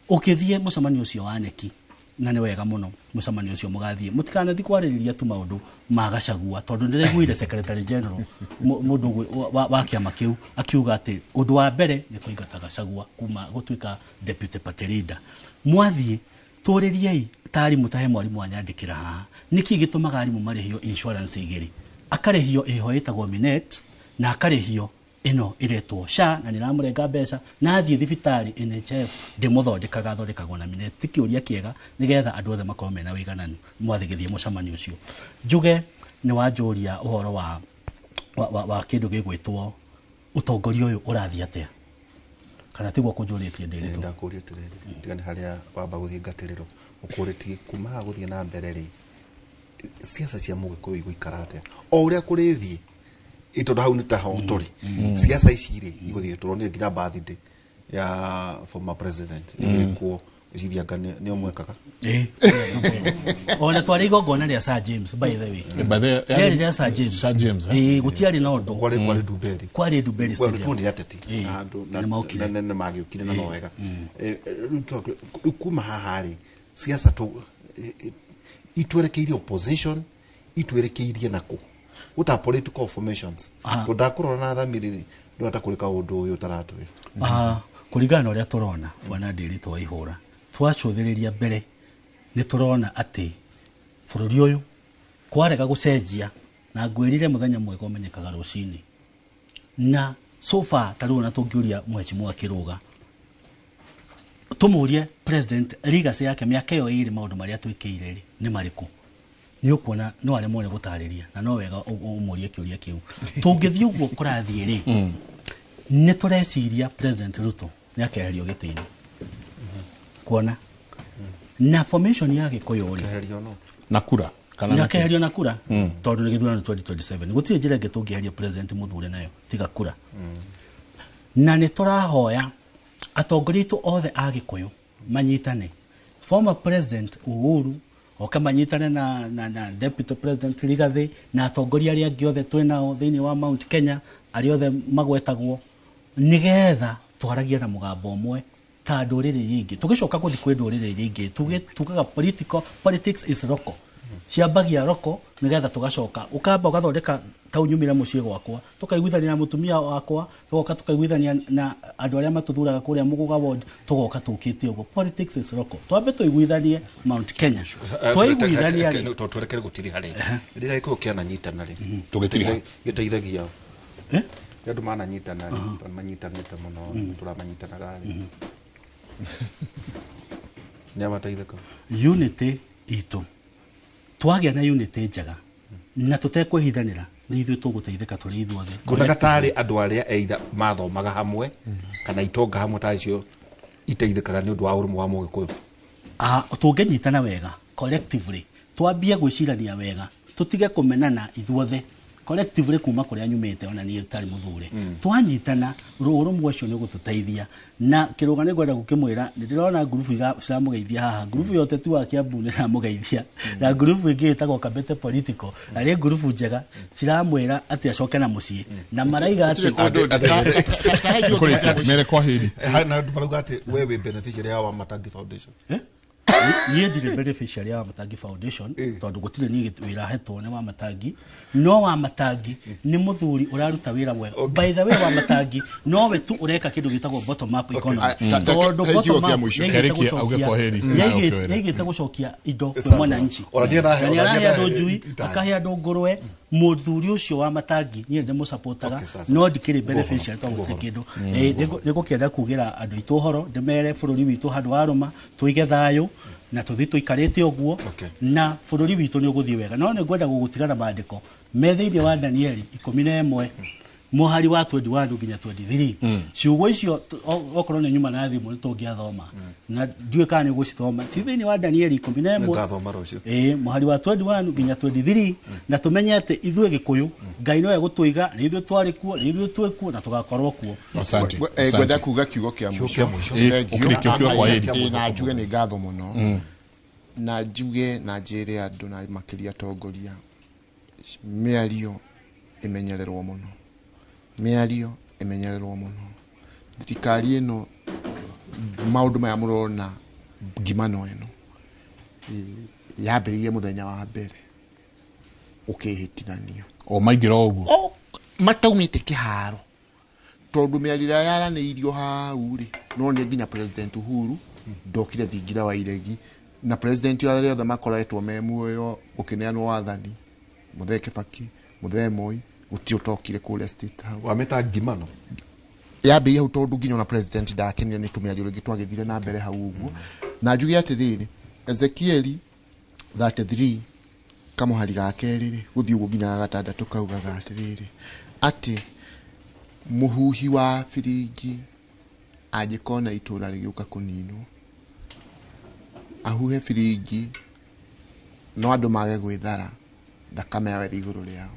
ũkĩthiĩ mũcemanio ũcio wa neki, na nĩ wega mũno mũcemanio ũcio mũgathiĩ, mũtikanathiĩ kwarĩrĩria tu maũndũ ma Gachagua, tondũ ndĩraiguire secretary general mũndũ wa kĩama kĩu akiuga atĩ ũndũ wa mbere nĩ kũingata Gachagua kuma gũtuĩka deputy party leader. Mwathiĩ tũrĩriei ta arimũ, ta he mwarimũ anyandĩkĩra haha, nĩkĩ gĩtũmaga arimũ marĩhio insurance igĩrĩ? Akarĩhio ĩho ĩtagwo Minet na akarĩhio ĩno ĩretwo SHA, na nĩramũrenga mbeca, na athiĩ thibitarĩ NHIF ndĩmũthondekaga, athondekagwo na Minet. Ti kĩũria kĩega nĩgetha andũ othe makorwo mena ũigananu? Mwathĩ gĩthiĩ mũcemanio ũcio. Njuge nĩ wanjũria ũhoro wa kĩndũ gĩgwĩtwo ũtongoria ũyũ ũrathiĩ atĩa, kana tiguo kũnjũrĩtie ndĩritũ? Ndakũria atĩrĩrĩ, tiga nĩ harĩa wamba gũthiĩ ngatĩrĩro ũkũrĩtie kuma haha gũthiĩ na mbere rĩ, siasa cia Mũgĩkũyũ igũikara atĩa o ũrĩa kũrĩthiĩ? Tondũ hau nĩ taho tũrĩ, siasa ici rĩ igũthiĩ, tũronire nginya birthday ya former president ĩgĩkwo, gwĩciria anga nĩo mwekaga. Ĩ, ona twarĩ igongona rĩa Sir James, by the way. By the rĩarĩ rĩa Sir James. Sir James, eh? Ĩ, gũtiarĩ na ũndũ. Kwarĩ Ndumberi. Kwarĩ Ndumberi Well, Stadium. tuonire ateti na andũ na nĩmokire. na nĩmagĩũkire na no wega. Rĩu kuma haha rĩ, siasa itwerekeirie opposition, itwerekeirie nakũ? What are political formations? Aha. Tondũ ndakũrora na thamiri rĩ, ndĩrona ta kũrĩ kaũndũ ũyũ ũtaratwĩra. Ah, kũringana na ũrĩa tũrona, bwana Ndĩritũ wa ihũra, twacũthĩrĩria mbere nĩ tũrona atĩ bũrũri ũyũ kwarega gũcenjia, na ngwĩrire mũthenya mwega ũmenyekaga rũcinĩ. Na so far ta rĩu ona tũngĩũria mheshimiwa Kĩrũga, tũmũrie president legacy yake mĩaka ĩyo 2, maũndũ marĩa twĩkĩire rĩ nĩ marĩkũ, nĩ ũkuona no aremwo nĩ gũtarĩria, na no wega ũmũrie kĩũria kĩu. Tũngĩthiĩ ũguo kũrathiĩ rĩ, nĩ tũreciria President Ruto nĩ akeherio gĩtĩ-inĩ, kuona na formation ya Gĩkũyũ rĩ. Keherio no Na kura kana nĩ na akeherio na kura, tondũ nĩ gĩthurano 2027, gũtirĩ njĩra ĩngĩ tũngĩeheria president mũthure nayo tiga kura. Na nĩ tũrahoya atongoria aitũ othe a Gĩkũyũ manyitane, former President Uhuru oke manyitane na Deputy President Rigathi na atongoria arĩa angĩ othe twĩnao thĩinĩ wa Mount Kenya, arĩa othe magwetagwo, nĩgetha twaragie na mũgambo ũmwe ta ndũrĩrĩ iria ingĩ. Tũgĩcoka gũthiĩ kwĩ ndũrĩrĩ iria ingĩ, tugaga politics is local, ciambagia local, nĩgetha tũgacoka ũkamba ũgathondeka tau nyumire mũciĩ gwakwa, tũkaiguithania na mũtumia wakwa, tũgoka tũkaiguithania na andũ arĩa matũthuraga kũrĩa Mũgũga ward, tũgoka tũkĩte ũguo. Politics is local, twambe tũiguithanie Mount Kenya, twaiguithania rĩ. Tondũ twerekere gũtirĩ harĩ rĩrĩa gĩkũyũ kĩananyitana rĩ, Tũgĩtiriha. Gĩteithagia Eh? rĩrĩa andũ mananyitana rĩ, tondũ manyitanĩte mũno, tũramanyitanaga rĩ, nĩ amateithĩka. Unity itũ, twagĩa na unity njega na tũtekwĩhithanĩra, nĩ ithuĩ tũgũteithĩka tũrĩ ithuothe. Nguonaga tarĩ andũ arĩa either mathomaga hamwe kana itonga hamwe, tarĩ cio iteithĩkaga nĩ ũndũ wa ũrũmwe wa Mũgĩkũyũ. Ah, tũngĩnyitana wega collectively, twambie gwĩcirania wega, tũtige kũmenana ithuothe. Collectively kuma kũrĩa nyumĩte, ona niĩ tarĩ mũthure, twanyitana, ũrũmwe ũcio nĩ ũgũtũteithia. Na Kĩrũga nĩ ngwenda gũkĩmwĩra nĩ ndĩrona ngurubu ciramũgeithia haha. Ngurubu ya ũteti wa Kiambu nĩ ĩramũgeithia, na ngurubu ĩngĩ ĩtagwo Kabete Political, na nĩ ngurubu njega, ciramwĩra atĩ acoke na mũciĩ, na maraiga atĩ Kũrĩkia, mere kwa heri. Na andũ marauga atĩ we wĩ beneficiary ya Wamatangi Foundation. Eh? Niĩ ndirĩ beneficiary ya Wamatangi Foundation, tondũ gũtirĩ niĩ wĩra hetwo nĩ Wamatangi. No Wamatangi nĩ mũthuri ũraruta wĩra mwega. By the way, Wamatangi nowe tu ũreka kĩndũ gĩtagwo bottom up economy, tondũ Ta kiugo bottom kĩa up mũico. nĩaigĩte Kĩarĩkie, auge gũcokia- kwa heri. nĩaigĩte gũcokia indo kwĩ Sawa. mwananchi. Ona niĩ Na ona nĩarahe niĩ andũ ndahe njui, itani. akahe andũ ngũrwe. Mũthuri ũcio wa Matangi niĩ ndĩmũcapotaga, Okay, sawa. no ndikĩrĩ beneficiary tondũ gũtirĩ Ngũhoro. kĩndũ. Nĩngũkĩenda kugĩra andũ aitũ ũhoro, ndĩmere bũrũri witũ handũ wa rũma tũige thayũ na tũthiĩ tũikarĩte ũguo, na bũrũri witũ nĩ ũgũthiĩ wega. No nĩ ngwenda gũgũtiga na maandĩko me thĩinĩ wa Danieli 11 mũhari wa 21 nginya 23. Ciugo icio okorwo nĩ nyuma na thimũ nĩ tũngĩathoma, na ndiũĩ kana nĩ ũgũcithoma. Ci thĩinĩ wa Danieli 11. Nĩngathoma rũciũ. Ĩĩ, mũhari wa 21 nginya 23. Na tũmenye atĩ ithuĩ Gĩkũyũ, Ngai nowe gũtũiga, nĩ ithuĩ twarĩ kuo, nĩ ithuĩ twĩ kuo, na tũgakorwo kuo. Asante. Ngwenda Asante. kuga kiugo kĩa Kiugo kĩa mũico. Thank you. Ũkĩrĩkia ũkiuga kwa heri. Na njuge nĩ ngatho mũno, na njuge na njĩre andũ, na makĩria atongoria, mĩario ĩmenyererwo mũno, mĩario ĩmenyererwo mũno. Thirikari ĩno, maũndũ maya mũrona, ngimano ĩno yambĩrĩirie mũthenya wa mbere ũkĩhĩtithanio. O maingĩra o ũguo. O mataumĩte kĩharo, tondũ mĩario ĩrĩa yaranĩirio hau rĩ, no nĩ nginya President Uhuru ndokire thingira wa iregi, na president arĩa othe makoretwo me muoyo gũkĩneanwo wathani, Mũthee Kibaki, Mũthee Moi, gũtirĩ ũtokire kũrĩa State House. Wamĩta ngimano. Yambĩrĩirie hau, tondũ nginya ona president ndakenire nĩ tũmĩario rĩngĩ twagĩthire na mbere hau ũguo. Na njuge atĩrĩrĩ, Ezekieli 33 kamũhari ga kerĩ rĩ, gũthiĩ ũguo nginya ga gatandatũ, kaugaga atĩrĩrĩ, atĩ mũhuhi wa biringi angĩkona itũra rĩgĩũka kũninwo, ahuhe biringi, no andũ mage gwĩthara, thakame yao ĩrĩ igũrũ rĩao.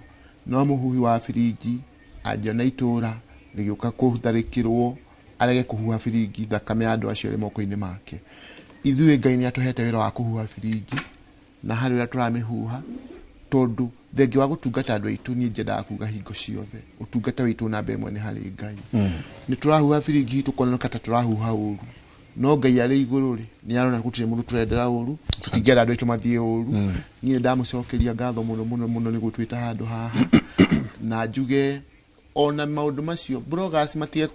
No mũhuhi wa biringi angĩona itũra rĩgĩũka kũtharĩkĩrwo, arege kũhuha biringi, thakame ya andũ acio ĩrĩ moko-inĩ make. Ithuĩ Ngai nĩ atũhete wĩra wa kũhuha biringi, na harĩ ũrĩa tũramĩhuha, tondũ thengia wa gũtungata andũ aitũ, niĩ nyendaga kuga hingo ciothe ũtungata witũ namba ĩmwe nĩ harĩ Ngai. Nĩ tũrahuha biringi, tũkoneka ta tũrahuha ũru, no Ngai arĩ igũrũ rĩ, nĩ arona gũtirĩ mũndũ tũrendera ũru. Tũtingĩenda andũ aitũ mathiĩ ũru. Niĩ nĩ ndamũcokeria ngatho mũno mũno mũno nĩ gũtwĩta handũ haha, na njuge ona maũndũ macio bloggers matige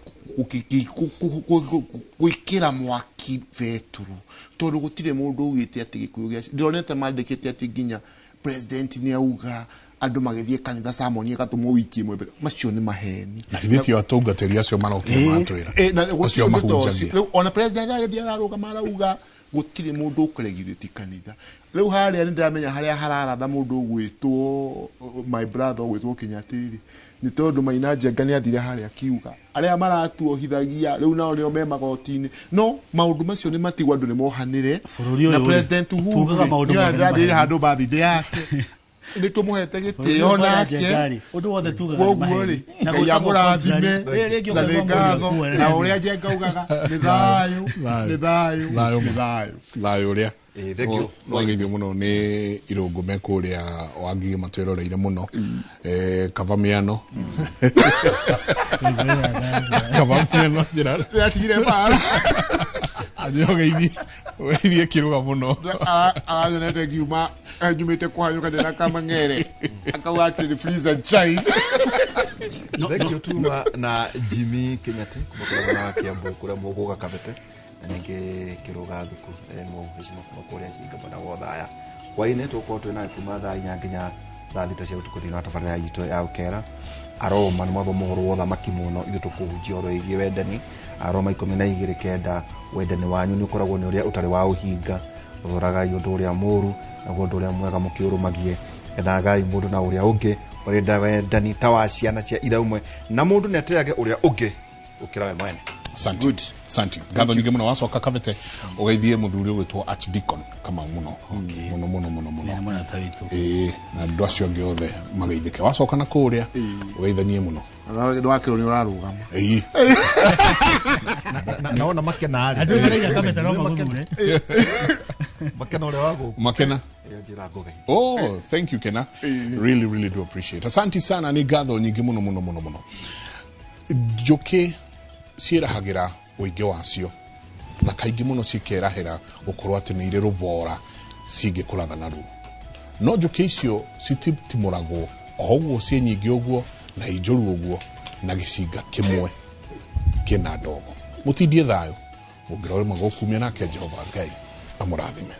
gwĩkĩra mwaki betũrũ, tondũ gũtirĩ mũndũ ugĩte atĩ Gĩkũyũ gĩa ndĩronete mandĩkĩte atĩ nginya president nĩ auga andũ magĩthiĩ kanitha samoni ĩgatũmwo wiki ĩmwe mbere. Macio nĩ maheni. Na githĩ ti atungatĩri acio marokire maratwĩra? Na gũtirĩ Acio ũndũ ta ũcio. mahunjagia. Rĩu ona president agĩthiĩ ararũgama arauga gũtirĩ mũndũ ũkũregirĩti kanitha. Rĩu harĩa nĩ ndĩramenya harĩa hararatha mũndũ ũgwĩtwo my brother ũgwĩtwo Kĩnyatĩrĩ, nĩ tondũ Maina Njenga nĩ athire harĩa akiuga arĩa maratuohithagia rĩu nao nĩo me magoti-inĩ. No maũndũ macio nĩ matigwo, andũ nĩ mohanĩre. Bũrũri ũyũ Na rĩ, President Uhuru tugaga rĩ, maũndũ nĩ mothe nĩ ndĩrathire maheni. handũ birthday yake, nĩ tũmũhete gĩtĩo Bũrũri ũyũ nake. Njenga-rĩ, ũndũ wothe tugaga nĩ Koguo maheni. rĩ, Na Ngai gwĩtagwo amũrathime. contrary. Rĩngĩ Na nĩ ũkaigua mũndũ ngatho. akuwa. Na ũrĩa Njenga ugaga, nĩ thayũ, nĩ thayũ, Thayũ nĩ ma. thayũ. Thayũ ũrĩa. Thank you. Wageithio mũno nĩ irũngũ me kũrĩa Wangigĩ matwĩroreire mũno. Kaba mĩano, kaba mĩano njĩra. Nĩatigire mbara. Anjĩra ũgeithie, ũgeithie Kĩrũga mũno. Aranyonete ngiuma, nyumĩte kũhanyũka ndĩna kamang'ere, akauga atĩ freeze and chine. Thank you Tuma na Jimmy Kenyati kuma kũrĩa mwena wa Kiambu, kũrĩa mũgũga Kabete, na ningĩ Kĩrũga Thuku, mũhecima kuma kũrĩa Hinga mwena wa Othaya. Hwaĩ-inĩ tũgũkorwo twĩ nawe kuma thaa 4 nginya thaa 6 cia ũtukũ thĩinĩ wa tabarĩra itũ ya Ũkera. Aroma nĩ mwathoma ũhoro wa ũthamaki mũno, ithuĩ tũkũhunjia ũhoro wĩgiĩ wendani. Aroma 12:9, wendani wanyu nĩ ũkoragwo nĩ ũrĩa ũtarĩ wa ũhinga, thoragai ũndũ ũrĩa mũũru, naguo ũndũ ũrĩa mwega mũkĩũrũmagie, ethagai mũndũ na ũrĩa ũngĩ ũrenda wendani ta wa ciana cia ithe ũmwe, na mũndũ nĩ ateage ũrĩa ũngĩ gũkĩra we mwene. Asante. Good. Asante. Ngatho nyingĩ mũno. Wacoka Kabete, ũgeithie mũthuri ũgwĩtwo Archdeacon Kamau mũno mũno mũno mũno mũno. Nĩ mũrata witũ. Ĩĩ, na andũ acio angĩ othe mageithĩke. Wacoka na kũrĩa, ũgeithanie mũno. Ndwakĩrwo nĩ ũrarũgama. Ĩĩ. Naona makena rĩ. Andũ maraiga Kabete no magũthure. Makena ũrĩa wa gũkũ. Makena. Njĩra ngũgeithie. Oh, thank you, Kena. Really, really do appreciate. Asante sana, nĩ ngatho nyingĩ mũno mũno mũno mũno. Njũkĩ ciĩrahagĩra ũingĩ wacio na kaingĩ mũno cikerahĩra gũkorwo atĩ nĩ irĩ rũbora cingĩkũratha naruo, no njũkĩ icio cititimũragwo o ũguo ciĩ nyingĩ ũguo na injũru ũguo na gĩcinga kĩmwe kĩna ndogo. Mũtindie thayũ mũngĩrorema gũkumia nake Jehova Ngai amũrathime.